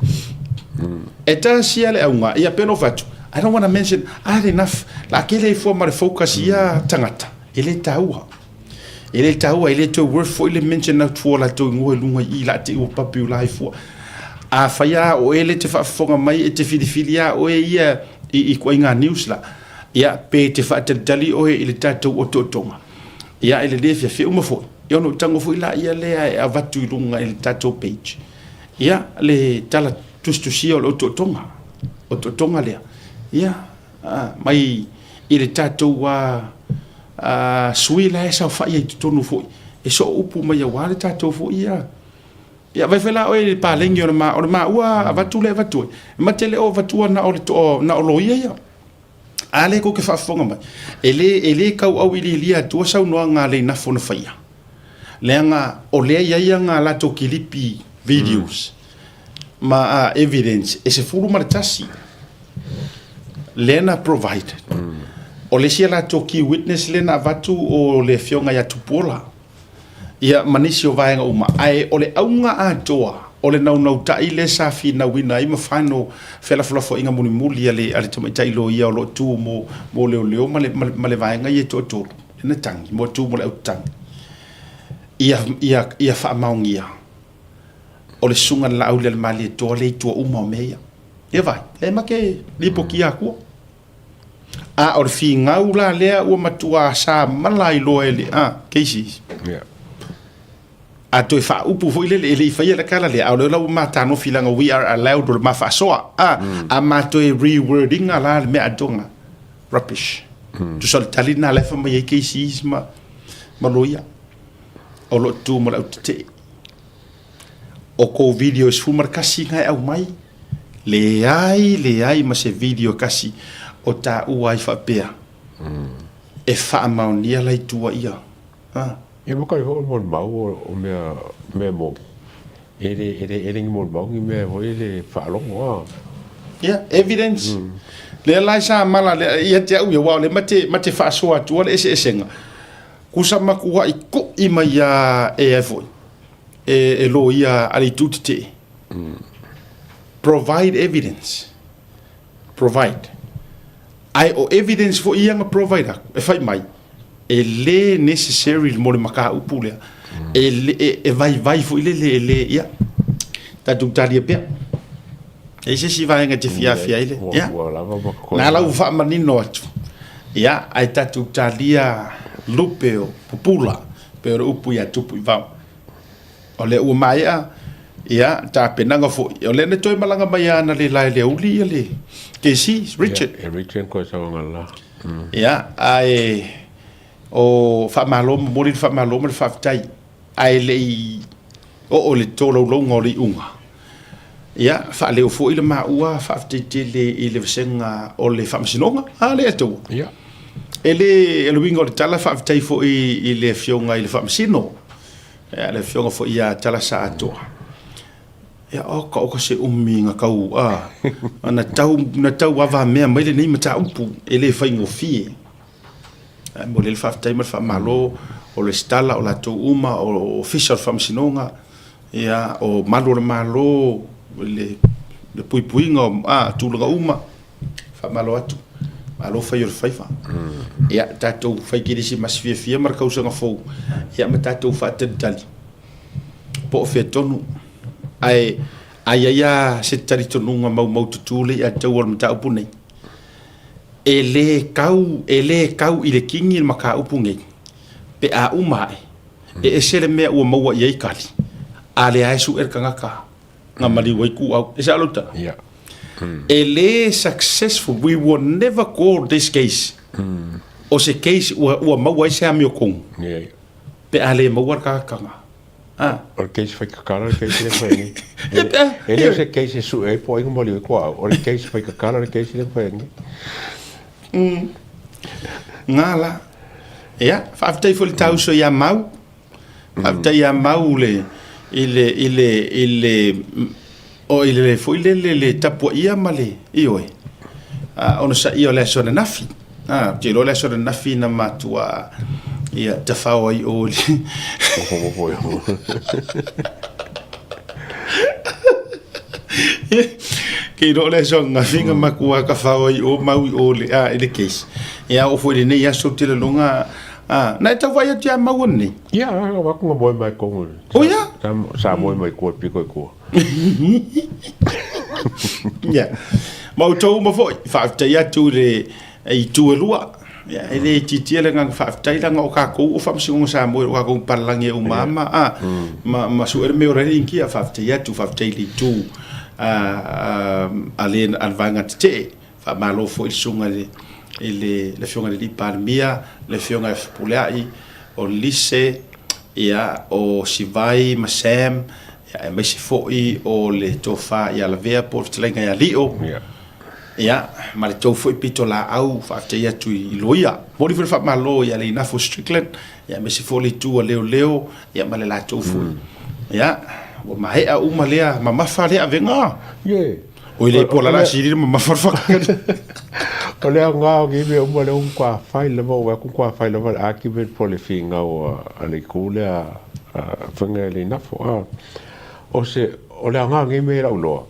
E tasi lava le auga, ia pei ona ou fai atu, I don't wanna mention, I had enough. La tele ai fua ma le focus i ia tagata, e le taua. E le taua, e le toe worth foi le mention atu fua o latou igoa i luga i i la te ua papi o la ai fua. A fai a o e le te faafofoga mai e te filifili a oe ia i i ituaiga news la. Ia pe te faatalitali oe i le tatou otootoga. Ia e lelei e fiafia uma foi. Ia ona ou tago foi laia lea e avatu i luga i le tatou page. Ia le tala tusitusia o le otootoga. Otootoga lea. Ia mai i le tatou sui la e saofai ai i totonu foi, e soo upu mai aua le tatou foi ia. Ia vaai foi la oe i le paleni o le ma, o le maua avatu lea e avatu ai, e ma te le o avatua na o le toa, na o loia ia. A lea tou te faafofoga mai, e le, e le tau auiliilia atua saunoaga a Leinafo na faia, leaga o lea e i ai ana latou kilipi videos ma evidence e 11 lea na provided. O le isi a latou key witness lea na avatu o le afioga ia Tupuola ia ma nisi o vaega uma. Ae o le auga atoa o le naunautai lea sa finauina ai ma final felafolafoaiga mulimuli a le, a le tamaitai loia o lo o tu mo, mo leoleo ma le, ma le vaega ia e toatolu lea na tagi, mo tu mo le autagi ia, ia, ia faamaonia o le susuga i le Laaulialemalietoa lea i tua uma o mea ia. Ia vai, e ma ke lipotia atua. A o le figau la lea ua matua sa mala ai loa e le a Casey. Yeah. A toe faaupu foi lele e le i faia le tala lea, a o lea la ua matanofi leaga we are allowed o le ma faasoa. A, a ma toe rewording la le mea atoga. Rubbish. Tusa o le tali lena la e fai mai ai Casey ma, ma loia. O lo o tu ma le autetee. O kou video e 11 na e aumai, leai, leai ma se video e kasi o taua ai faapea e faamaonia la i tua ia. Ha. Ia ma kai foi o le molimau o mea mea moni. E le e le e le ni molimau ni mea foi le faalogo a. Ia, evidence. Lea la e sa mala lea ia te au ia, aua o lea ma te ma te faasoa atua le eseesega. Kusa matuai kuʻi mai a e ai foi. E, e loia a le itu tetee. Provide evidence. Provide. Ae o evidence foi ia na provide aku, e fai mai, e le necessary mo le mataupu lea. E, le, e, e vaivai foi lele, e le, ia, tatou talia pea. E i se isi vaega e te fiafia ai le, ia. Na la ua faamanino atu, ia, ae tatou talia lupe o pupula, pei o le upu ia Tupu i Vao. O lea ua maea ia tapenaga foi. O lea na toe malaga mai lava analeila e le aoauli ia le KC, Richard. Ia, e Richard koe sauaga la. Ia, ae o faamalo, momoli le faamalo ma le faafetai, ae le i oo i le tolaulauga o le iuga. Ia, faaleo foi le maua faafetai tele i le vasega o le Faamasinoga, a le Atua. Ia. E le, o le uiga o le tala, faafetai foi i le Afioga i le Faamasino, ia, le Afioga foi ia Tala Saatoa. Ia, oka oka se umi na tau, a, na tau, na tau avamea mai lenei mataupu, e le faigofie. Ae momoli ai le faafetai ma le faamalo o Resitala, o latou uma, o Ofisa o le Faamasinoga, ia, o Malu o le Malo, le, le puipuiga o a, tulaga uma. Faamalo atu. Malo fai o le faiva. Ia, tatou fai kerisimasi fiafia ma le tausaga fou, ia ma tatou faatalitali po o fea tonu. Ae a i ai lava se talitonuga maumaututu lea ia te au o le mataupu nei, e le tau, e le tau i le kini le mataupu nei pe a uma ae, e ese le mea ua maua i ai tali, a lea e sue le tagata na maliu ai kuau. E sao lau tala? Yeah. E le successful, we will never call this case o se case ua, ua maua ai se amiotonu Yeah. pe a le maua le tagata. Ah. O le case faikakala le case lea fai nei. E le o se case e sue ai po o ai na maliu ai kuaau. O le case faikakala le case lea fai nei. Ngā la. Ia, faafetai foi i le tāuso ia Mau. Faafetai ia Mau le, i le, i le, i le, o i le foi le, le, le tapuaia ma le, ioe, onosaia o le aso ananafi. A, ou te iloa o le aso ananafi na matua, ia, tafao ai o i le... Nofo i Ke iloa o le aso ananafi na matua tafao ai o Mau i o le, a, i le case. Ia, oo foi i lenei aso ou te lagona, a, na e tau vaai atu ia Mau anei? Ia, na vaku na moe mai kongu. O ia? Sa moe mai kua piko i kua. Ia. Ma outou uma foi, faafetai atu i le itu e lua. Ia, e le itiitia le agaga faafetai leaga o tatou o Faamasinoga Samoa, o tatou palalagi e uma ma, a, ma, ma sue le mea o la e Initia, faafetai atu, faafetai i le itu a, a, a le, a le vaega tetee. Faamalo foi i le susuga i le, i le, le Afioga i le Alii Palemia, le Afioga ia Fepuleai, o Lise, ia, o Sivai ma Sam, ia, aemaise foi o le Tofa ia Lavea po o le Fetalaiga ia Lio, ia, ma le tou foi pitolaau, faafetai atu i loia. Momoli foi le faamalo ia Leinafo Strickland, ia, aemaise foi le itu a Leoleo, ia, ma le latou foi. Ia, ua maea uma lea mamafa lea avega. Yeah. Oi le po la sili le mamafa le whakakari. O le aoga o nei mea uma lea ua matua fai lava, ua aku matua fai lava le argument po o le finau a le itu lea a faiga e le inafo. A o se, o le aoga o nei mea i lau iloa,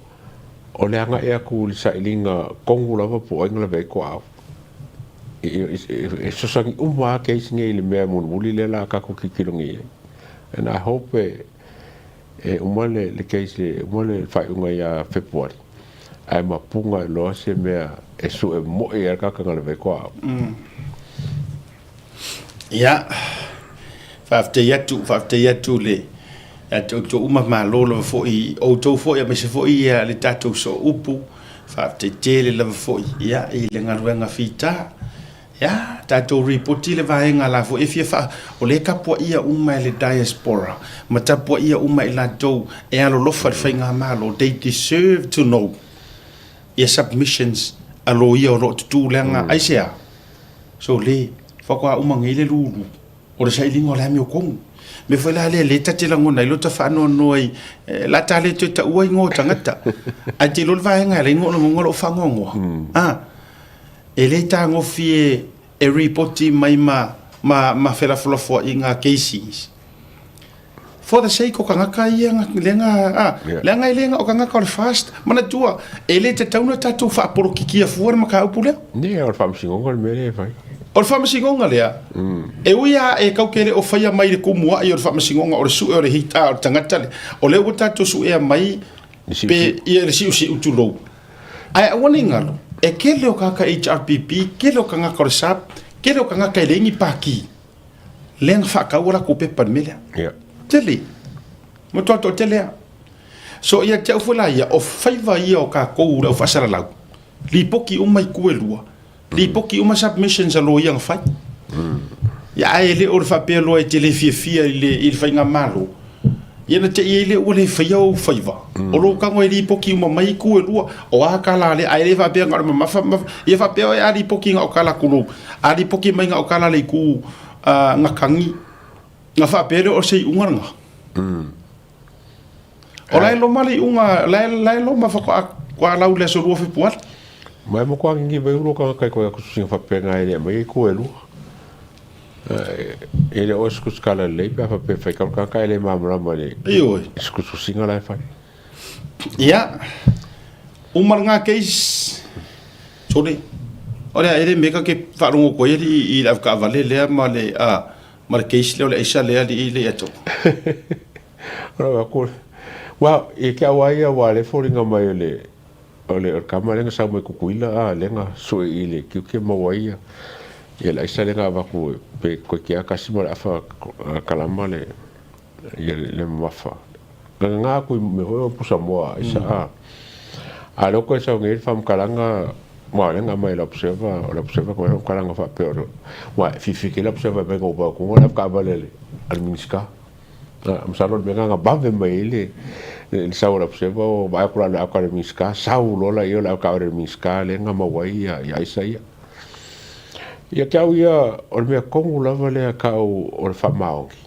o le agai atu i le sailiga tonu lava po o ai na lavea ai tuaau. E fesoasoani uma lava case nei i le mea mulimuli lea o le a tatou tilotilo nei i ai. And I hope e E uma le case, e uma le faaiuga ia Fepuari, ae mapuga loa se mea e sue moi ai le tagata na lavea ai toa au. Ia, faafetai atu, faafetai atu le ia te outou uma, malo lava foi, outou foi aemaise foi ia le tatou sooupu, faafetai tele lava foi ia i le galuega fita. Ia, tatou ripoti le vaega la foi e fia faa, o lea e tapuaia uma e le diaspora, ma tapuaia uma e latou e alolofa i le faigamalo, they deserve to know ia submissions a loia o lo o tutū leaga, aisea? So le, faatoa uma nei le lulu o le sailiga o le amiotonu. Mea foi la lea, lea ta te lagona ai lota faanoanoa i, la ta le toe taua igoa o tagata, ae te iloa le vaega e ala ai ona lagona lou faanoanoa. Ah. E le tagofie e ripoti mai ma ma ma felafolafoaiga cases. For the sake o tagata ia lea na a leaga e le na o tagata o le fast. Manatua e le tatau ona tatou faapolokikia fua le mataupu lea. Nē, o le faamasinoga le mea lea e fai. O le faamasinoga lea, e ui lava e tatou te le o faia mai le kumua'i o le faamasinoga o le sue o le hit a o le tagata lea, o lea ua tatou suea mai pe ia le siusiu tulou. Ae aua ne i galo, e kele o tagata HRPP, kele o tagata o le SAP, kele o tagata e leai ni pākī, lea na faatau a latou pepa i le mea lea. Yeah. Tele. Matua toatele lava. So ia te au foi la ia, o faiva ia o tatou le au faasalalau, lipoti uma itu e lua, lipoti uma submissions a loia na fai. Ia ae le o le faapea loa e te le fiafia i le, i le faigamalo, ia na te i ai lea ua le faia ou faiva. O lou tago e lipoti uma mai itu e lua, o a tala lea, ae le faapea na o le mamafa, mamafa. Ia faapea oe a lipoti na o tala tulou, a lipoti mai na o tala le itu na tagi, na faapea lea o se iuga lena. O la e loma le iuga, la e, la e loma faatoa toa lau i le aso 2 o Fepuari. Ma e matua ngi mai ulo ka kai koe aku singa faapea e le mai e ku e lua. E le o sku skala lei pe fa pe fai ka ka ka le mamrama le. Ioe. Sku su singa la e fai. Ia, uma lena case, sole. O le a e le mea ta te faalogo atu ai alii i le avetaavale lea ma le, a, ma le case lea o le aisa lea alii le ia te outou. Well, ia te au lava ia aua o lea e foliga mai o le, o le, o le tama lea na sau mai Tutuila a, lea na sue i le tiute maua ai ia, ia le aisa lea na avatu pe toeitiiti lava tasi ma le afa kalama le, ia le mamafa. Na nana atu i mea foi o pusamoa aisa a. A lea ua toe sau nei le faamatalaga, aua o lea na aumai e le Observer, o le Observer na aumai le faamatalaga faapea o le, aua e fiafia tele le Observer e aumai na ou vaai atu le avetaavale a le Minisita. Masalo o le mea lena na vave mai ai le le sau a le Observer ua vaai atu la i le avetaavale a le Minisita, sau loa lea o le avetaavale a le Minisita lea na maua ai ia aisa ia. Ia te au ia, o le mea tonu lava lea tau o le faamaoni,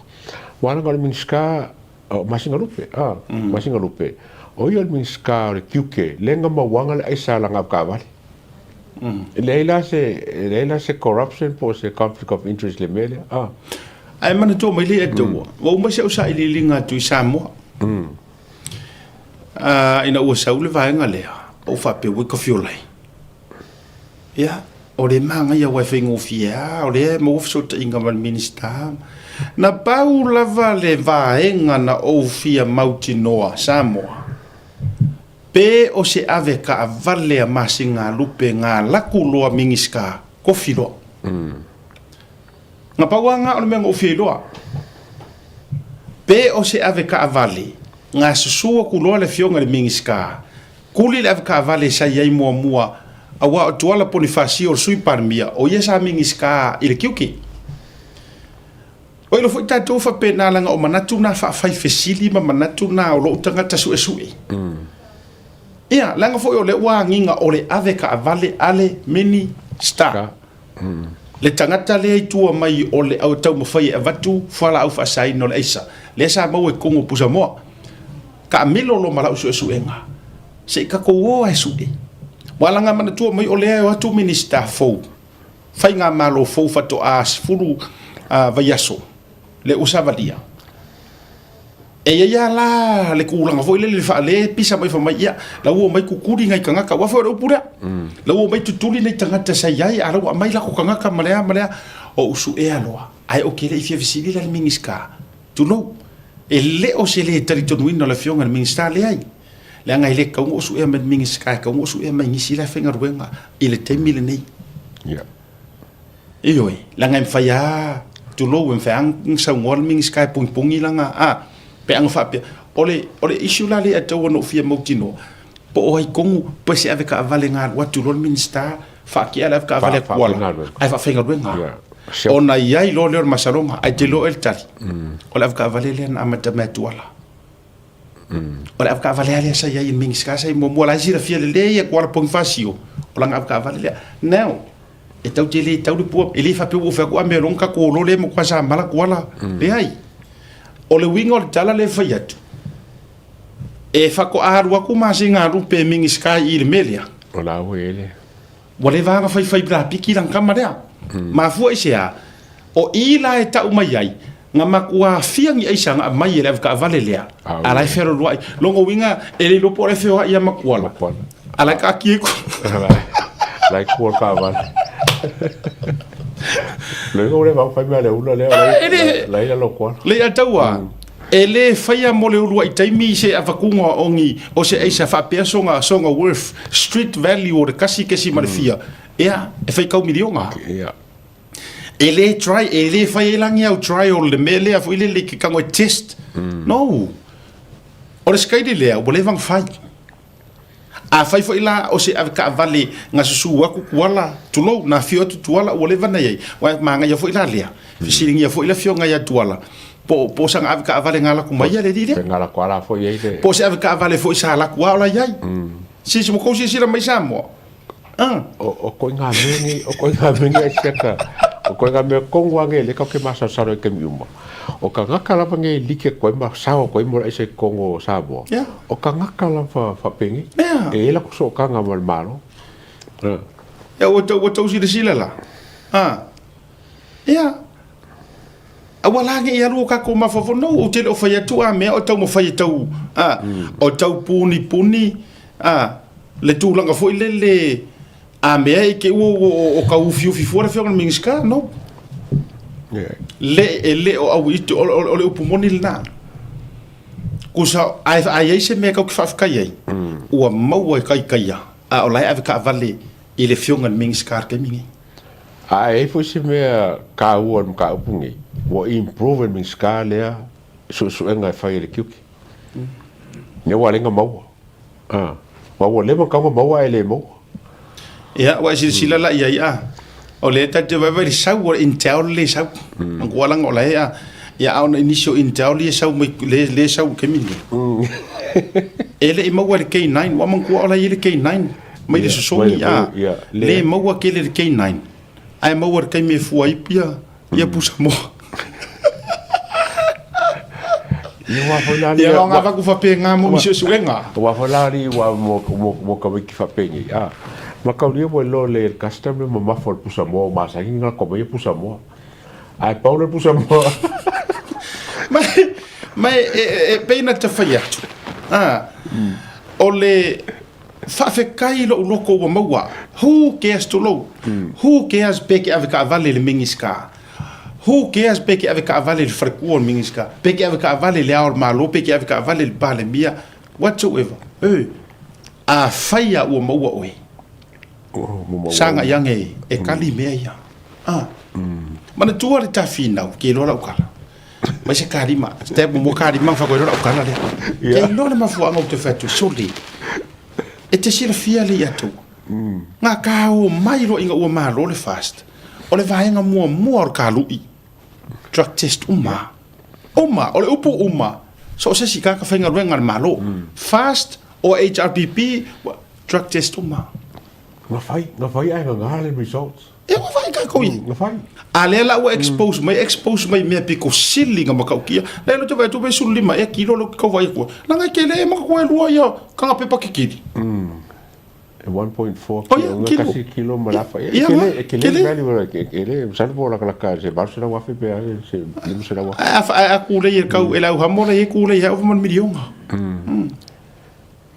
Aua leaga o le Minisita o Masinalupe, a, Masinalupe, o ia o le Minisita o le Tiute lea na mauaga le aisa a lana avetaavale. E leai la se, e leai la se corruption po o se conflict of interest i le mea lea, a. Ae manatua mai le Ataua, ua uma si au sailiiliga atu i Samoa. Ina ua sau le vaega lea, ou faapea ua i Kafiolai. Ia, o le manaia aua e faigofie lava, o lea e maua fesootaiga ma le Minisita. Na pau lava le vaega na ou fia mautinoa, Samoa, pe o se ave taavale a Masinalupe na laku loa Minisita, kofi loa. Na pau lava na o le mea na ou fia iloa. Pe o se ave taavale na susu atu loa le afioga i le Minisita, Kuli le avetaavale sa i ai muamua aua o Tuala Ponifasio o le Sui Palemia, o ia sa Minisita i le tiute. Ua iloa foi tatou faapena leaga o manatu na faafai fesili ma manatu na o lou tagata suesue. Ia, leaga foi o lea ua agiga o le avetaavale a le Minisita. Le tagata lea i tua mai o le au taumafai e avatu fualaau faasaina o le aisa, lea sa maua i totonu o pusamoa. Taamilo loa ma lau suesuega, se i tatou o lava e sue. Ua alaga manatua mai o lea e o atu Minisita fou, faigamalo fou faatoa 10 vaiaso lea ua savalia. E i ai lava la le tulaga foi lele faale pisa mai fai mai, ia, la ua omai tutuli nai tagata, aua foi o le upu lea, la ua omai tutuli nai tagata sa i ai, a o la ua aumai latou tagata ma le a ma le a. Ou suea loa, ae ou te le i fia fesili la i le Minisita, Tulou, e le o se le talitonuina o le Afioga i le Minisita, leai. Leaga e le tatau ona ou suea mai i le Minisita, e tatau ona ou suea mai i nisi la e faigaluega i le taimi lenei. Yeah. Ioe, leaga e mafai lava, tulou, e mafai lava ona saunoa le Minisita e pogipogī lana, a, pe ana faapea. O le, o le issue la lea e tatau ona ou fia mautinoa, po o ai tonu, pe se avetaavale na alu atu loa le Minisita, faatea le avetaavale a Tuala, ae faafaigaluega. Yeah. Ona i ai loa lea o le masaloga, ae te iloa oe le tali, o le avetaavale lea na amata mai a Tuala. O le avetaavale lava lea sa i ai i le Minisita sa i muamua, la e silafia lelei e Tuala Ponifasio, o lana avetaavale lea. Now, e tau te le tau le pua, e le faapea ua ou fai atu, a mea loa ona tatou o loa lea e matua samala Tuala. Leai. O le uiga o le tala lea e fai atu, e faatoa alu atu Masinalupe e Minisita i i le mea lea. O la ua i ai le. Ua leva lava ona faifai lapiki lana tama lea. Mafua i se a? O i la e tau mai ai, na matua aafia ni aisa na aumai e le avetaavale lea, a la e fealualuai. Lona uiga, e le iloa po o la e feoai ia ma Tuala, a la e taatia i La e tua le taavale. Lona uiga ua leva ona fai mea a le ula lea, la e i lalo o Tuala. Leiataua, e le faia mo le uluai taimi se avatuga o ni o se aisa faapea sona sona worth, street value o le kasi kesi ma le fia, ea, e faitau miliona. Ia. E le try, e le fai ai la ni au trial le mea lea foi lele ke tago e test. No. O le sikaili lea, ua leva ona fai. Afai foi la o se avetaavale na susu atu Tuala, tulou, na afio atu Tuala ua leva ona i ai, aua e manaia foi la lea, fesiligia foi le afioga ia Tuala, po o sana avetaavale na alu atu ma ia le alii lea. Pe na alu atu lava la foi i ai le. Po o se avetaavale foi sa alu atu lava o la i ai. Sisi, ua tou silasila mai Samoa? Ah. O koiga mea nei, o koiga mea nei Asiata, o koiga mea tonu lava nei lea tatou te masalosalo ai i taimi uma. O tagata lava nei e like atu ai ma sao atu ai mo le aisa i totonu o Samoa, o tagata lava faapenei, e i ai latou sootaga ma le Malo. Ia, ua tou silasila la? Ah. Ia. Aua la ne i alu o tatou mafaufau, no, ou te le o fai atu a mea o taumafai e tau, a, o tau punipuni, a, le tulaga foi lele. A mea e te ua o ka ufiufi fua le afioga i le Minisita, no. Le, e le o au iti, o, o, o le upu moni lena. Kusa, a, a i ai se mea kau te faafetai ai, ua maua e taitaia, a o la e ave taavale i le afioga i le Minisita i le taimi nei. A e i ai foi se mea taua o le mataupu lenei, ua improve e le Minisita lea suesuega e fai e le tiute. Lea ua ala ai ona maua. A, aua ua leva ona tatau ona maua ae le maua. Ia, ua e silasila la i ai, a, o lea tatou te vaivai i le sau o le Intel lea e sau. Manatua leaga o la e, a, ia, a ona i nisi o Intel ia e sau mai, lea, lea e sau i le taimi lenei. E le i maua e le K9, ua manatua o la e i ai le K9 mai le sosogi, a, le maua tele e le K9, ae maua i le taimi e fua ai ia, ia pusa moa. Ia ua foi la Ia nga vaku faapena mo ni suesuega. Ua foi la li ua mo mo mo ka wiki faapenei. A ma kau lia ua iloa le custom le mamafa o le pusa moa o masani nga ko mai pusa moa. Ae pau le pusa moa. Ma ma e e e pei na te fai atu. A o le faafetai lou loko ua maua. Who cares tulou? Who cares pe ke ave taavale i le Minisita? Who cares pe ke ave taavale i le falekua o le Minisita? Pe ke ave taavale i le Ao o le Malo? Pe ke ave taavale i le Palemia? Whatsoever. E, afai lava ua maua oe, saga ane e kali mea ia. A, manatua le ta finau, ke iloa lau kala. Mai se kalima, step mo kalima fa ko iloa lau kala lea. Ke iloa le mafuaaga ou te fai atu, sole, e te silafia le ia tou. Nga ka o mai loa ina ua malo le fast, o le vaega muamua o le kaluʻi, drug test uma. Uma, o le upu uma, so o se isi tagata faigaluega a le Malo. Fast or HRBP, drug test uma. Na fai, na fai ae gagā le results. E ua fai kākou i. Na fai. A lea la ua expose mai, expose mai mea piko sili nga matautia. Lea lo te vaai atu pe 15 ea kilo lo kau vaai atu. Langa e kele e makatua e lua ia kanga pepa kikili. E 1.4 kilo, nga kasi kilo ma lafa. E kele, e kele value e kele, masalo po lakalaka se 800,000 pe a se 500,000. A a kulei e kau e lau hamola e kulei ha ova ma le miliona.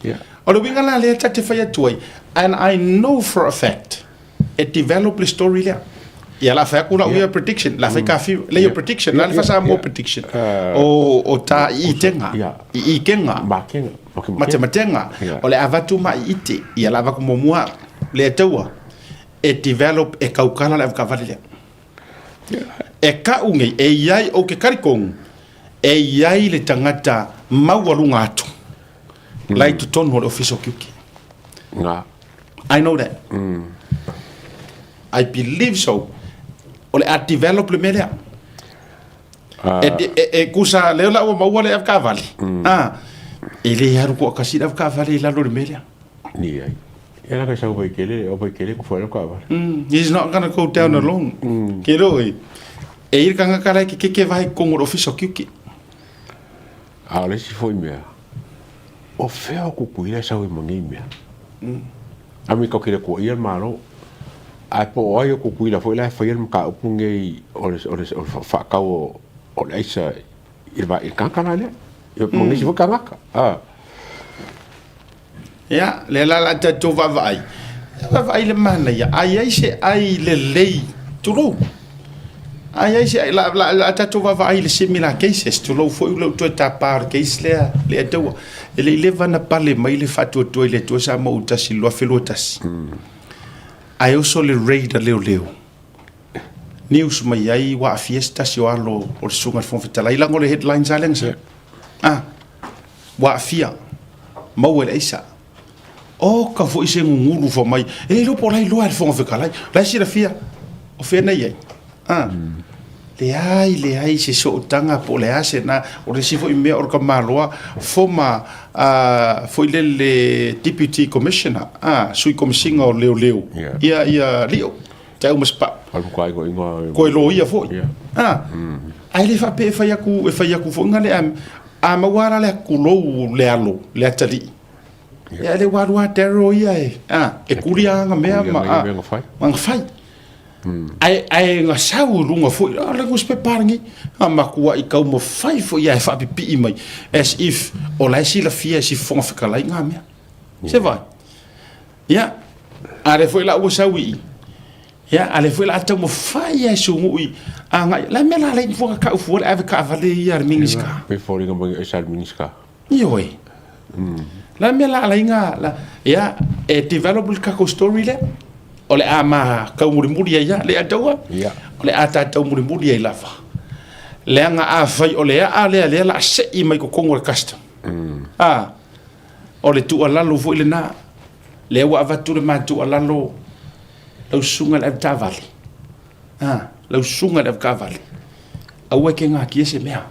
Yeah. O le uiga la lea ta te fai atu ai, and I know for a fact, e develop le story lea. Ia la fai atu lau ia prediction, la fai ka fiu, le ia prediction, la le fa Samoa prediction. O o ta i itenga, i ikenga. Makenga. Matematenga, o le avatu ma i ite, ia la avaku muamua le taua, e develop e kaukala le avakavale lea. E ka'u nei, e i ai, o ke kalikonu, e i ai le tagata maualuga atu la i totonu o le Ofisa o Tiute. Nga. I know that. I believe so. O le a develop le mea lea. E, e, e kusa lea la ua maua le avakavale. Ah, e le alu toatasi le avakavale i lalo o le mea lea. Ni ai. E la ka sau vai kele, o vai kele ku whaero ka wale. He's not gonna go down alone. Ke ro e. E i ka ngaka lai ke keke vai kongo ro fiso kiuki. A o le isi foi mea, o fea o kukuila e sau i ma nei mea. A me kau kele kua ia le malo. Ae po o ai o kukuila foi la e faia le mataupu nei o le, o le, o le whaakau o, o le aisa i le, i le kaka la lea. I ma nisi foi kangaka. Ah. Ia, lea la la tatou vaavaai. Vaavaai le manaia, a i ai se ai lelei, tulou. A i ai se ai, la, la, la tatou vaavaai i le similar cases, tulou foi ua toe tapa o le case lea, lea taua. E le i leva na pale mai le faatuatua i le Atua Samoa Autasi i le 2021. Ae oso le raid a leoleo. News mai ai ua aafia se tasi o alo o le Susuga i le Fofoga Fetalai, leaga o le headlines lava lea na sau. Ah, ua aafia, maua i le aisa. Oka foi se gugulu fai mai, e le iloa po o la e iloa e le Fofoga Fetalai, o la e silafia, o fea na i ai. Ah, leai, leai se sootaga po o le a se na, o le isi foi mea o le tamaloa former uh, foi lele Deputy Commissioner, ah, Sui Komesina o Leoleo, ia, ia Lio. Te uma spa. Alu ka ingo ingo. Koe loia foi. Yeah. Ah. Ai le faapea e fai aku e fai aku foi ngale a a maua la le kulou le alo le atali. Yeah. le waru a tero ia e. Ah, e kuria nga mea ma a. Ma nga fai. Ai ai nga sau lunga foi a le nguspe parangi a makua i kau mo fai foi ia e faapipii mai as if o la e silafia e si fofoga fetalai nga mea. Se vai. Ia. A lea foi la ua sau i i, ia, a lea foi la a taumafai lava e sugu'i agai, la mea la alai fua ka'u fua le ave taavale ia a le Minisita. Pe foliga mai ai sa le Minisita. Ioe. La mea la alai ga, la, ia, e develop le tatou story lea. O le a ma taumulimuli ai lava, le a taua? Ia. O le a ta taumulimuli ai lava. Leaga afai o le aa lea lea la a se'i mai totonu o le custom. A, o le tuualalo foi lena. Lea ua avatu le ma tuualalo lau susuga i le avetaavale. A, lau susuga i le avetaavale, aua e te gatia se mea.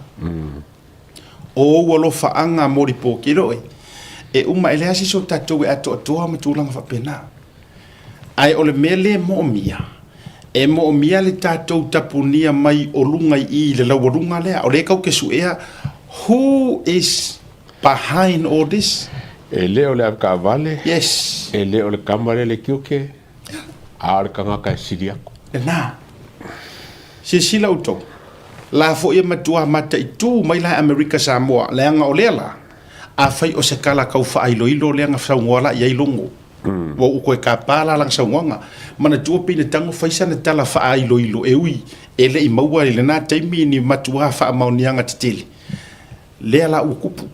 O ou alofaaga mo lipoti loe, e uma e leai se isi o tatou e atoatoa ma tulaga faapena. Ae o le mea lea e moomia, e moomia le tatou tapunia mai o luga i i i le laualuga lea, o lea tatou te suea who is behind all this? E le o le avetaavale, Yes. e le o le tama lea le tiute, a o le tagata e sili atu. Lena. Silasila outou, la foi e matua mataitu mai la e Amerika Samoa, leaga o lea la, afai o se tala tau faailoilo lea na saunoa la i ai Logo, ua ou toe tapa la lana saunoaga. Manatua pei na tago fai sana tala faailoilo e ui e le i maua i lena taimi ni matua faamaoniaga tetele. Lea la ua tupu.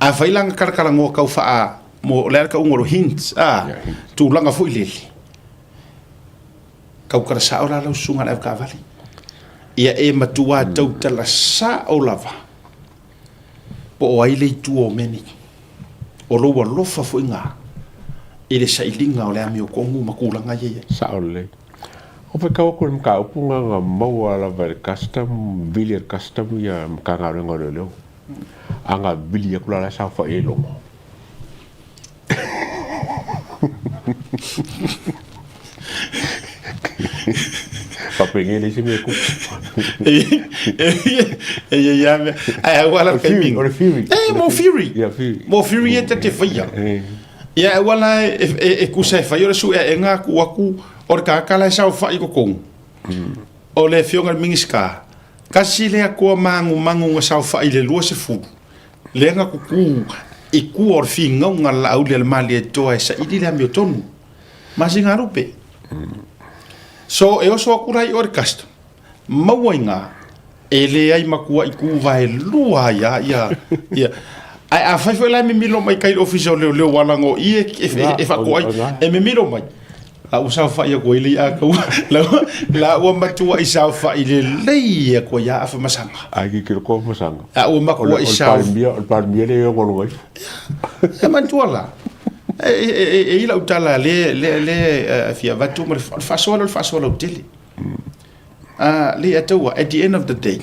Afai la na talatalanoa tau faa, mo, o le a le tauga o le hint, a, tulaga foi lele, tautala sao la lau susuga i le avetaavale. Ia e matua tautala sao lava po o ai le itu o mea nei. O lou alofa foi lena i le sailiga o le amiotonu ma tulaga ia e i ai. Sao lelei. Ua faitau atu i le mataupu na na maua lava e le Custom, vili e le Custom ia Matagaluega o Leoleo. A na vili atu la la e saofai ai Logo. Faapenei le isi mea e tupu. E i ai lava mea. Ae aua la le taimi. O le Fury. E, mo Fury. Ia, Fury. Mo Fury e ta te faia. Ia, aua la e kusa e fai o le sueaega atu atu o le tagata la e saofai i totonu. O le Afioga i le Minisita, tasi lea toa magumagu na saofai i le 20, lea na tutu i tua o le finauga a le Laauli a le Malietoa e saili le amiotonu. Masinalupe. So, e oso atu la i o i le custom, maua i ina, e leai matua i tu vaelua ai lava ia, ia. Ae afai foi la e mimilo mai kai le ofisa o leoleo ua laga o i e, e, e, e faatoa ai, e mimilo mai. La ua saofai atu ai le i'a taua, la, la ua matua'i saofai lelei atu ai a Afamasaga. Ai ki kilo ko Afamasaga. A ua matua'i sao. O le Palemia le e ono ifo. E manatua la, e, e, e, e i lau tala le, le, le fia avatu ma le faasoa lea o le faasoa lautele. A, le ia taua, at the end of the day,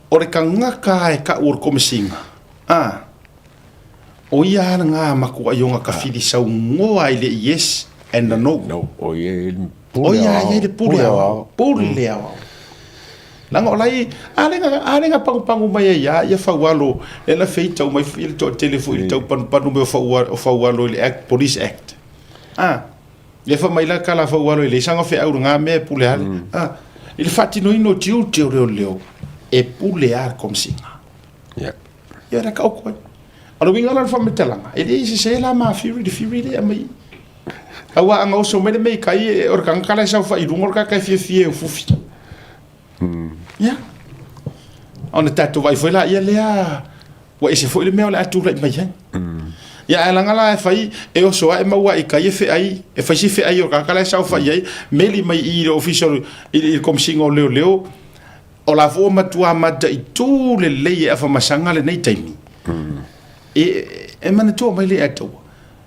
o le tagata e ka'u o le Komesina, a, o ia lava lena matuai ona tafili saunoa i le yes and the no. No, o ia e i le pule aoao. O ia e i le pule aoao, pule aoao. Leaga o la e, a lea na, a lea na pagupagu mai ai lava ia Faualo, lea na feitau mai foi le toatele foi i le tau panupanu mai o Faualo i le Act, Police Act. A, lea fai mai la tala a Faualo e leai sana feau i lena mea e pule lava le, a, i le faatinoina o tiute o leoleo, e pule lava le Komesina. Ia. Ia la taoto ai. O le uiga la o le faamatalaga, e le sese la ma Fury, le Fury lea e aumai i i. Aua a na oso mai le mea i tai, o le tagata la e saofai i luga o le tagata e fiafia e ufufi. Ia. Ona tatou vaai foi laia lea, ua ese foi le mea o le a tulai mai ai. Ia, ae leaga la e fai, e oso ae maua i tai e feai, e fai si feai o le tagata la e saofai ai, meli mai i i le ofisa o le, i le Komesina o Leoleo, o la foi ua matua mataitu lelei e Afamasaga lenei taimi. E, e manatua mai le Ataua,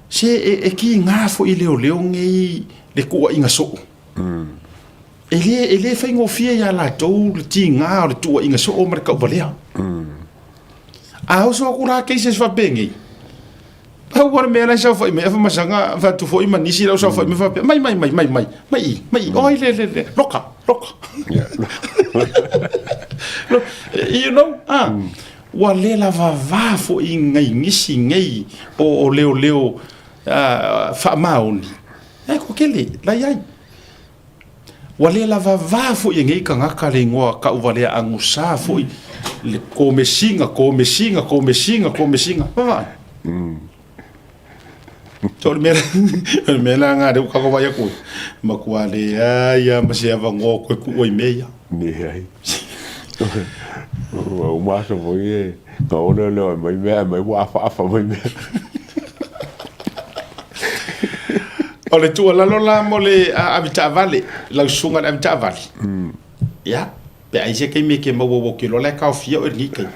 se e, e kiga foi i leoleo nei le tuuaiga soo. E le, e le faigofie iā latou le tiga o le tuuaiga soo ma le tauvalea. A oso atu la cases faapenei, pau lava le mea la e saofai mai Afamasaga, fai atu foi ma nisi la e saofai mai faapea, mai, mai, mai, mai, mai, mai i, mai i, oi le, le, le, loka, loka. You know, ah, Ua le lavava foi ngai nisi nei o leoleo faamaoni, e ko kele, la iai. Ua le lavava foi e nei tagata le igoa kauvalea agusa foi le komesiga, komesiga, komesiga, komesiga. Vaavaai. So o le mea o le mea la lena lea ua tatou vaai atu ai, matua leai lava ma se avanoa toe tuu ai i mea ia. Leai. Ua uma aso foi e na oleoleo ai mai mea ae mai ua afaafa mai mea. O le tuualalo la mo le avetaavale, lau susuga i le avetaavale, ia, pe a i ai se taimi e te maua ua te iloa la e taofia oe i lenei taimi,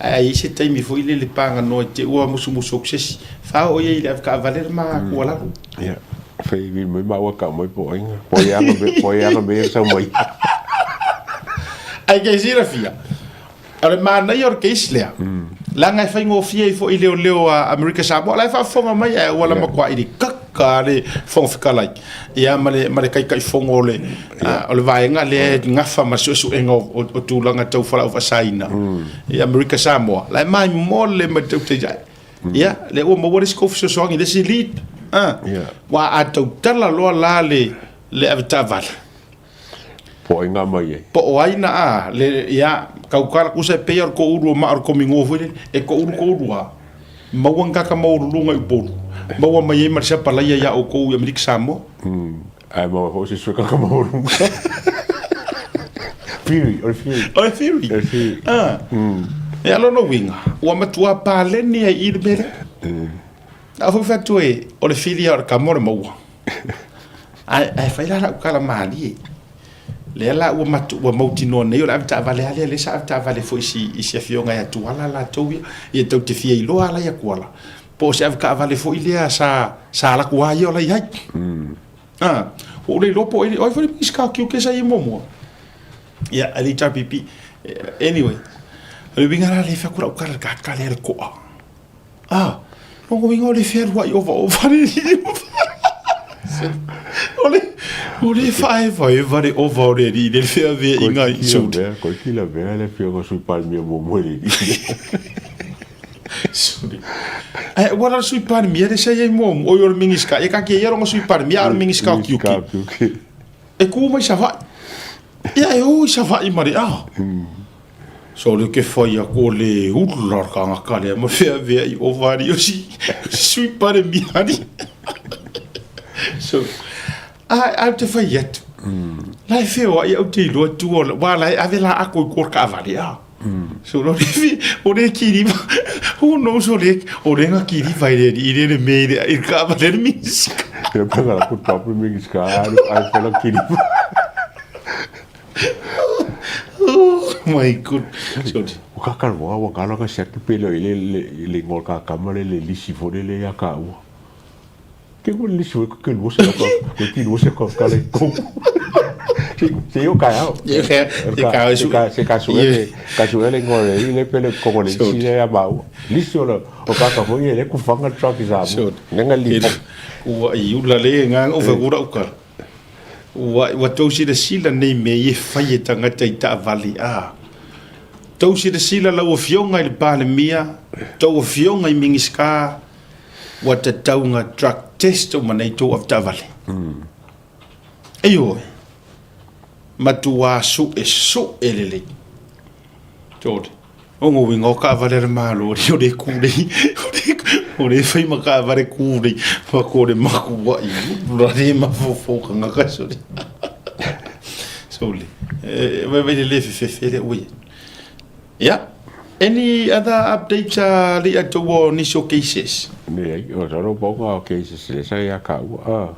ae a i ai se taimi foi lele paganoa i te i ua musumusu atu se isi, faaoo i ai i le avetaavale le ma tuualalo. Ia, fai vili mai maua tau mai po o ai po o ai aga po o ai aga mea e sau mai. Ae ke silafia, O le manaia o le case lea, leaga e faigofie ai foi i leoleo a Amerika Samoa, la e faafofoga mai ae ua lama matua i le kaka a le Fofoga Fetalai, ia ma le, ma le Taitaifono o le, o le vaega lea e gafa ma le suesuega o, o tulaga tau fualaau faasaina i Amerika Samoa, la e maimole mai le tautai ae. Ia, lea ua maua le isi kou fesoasoani, le isi lead. Ua a tautala loa la le, le avetaavale. Po o ai na mai ai. Po o ai na a, le, ia, tautala tusa e pei o le toulu o maa o le komigo foi lele, e toulu toulu a, maua ni kaka maualuluga i Upolu, maua mai ai ma le sapalaia iā outou i Amerika Samoa. Ae maua foi se isi kaka maualuluga. Fury, o le Fury. O le Fury. O le Fury. Ah. Ia, lona uiga, ua matua paleni ai i i le mea lea. A foi fai atu e, o le fili lava o le kama o le maua. Ae, ae fai la lau tala malie. Lea la ua matu, ua mautinoa nei o le avetaavale lava lea, lea sa avetaavale foi i si, i si afioga ia Tuala latou ia, ia tou te fia iloa la ia Tuala, po o se avetaavale foi lea sa, sa alu atu lava ia o la i ai. Ah, ua ou le iloa po o ai, o ai foi le Minisita o Tiute sa i ai muamua? Ia, a le HRPP. Anyway, o le uiga la lea e fai atu lau tala i le tagata lea le to'a. Ah, lona uiga o le fealuai ovaova le O le, o le faaevaeva le ova o le alii i le feaveaiga i Suli. Koe ki lavea le afioga Sui Palemia muamua i le alii. Suli. Ae ua la le Sui Palemia le sa i ai muamua, oi o le Minisita, ia kake ia lona Sui Palemia a o le Minisita o Tiute. E ku mai Savaii. Ia e o i Savaii ma le a. Sole ke whai aku o le ula le kangaka lea ma feaveai ova ali o si Sui Palemia ali. So, a, au te whai atu. La e wheoai au te iloa tua, wā la e ave la ako i kua kaavale a. So, lo le fi, o le kiriva, who knows o le, o le nga kiriva i le, i le le me i le, i le kaavale le minisika. Ia panga la kuta apu minisika, ai pela kiriva. Oh my good. Sorry. O ka kalwa wa kala ka siaki pele i le le le ngol ka kama le le lisi fo le le ya ka ua. Ke ko lisi fo ke lu se ka ko ki lu se ka ka le ko. Se se yo ka ya. Ye ka se ka se ka se ka su le ka su le ngol le le pele ko le si le ya ba ua. Lisi o o ka ka fo ye le ku fanga truck za mu. Nga li. Ua i ula le nga o fe kura uka. Ua, ua tou silasila nei mea ia e fai e tagata i taavale, a. Tou silasila lau Afioga i le Palemia, tou Afioga i Minisita, ua tatau nga drug test uma nei tou avetaavale. Ioe, matuā suesue lelei. Tole. O ngā uiga o taavale a le Malo, o le kūlei, o le whai ma taavale kūlei, ma ko le makua'i, rare mafaufau kangaka, sole. Sole. E, vai vai le le fefefe le ui. Yeah. Any other updates a le atu o nisi o cases? Nei, o saro pau ngā cases le sa ia ka ua. Ah.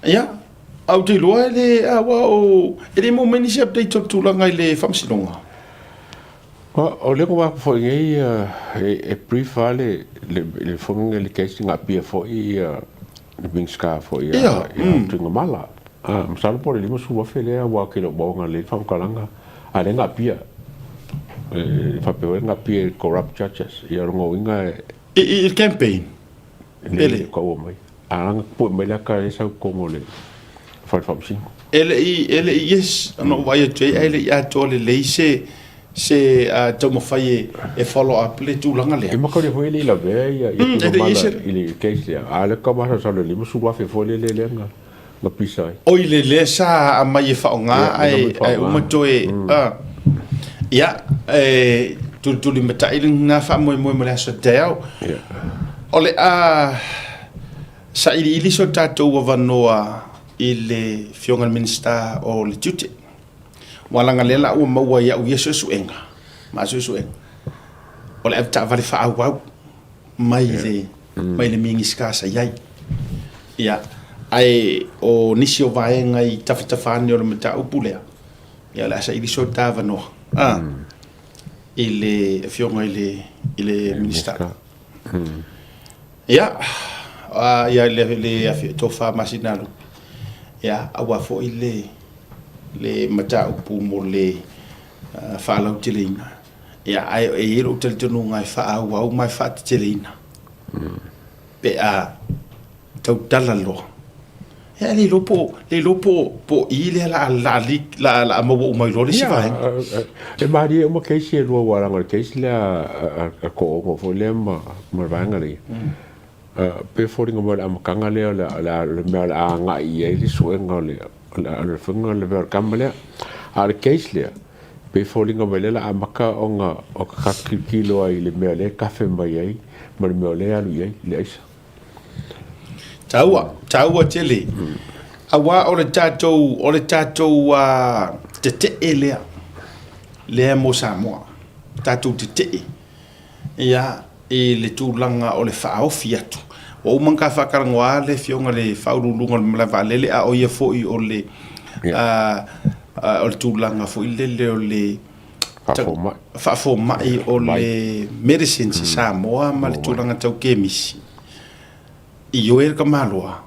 Ia, au te iloa e le, aua o, e le maua mai nisi update o le tulaga i le faamasinoga. O lea ua foi nei e brief lava le le fono le case nga apia foi ia le Minisita foi ia Tuigamala. Masalo po o le 50,000 lea aua ke le o maua nga lelei faamatalaga a lea nga apia e faapea foi nga apia i corrupt judges. Ia o lona uiga e I le campaign? Pele. Ka ua mai. A langa pue mai le aka e sau totonu o le fale faamasino. E le i, e le i, yes, na ou vaai atu ai, ae le i atoa lelei se, se taumafai e, e follow up le tulaga lea. E makalia foi e le i lavea ia, ia Tuigamala i le case lea. A o lea ka masalosalo i le 50,000 foi lele lea na, na pisa ai. Oi le lea sa aumai e faaaoga ae, ae uma toe, ia, e tulitulimatai lena faamoemoe mo le aso taeao. O le a sailiili so tatou avanoa i le Afioga i le Minisita o le Tiute. Ua laga lea la ua maua i au ia suesuega ma suesuega o le avetaavale faaauau mai le mai le Minisita sa i ai. Ia, ae o nisi o vaega i tafatafa ane o le mataupu lea, ia o le a saili so ta avanoa a i le Afioga i le i le Minisita. Ia, a ia le le Tofa Masinalupe, ia aua foi le le mataupu mo le faalauteleina, ia, ae e i ai lou talitonuga e faaauau ma e faateteleina pe a tautala loa. Ia, e le iloa po o, le iloa po o, po o i lea la, la, la, la maua uma ai loa le isi vaega. E malie uma keisi e lua aua leaga o le keisi lea a Toogo foi lea ma le vaega lea. Pei e foliga mai o le amataga lea o le mea o le a agai i ai le suega o le faiga o le mea o le tama lea. A o le case lea, pei e foliga mai lea o le a amata ona tatou tilotilo ai i le mea o lea e tafe mai ai ma le mea o lea e alu i ai le aisa. Taua, taua tele. Aua o le tatou, o le tatou tetee lea, lea mo Samoa, tatou tetee. Ia, i le tulaga o le faaofi atu. Ua uma ona ta faatalanoa le Afioga i le Faauluuluga o le Malae Vaalele, a o ia foi o le o le tulaga foi lele o le faafomai o le medicines i Samoa ma le tulaga tau kemisi. Ioe le tamaloa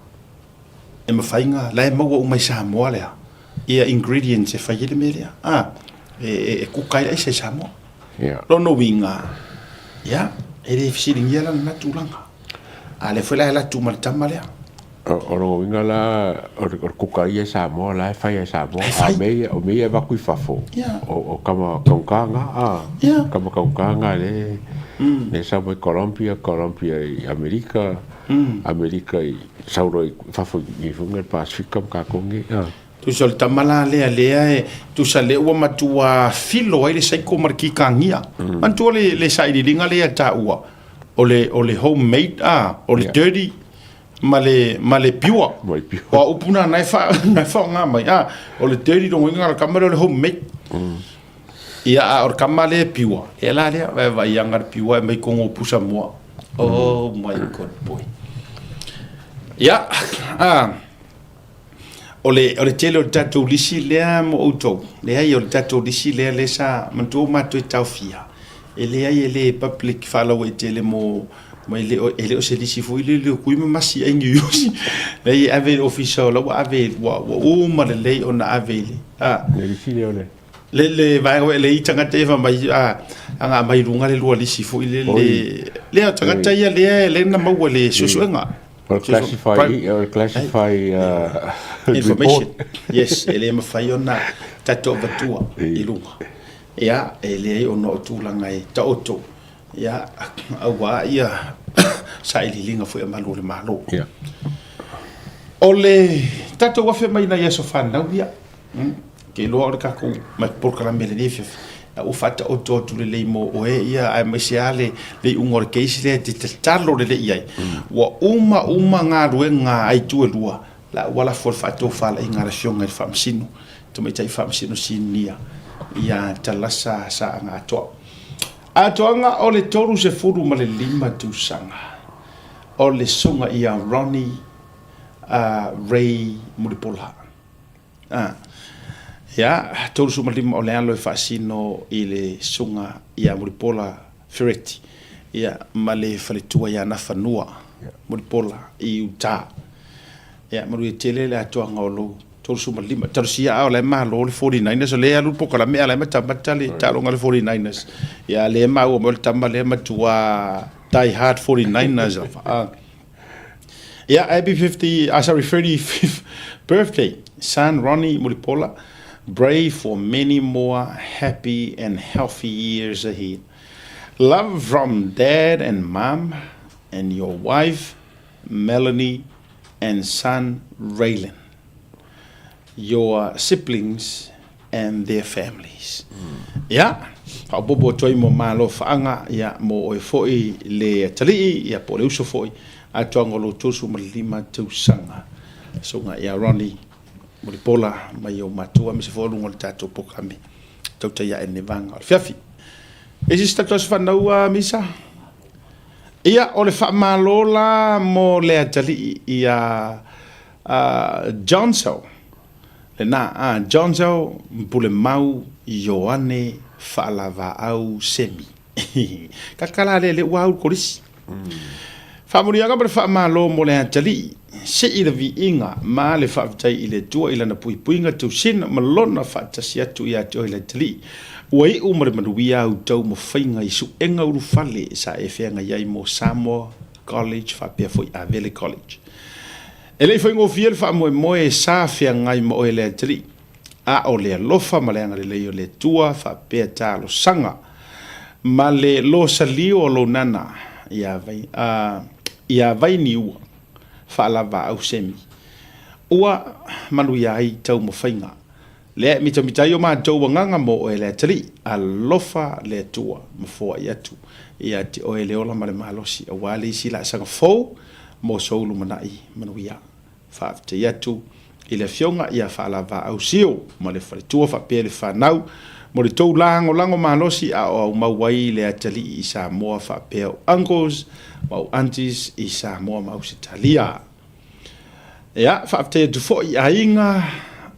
e mafai ona, la e maua uma i Samoa lea ia ingredients e fai ai le mea lea, a, e kuka ai le aisa i Samoa. Lona uiga, ia, e le fesiligia la lena tulaga. A o lea foi la e alu atu ma le tama lea. O lona uiga la, o le kuka ia i Samoa, la e fai e Samoa. A o mea ia, o mea ia e avatu i fafo, o tama taugata na, a, tama taugata na lea e sau mai Colombia, Colombia i Amerika, Amerika i sau loa i fafo i le Pasefika ma tatou nei. Tusa o le tama la lea lea e tusa lea ua matua filo ai le saiko ma le kikagia. Manatua le le sailiiliga lea e taua o le o le homemade a o le dirty ma le ma le pure. O a upu na na e fa na e faaaoga mai a o le dirty lona uiga o le tama lea o le homemade. Ia a o le tama lea e pure ia la lea vaivaiaga le pure e mai kogo pusa moa. Oh my god boy. Ia a O le, o le tele o le tatou lisi lea mo outou, leai o le tatou lisi lea lea sa manatua ua matou taofia, e leai e le public faalauaitele mo, mo e le o, e le o se lisi foi lele o kui ma masi ai niusi. Leai e ave i le ofisa o la ua ave, ua, ua uma lelei ona ave i le, a. Le lisi lea o le. Le, le vaega foi le i tagata ia fai mai, a, aga aumai i luga le lua lisi foi lele. Lea o tagata ia lea, lea na maua i le suesuega. O le classify, o le classify information. Yes, e le mafai ona tatou avatua i luga. Ia, e leai ona o tulaga e taoto, ia, aua ia sailiiliga foi a malu o le Malo. Ia. O le tatou afe mai nai aso fanau ia, Ke iloa o le tatou polokalame i lenei afiafi, la ua faataoto atu lelei mo oe ia aemaise lava le le iuga o le case lea e te tatalo lelei i ai. Ua uma uma galuega a itu e lua, la ua lafo i le faatofalaiga a le Afioga i le Faamasino, Tamaitai Faamasino Sinia ia Talasa Saaga Atoa. Atoaga o le 35 tausaga o le Susuga ia Ronnie Ray Mulipola. A, ia, 35 o le alo e faasino i le Susuga ia Mulipola Fereti, ia, ma le faletua ia Nafanua Mulipola i Utah. Ia, manuia tele le atoaga o lou 35. Talosia a o la e malo le 49ers, o lea e alu le polokalame a o la e matamata le taaloga a le 49ers. Ia, lea e maua mai o le tama lea e matua die hard 49ers lava. A. Yeah, happy 50, sorry, 35th birthday, son Ronnie Mulipola. Pray for many more happy and healthy years ahead. Love from dad and mom and your wife, Melanie, and son, Raylan. Your siblings and their families. Yeah. Faaopoopo atu ai mo malofaaga, ia, mo oe foi le atalii, ia, po o le uso foi, atoaga o lou 35 tausaga. Susuga ia Ronnie Mulipola mai ou matua aemaise foi o luga o le tatou polokalame tautai ae lenei vaega o le afiafi. E i se tatou aso fanau a Misa? Ia, o le faamalo la mo le atalii ia uh, Johnso, lena, a Johnso Pulemau Ioane Faalavaau Semi. Kakala lea le ua au kolisi. Faamanuiaga ma le faamalo mo le atalii, sii le viiga ma le faafetai i le Atua i lana puipuiga tausina ma lona faatasi atu ia te oe le atalii. Ua iu ma le manuia au taumafaiga i suega ulufale sa e feagai ai mo Samoa College faapea foi Avele College. E le i faigofie le faamoemoe sa feagai ma oe le atalii, a o le alofa ma le agalelei o le Atua faapea talosaga ma le losalio o lou nana ia vai, a, ia Vainiua Faalavaau Semi, ua manuia ai taumafaiga. Lea e mitamita ai o matou agaga mo oe le atalii, alofa le Atua ma foai atu ia te oe le ola ma le malosi aua le isi laasaga fou mo sou lumanai manuia. Faafetai atu i le Afioga ia Faalavaau Sio ma le faletua faapea le fanau mo le tou lagolago malosi a o aumau ai le atalii i Samoa faapea ou uncles ma ou aunties i Samoa ma Ausetalia. Ia, faafetai atu foi i aiga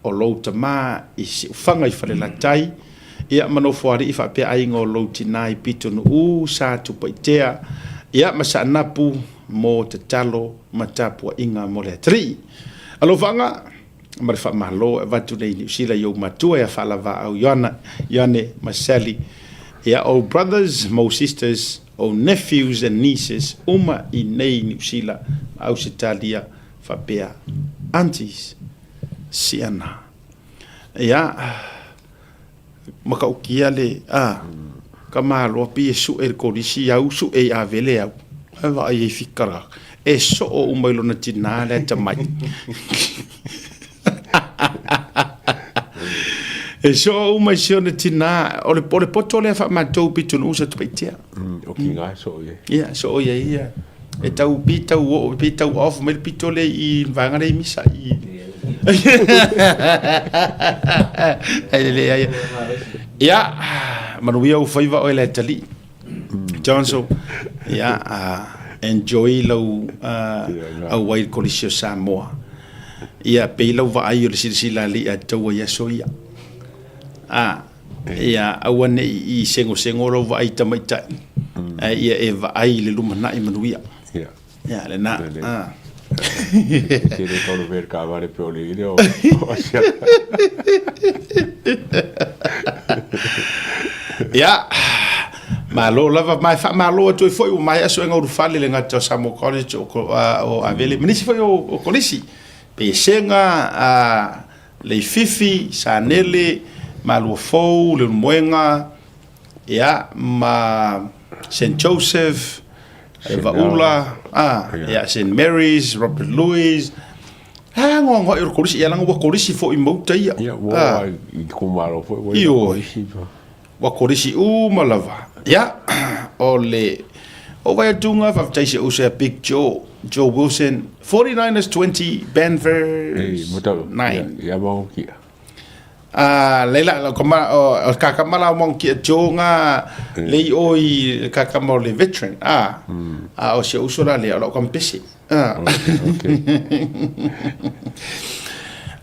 o lou tama i Siufaga i Falelatai, ia ma Nofoalii faapea aiga o lou tina i Pitonuu, Satupaitea, ia ma Saanapu mo tatalo ma tapuaiga mo le atalii. Alofaga ma le faamalo e avatu nei i Niu Sila i ou matua ia Faalavaau Ioana, Ioane ma Sally, ia ou brothers ma ou sisters, ou nephews and nieces uma i nei Niu Sila ma Ausetalia faapea aunties Siana. Ia, matautia le a ka malo pi e suʻe le kolisi au suʻe i Avele au e vaai ai fika la e soo uma i lona tinā le atamai e soo uma i si ona tinā o le, o le poto lea faamatou pitonuu sa tupaitea o kinga e soo i ai ia soo i ai ia e tau pi tau oo pi tau off mai le pito lea i vaega lea i misa i ai le ai ia manuia ou faiva oe le atalii Johnson ia uh, enjoy lau uh, auai le kolisi o Samoa ia pei lau vaai o le silasila alii a taua i aso ia a Ia aua ne i segosego lou vaai tamaitai, ae ia e vaai i le lumanai manuia. Ia. Ia, lena. Ah. Te le tau le ka vale pe o le ile o asiaka. Ia, malo lava, ma e faamalo atu ai foi ua maea suega ulufale le gata o Samoa College o, o Avele, ma nisi foi o, o kolisi, Pesega, a, Leififi, Sanele, Maluafou, Leulumoega, ia, ma Saint Joseph, Vaula, ah, ia, Saint Mary's, Robert Louis. Ah, ngoa ngoa i o kolisi, ia langa ua kolisi foi mauta ia. Ia, ua ah. i kumalo foi ua i kolisi. Ua kolisi uma lava. Ia, o le o vai atuga faafetai se uso ia Big Joe, Joe Wilson, 49ers 20, Banvers 9. Ia mau kia. Ah, leila la kama o ka kama la mau kia Joe nga le i o i ka kama o le veteran. Ah. Ah, o se uso la le o la kampese. Ah. Okay.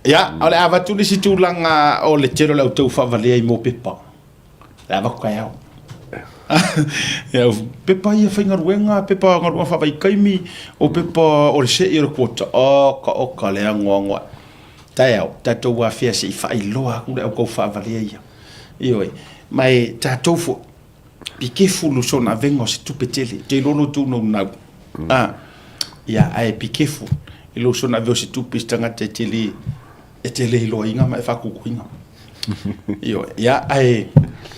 Ia, o le avatu le isi tulaga o le tele o le au tau faavalea i mō pepa. Le avatu kai ao. Ia, pepa ia faigaluega, pepa galuega faavaitaimi, o pepa o le se'i o le quota. Oka, oka le agoagoa. Taeao, tatou afea se i faailoa atu le au tau faavalea ia. Ioe, ma e tatou foi, be careful lo sona avega o se tupe tele. Te iloa lo tou naunau. Ah, ia, ae be careful i lou soona ave o se tupe i se tagata e te le, e te le iloaina ma e faakukuina. Ioe, ia, ae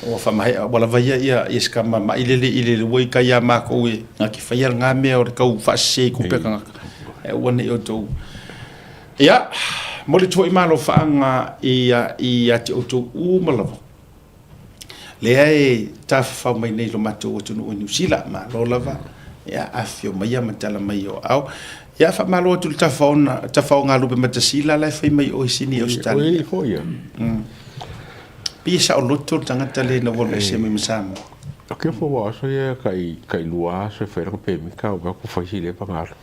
ua faamaea, ua lava ia, ia, ia se kama ma'i lele i le ua i kai ia mākou e ngā ki whaia ngā mea o le kau whaasese i kupe kangaka. E ua nei o tou. Ia, mo le tuai malo whaanga i, i a te outou uma lava. Lea e tafafao mai nei i lo matou atunuu i Niu Sila, malo lava, ia, afifio maia ma tala mai i o aao. Ia, faamalo atu i le tafaona, tafaogalupe matasila la e fai mai o i Sini i Ausetalia. Pei e saoloto le tagata lea ina ua alu ese mai ma Samoa. Ke fo wa aso ia kai kai lua aso e fai langa pemita o ku fai si le pangalo.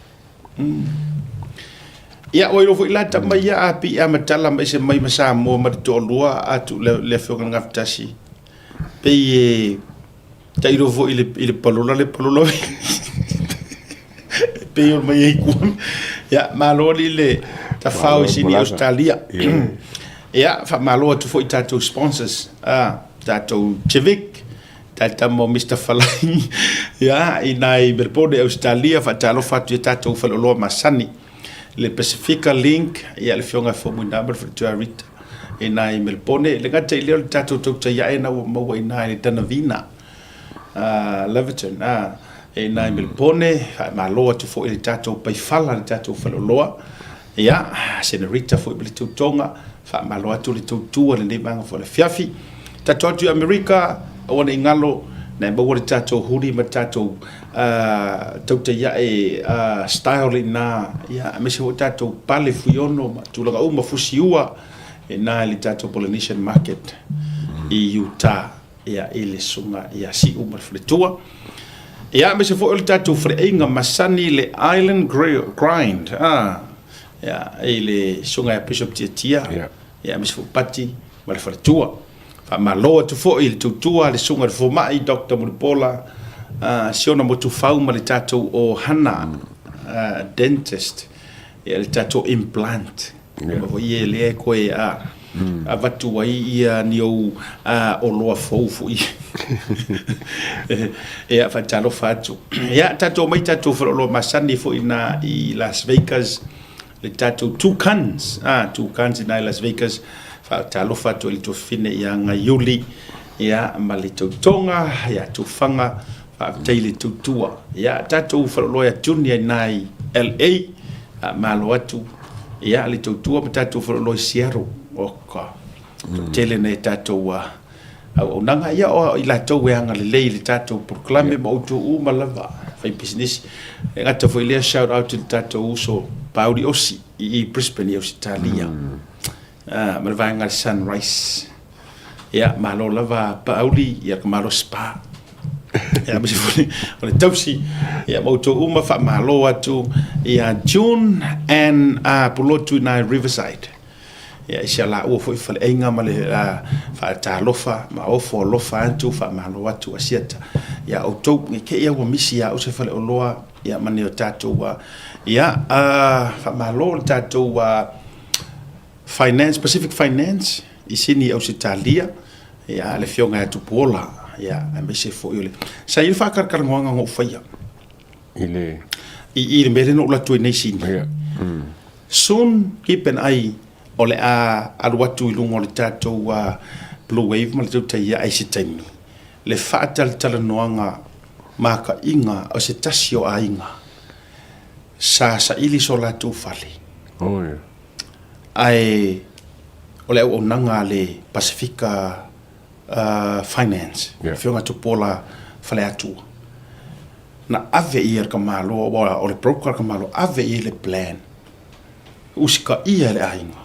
Ia, ua iloa foi la tama ia a pei e amatala ma ese mai ma Samoa ma le toalua atu le, le afioga i le Gafatasi. Pei e tailo foi i le, i le palola le palola pei o mai ai kua. Ia, malo ali le tafao i sini Australia. Ia, faamalo atu foi i tatou sponsors, ah, tatou Civic, Taitama o Mister Falai, ia, i nai Melbourne, Ausetalia, faatalofa atu i a tatou faleoloa masani, le Pasifika Link, ia, le Afioga ia Faumuina ma le Faletua Rita, i nai Melbourne. E le gata i lea o le tatou tautai ae na ua maua i ina i le Danavina, Laverton, i nai Melbourne, faamalo atu foi i le tatou Paifala, le tatou faleoloa, ia, Senorita foi ma le tautoga, Faamalo atu le tautua i lenei vaega foi o le afiafi. Tatou atu i Amerika, aua ne i galo, na e maua le tatou huli ma le tatou tautai ae style i ina, ia, aemaise foi tatou pale fuiono ma tulaga uma, fusiua i ina i le tatou Polynesian Market i Utah, ia, i le susuga ia Siu ma le faletua. Ia, aemaise foi o le tatou faleaiga masani le Island Grind, Ia, i le susuga ia Bishop Tiatia, ia, aemaise foi Pati ma le faletua. Faamalo atu foi i le tautua a le susuga i le fomai Doctor Mulipola, Siona Motufau ma le tatou ohana dentist, ia le tatou implant. Ia foi e lea e koe avatu ai ia ni ou oloa fou foi. Ia, faatalofa atu. Ia, tatou omai tatou faleoloa masani foi na i Las Vegas, le tatou Toucans, Toucans i na i Las Vegas. Faatalofa atu i le tuafafine ia Gaiuli, ia, ma le tautoga, ia Tufaga, faafetai le tautua. Ia, tatou faleoloa ia Junior i na i LA, malo atu, ia, le tautua ma tatou faleoloa i Seattle. Oka, toatele nai tatou auaunaga, ia o i latou e agalelei i le tatou polokalame ma outou uma lava faipisinisi. E gata foi i lea, shout out i le tatou uso Pauli Osi i i Brisbane i Ausetalia, ma le vaega Sunrise. Ia, malo lava Pauli, ia ka malo Spa. Ia, aemaise foi o le tausi, ia ma outou uma faamalo atu ia June and Pulotu i nai Riverside. Ia, i si a laua foi faleaiga ma le faatalofa ma ofo alofa atu, faamalo atu Asiata ia outou. Ne i te i ua misi ia au se faleoloa, ia ma ni o tatou, ia, faamalo le tatou Finance, Pacific Finance i Sini Ausetalia, ia, le Afioga ia Tupuola, ia, aemaise foi o le... Sa i ai le faatalatalanoaga na ou faia. I le... I i le mea lea na ou alu atu ai nei i Sini. Ia. Soon, keep an eye, o le a alu atu i luga o le tatou Blue Wave ma le tautai ae i se taimi, le faatalatalanoaga makaiga o se tasi o aiga sa saili so latou fale. Oh, yeah. Ae o le auaunaga a le Pasifika Finance, yeah. Afioga Tupuola Faleatua, na ave i ai le tamaloa, aua o le broker le tamaloa, ave i ai le plan, usitaia e le aiga,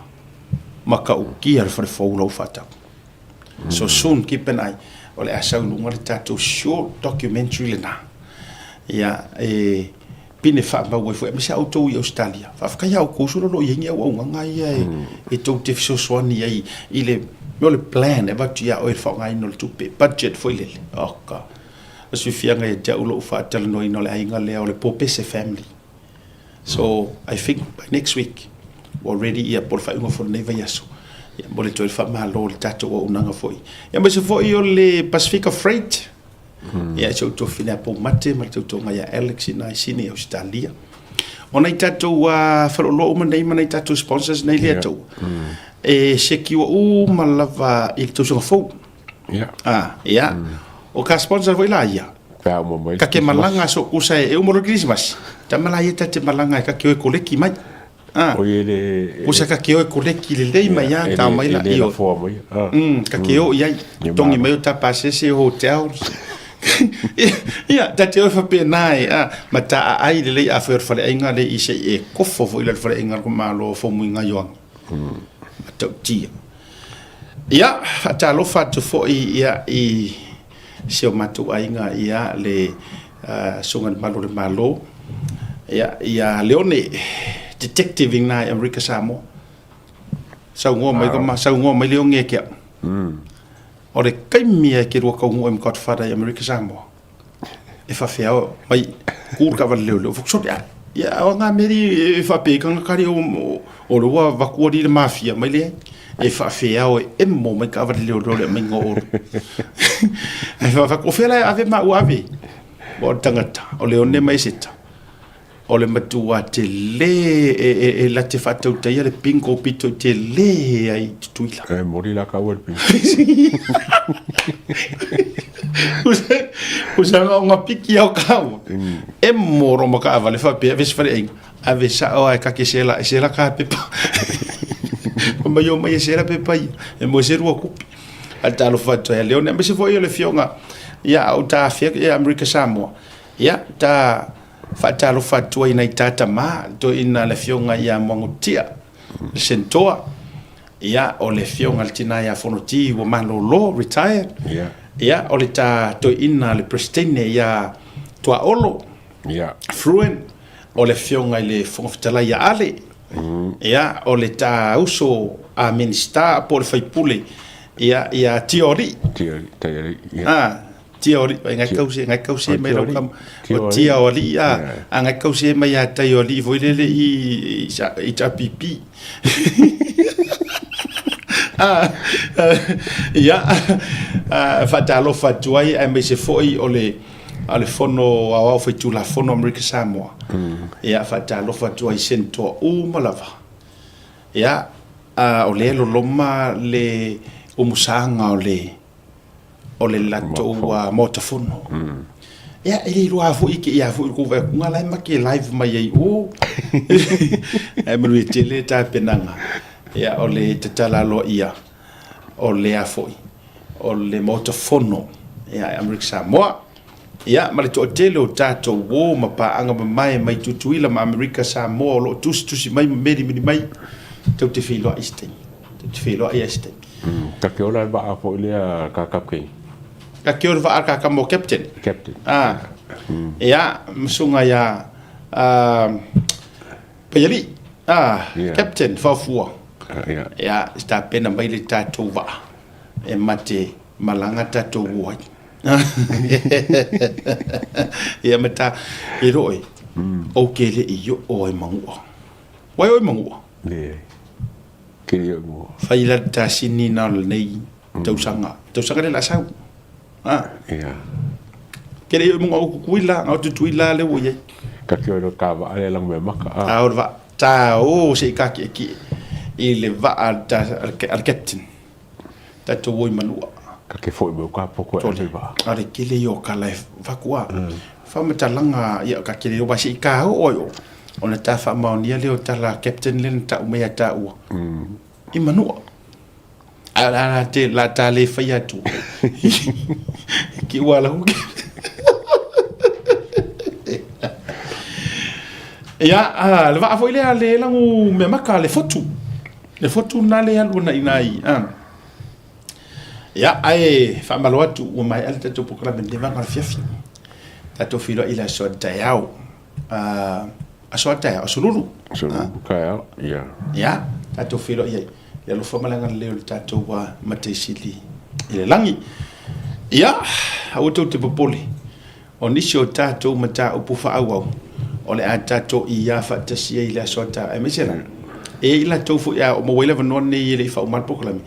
matautia le fale fou la ua faatau. So soon, keep an eye, o le a sau i luga le tatou short documentary lena. Ia, e pine faamau ai foi, aemaise lava outou i Ausetalia. Faafetai lava outou uso o lo o i ai ni auaunaga ia e tou te fesoasoani ai i le mea o le plan e avatu ia oe i le faaaogaina o le tupe, budget foi lele. Oka. O se fiafiaga ia te au lou faatalanoaina o le aiga lea o le Popese family. So, I think by next week, ua ready ia po o le faaiuga foi o lenei vaiaso. Ia, momoli atu ai le faamalo i le tatou auaunaga foi. Ia, aemaise foi o le Pasifika Freight. Ia, si ou tuafafine ia Poumate ma le tautoga ia Alex i ina i Sydney i Ausetalia. O nai tatou faleoloa uma nei ma nai tatou sponsors nei lea taua, e sekiua uma lava i le tausaga fou. Ia. Ah, ia. O ka sponsor foi la ia. Pe a uma mai. Ka ke malanga so kusa e uma lo Christmas. Tama la ia ta te malanga e ka ke o e koleki mai. Oi e le... Pusa ka ke o e koleki lelei mai a, tao mai la. E le lafoa mai. Ka ke o i ai. Tongi mai o ta pasese hotel. Ia, ta te o e faapena e, a, ma ta aai lelei a fai o le faleaiga le i se i e kofo foi la le faleaiga le Malo o Fomuiga Ioangi. Matautia. Ia, faatalofa atu foi ia i si o matou aiga ia le Susuga i le Malu o le Malo, ia, ia Leone, detective ina i Amerika Samoa. Saunoa mai ka saunoa mai Leone ia te au. O le taimi e ke lua taunuu ai ma Godfather i Amerika Samoa, e faafefea mai ku le taavale leoleo fai atu, sole a, ia o ngā mea e faapea i tagata alii o le ua avatu alii le mafia mai leai. E faafefea e emo mai taavale leoleo le aumaiga o Olo. Ae fai atu, o fea la e ave maua ave? Ua o le tagata, o Leone ma Eseta. O le matua tele e la te faatautaia le bingo pito i tele ai i Tutuila. E moli la kaua le bingo. Usaga o ngā piki au kaua. E moro ma ka awale whapea, ave se whare ave sao ai ka ke sela, e sela ka pepa. Ko mai o mai e sela pepa ia, e mo se rua kupi. A talo whatua e Leone, me se foi o le fionga, ia au tā whia, ia Amerika Samoa. Ia, ta faatalofa atu ai nai ta tama, toeaina le afioga ia Muagututia, le Sentoa, ia, o le afioga le tina ia Fonoti ua malolo, retired, ia, o le ta toeaina le Peresetene ia Tuaolo, Fruin, o le afioga i le Fofoga Fetalai ia Ale, ia, o le ta uso a Minisita po o le Faipule ia, ia Tioalii. Tioalii, ia. Tia o alii, ngai kause, ngai kause mai lau kama. O tia o alii, a, a ngai kause mai a tai o alii foi lele i, i HRPP. A, ia, faatalofa atu ai, aemaise foi o le, o le Fono Aoao Faitulafono Amerika Samoa. Ia, faatalofa atu ai i Senatoa uma lava. Ia, a, o lea e loloma le umusaga o le, o le latou Maota Fono. Ia, e le iloa foi ke ia foi ko vai kunga lai ma ke live mai ai o. Ai manuia tele tapenaga. Ia, o le tatala aloaia o lea foi o le Maota Fono ia Amerika Samoa. Ia, ma le toatele o tatou uo ma paaga mamae mai Tutuila ma Amerika Samoa o lo o tusitusi mai ma melimeli mai, tou te feiloai i se taimi. Tou te feiloai i se taimi. Ka ke ola le vaa foi lea ka captain. Ka ke ola vaa ka kamo captain. Captain. Ah. Ia, masunga ia Paialii. Ah, yeah. Captain Faofua. Yeah. Ia, tapena mai le tatou vaa e mate malaga tatou o ai. Ia ma ta e roe. O ke le i o ai mangua. Wai o mangua. Le. Ke le i mangua. Fai la tasini na o lenei tausaga. Tausaga le la sau. Ah. Ia. Ke le i o mangua o kukuila, ngau tutuila le ua iai. Ka ke o ka vaa le lang me maka. Ah. O le vaa. Ta o se i ka ki ki i le vaa al captain. Tatou o i Manua. Ka ke foi me ka poko e le vaa. A le kele i o ka lai fakua. Whamatalaga ia ka kele o wasi i ka o oi o. Ona ta whaamaonia lea o tala captain lea na tau mai a tāua. I Manua. A la la te la ta le whai atu. Ki ua la huki. Ia, a, le vaa foi lea le langu mea maka le fotu. Le fotu na le alu na ina i. A. Ia, ae faamalo atu ua maea le tatou polokalame i lenei vaega o le afiafi. Tatou feiloai i le aso a taeao. Aso a taeao, aso lulu. Aso lulu taeao, ia. Ia, tatou feiloai ai. Le alofa ma le agalelei o le tatou Matai Sili i le lagi. Ia, aua tou te popole. O nisi o tatou mataupu faaauau, o le a tatou iā faatasi ai i le aso a taeao. Aemaise la, e i ai latou foi a oo maua ai le avanoa lenei e le i faauma le polokalame,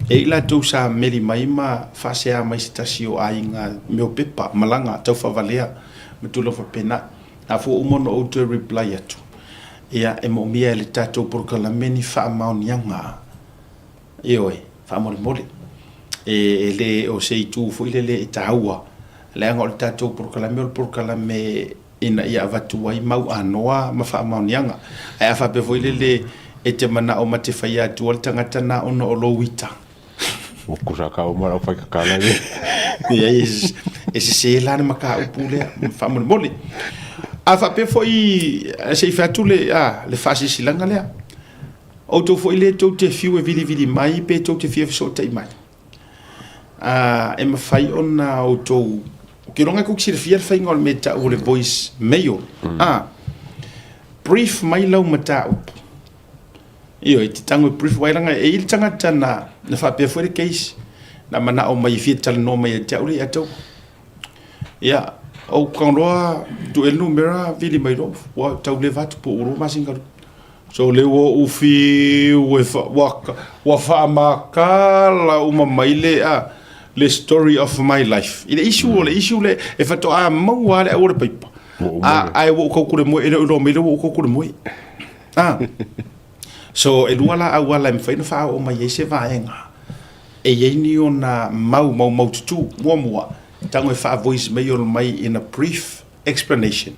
e i ai latou sa meli mai ma faasea mai se tasi o aiga mea o pepa, malaga, taufaavalea ma tulaga faapena. A fua uma ona ou toe reply atu, ia, e moomia e le tatou polokalame ni faamaoniaga. Ioe, faamolemole. E le o se itu foi lele e taua, leaga o le tatou polokalame o le polokalame. ina ia avatu ai mau anoa ma faamaoniaga. Ae a faapea foi lele e te manao ma te faia atua le tagata na ona o lou ita. Ua kusa kau ma lau faikakala le. Leai, e sese la le mataupu lea, faamolemole. A faapea foi, se i fai atu le, a, le faasilasilaga lea. Outou foi lea tou te fiu e vilivili mai pe tou te fia fesootai mai. A, e mafai ona outou, ou te iloa tou te silafia le faiga o le mea e tau o le voice mail. A, brief mai lau mataupu. Ioe, e te tago e brief mai leaga e i ai le tagata na, na faapea foi le case, na manao mai e fia talanoa mai ia te au le ia te au. Ia, ou tago loa tuu i ai le numera vili mai loa, ua tau leva atu po ua 2 masina talu. So lea ua ou fiu e fa, ua, ua faamakala uma mai le, a, le story of my life. I le issue, o le issue le, e faatoa maua lava le au o le paipa. A, ae ua ou tau kule moe, e le o iloa mai lea ua ou tau kule moe. A, so e lua la auala e mafai ona faaoo mai ai se vaega e i ai ni ona mau maumaututu. Muamua, tago e faa-voice mail mai in a brief explanation,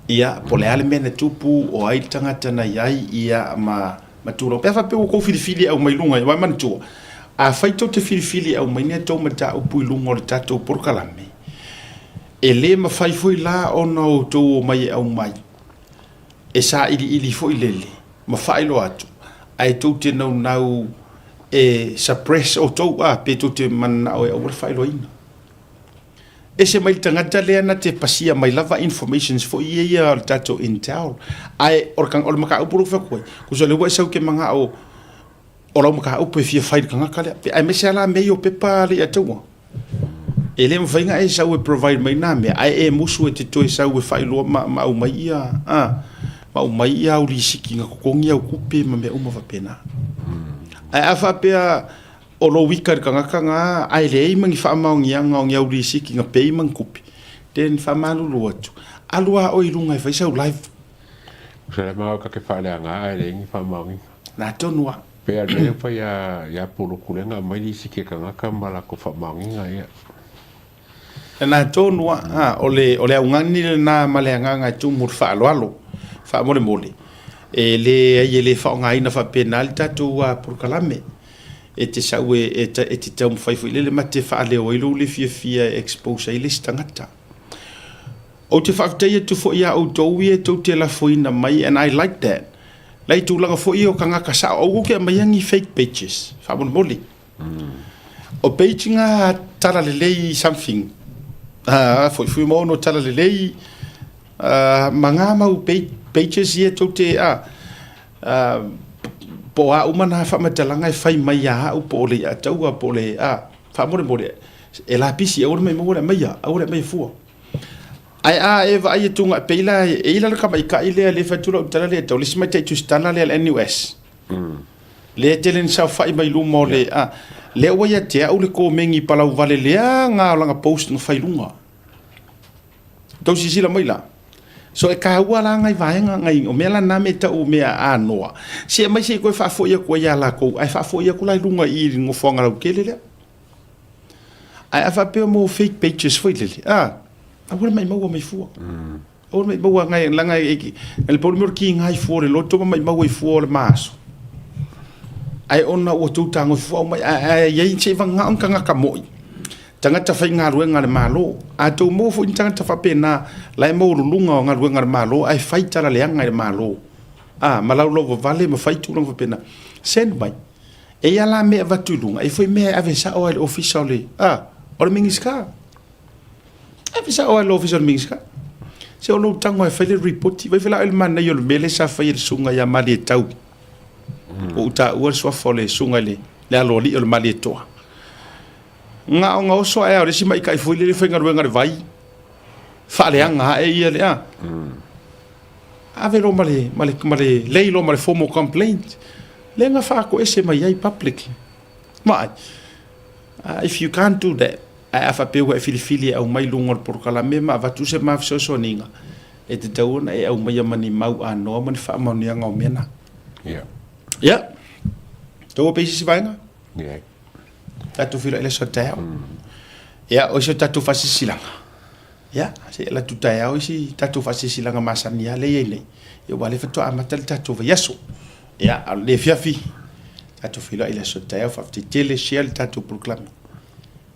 ia, po o le a le mea na tupu, o ai le tagata na i ai, ia, ma, ma tulaga. Pe a faapea ua tou filifili e aumai i luga, aua e manatua, afai tou te filifili e aumai ni a tou mataupu i luga o le tatou polokalame, e le mafai foi la ona outou omai e aumai e sailiili foi lele ma faailoa atu, ae tou te naunau e suppress outou, a, pe tou te mananao e aua le faailoaina. Ese mai le tagata lea na te pasia mai lava informations foi ia ia o le tatou intel. Ae o le, o le mataupu lea ou te fai atu ai, tusa o lea ua e sau e te manao o lau mataupu e fia fai i le tagata lea. Aemaise lava la mea ia o pepa a le Ataua. E le mafai ona e sau e provide mai na mea, ae e musu e te toe sau e faailoa ma, ma aumai ia, a, ma aumai ia au lisiti na totogi au tupe ma mea uma faapena. Ae a faapea o lou ika i le tagata na, ae leai ma ni faamaoniaga o ni au lisiti na pay ma ni tupe, then faamalulu atu, alu lava oe i luga e fai sau live. Usa le mau ka ke faaleaga ae leai ni faamaoniga. Na tonu lava. Pe a le fai ia ia poloku lea na aumai lisiti e tagata ma latou faamaoniga ia. Na tonu lava, o le o le augani lena ma le agaga e tumu i le faaaloalo, faamolemole, e leai e le faaaogaina faapena le tatou polokalame. E te sau e e te taumafai foi lele ma te faaleo ai lou le fiafia e expose ai le isi tagata. Ou te faafetai atu foi ia outou ia tou te lafoina mai and I like that. La i tulaga foi ia o tagata sao, aua tou te aumaia ni fake pages, faamolemole. O page nga talalelei something, ah, Fuifuimaono talalelei, ah, ma nga mau pages ia tou te, ah, ah, po o a uma na faamatalaga e fai mai ia au po o le Iataua po o le, ah, faamolemole, e lapisi, aua le maimau le aumaia, aua le aumaia fua. Ae a e vaai atu e pei la e i ai la le tamaitai lea lea e fai atu lau tala lea e tau le isi tamaitai tusitala lea a le NUS. Lea e tele ina saofai mai luma o le a lea ua ia te au le komeni palauvale leaga o lana post na fai i luga. Tou silasila mai la. So e taua la nai vaega nai o mea la na me tau o mea anoa. Se aumai se i toe faafoi atu ai ia latou ae faafoi atu la i luga i i le nofoaga lautele lea. Ae a faapea mo fake pages foi lele, a, aua le maimau mai fua. Aua le maimau ngai langa e le pau le mea o le kiga i fua o le loto ma maimau ai fua o le maaso. Ae ona ua tou tago i fua aumai, ae iai se i vagao ni tagata moi, tagata faigaluega a le Malo. A tou maua foi ni tagata faapena la e maualuluga o galuega a le Malo ae fai tala leaga i le Malo, a, ma laulauvavale ma fai tulaga faapena, send mai. E ia la mea e avatu i luga, e foi mea e ave sao ai i le ofisa o le, a, o le Minisita. Ave sao ai i le ofisa o le Minisita. Se o lou tago e fai le ripoti, vai fela le manaia o le mea lea sa fai e le susuga ia Malietau. Ua ou taua le suafa o le susuga i le, le aloalii o le Malietoa. Na ona oso ae lava o le isi maita'i foi lele faigaluega i le vai, faaleaga ae ia le, a, ave loa ma le, ma le, ma le lay loa ma le formal complaint. Lea na faatoese mai ai publicly. Vaai, if you can't do that, ae a faapea ua e filifili e aumai luga o le polokalame ma avatu se ma fesoasoaniga, e tatau ona e aumaia ma ni mau anoa ma ni faamaoniaga o mea na. Ia. Ia. Taua pe i se isi vaega? Leai. Tatou feiloai i le aso a taeao. Ia, o si o tatou faasilasilaga. Ia, se i alu atu taeao isi tatou faasilasilaga masani lava lea e i ai nei, ia aua o lea faatoa amata le tatou vaiaso. Ia, a o lenei afiafi, tatou feiloai i le aso taeao. Faafetai tele, share le tatou polokalame.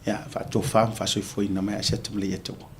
Ia, faatofa ma faasoifuaina mai Asiata ma Leiataua.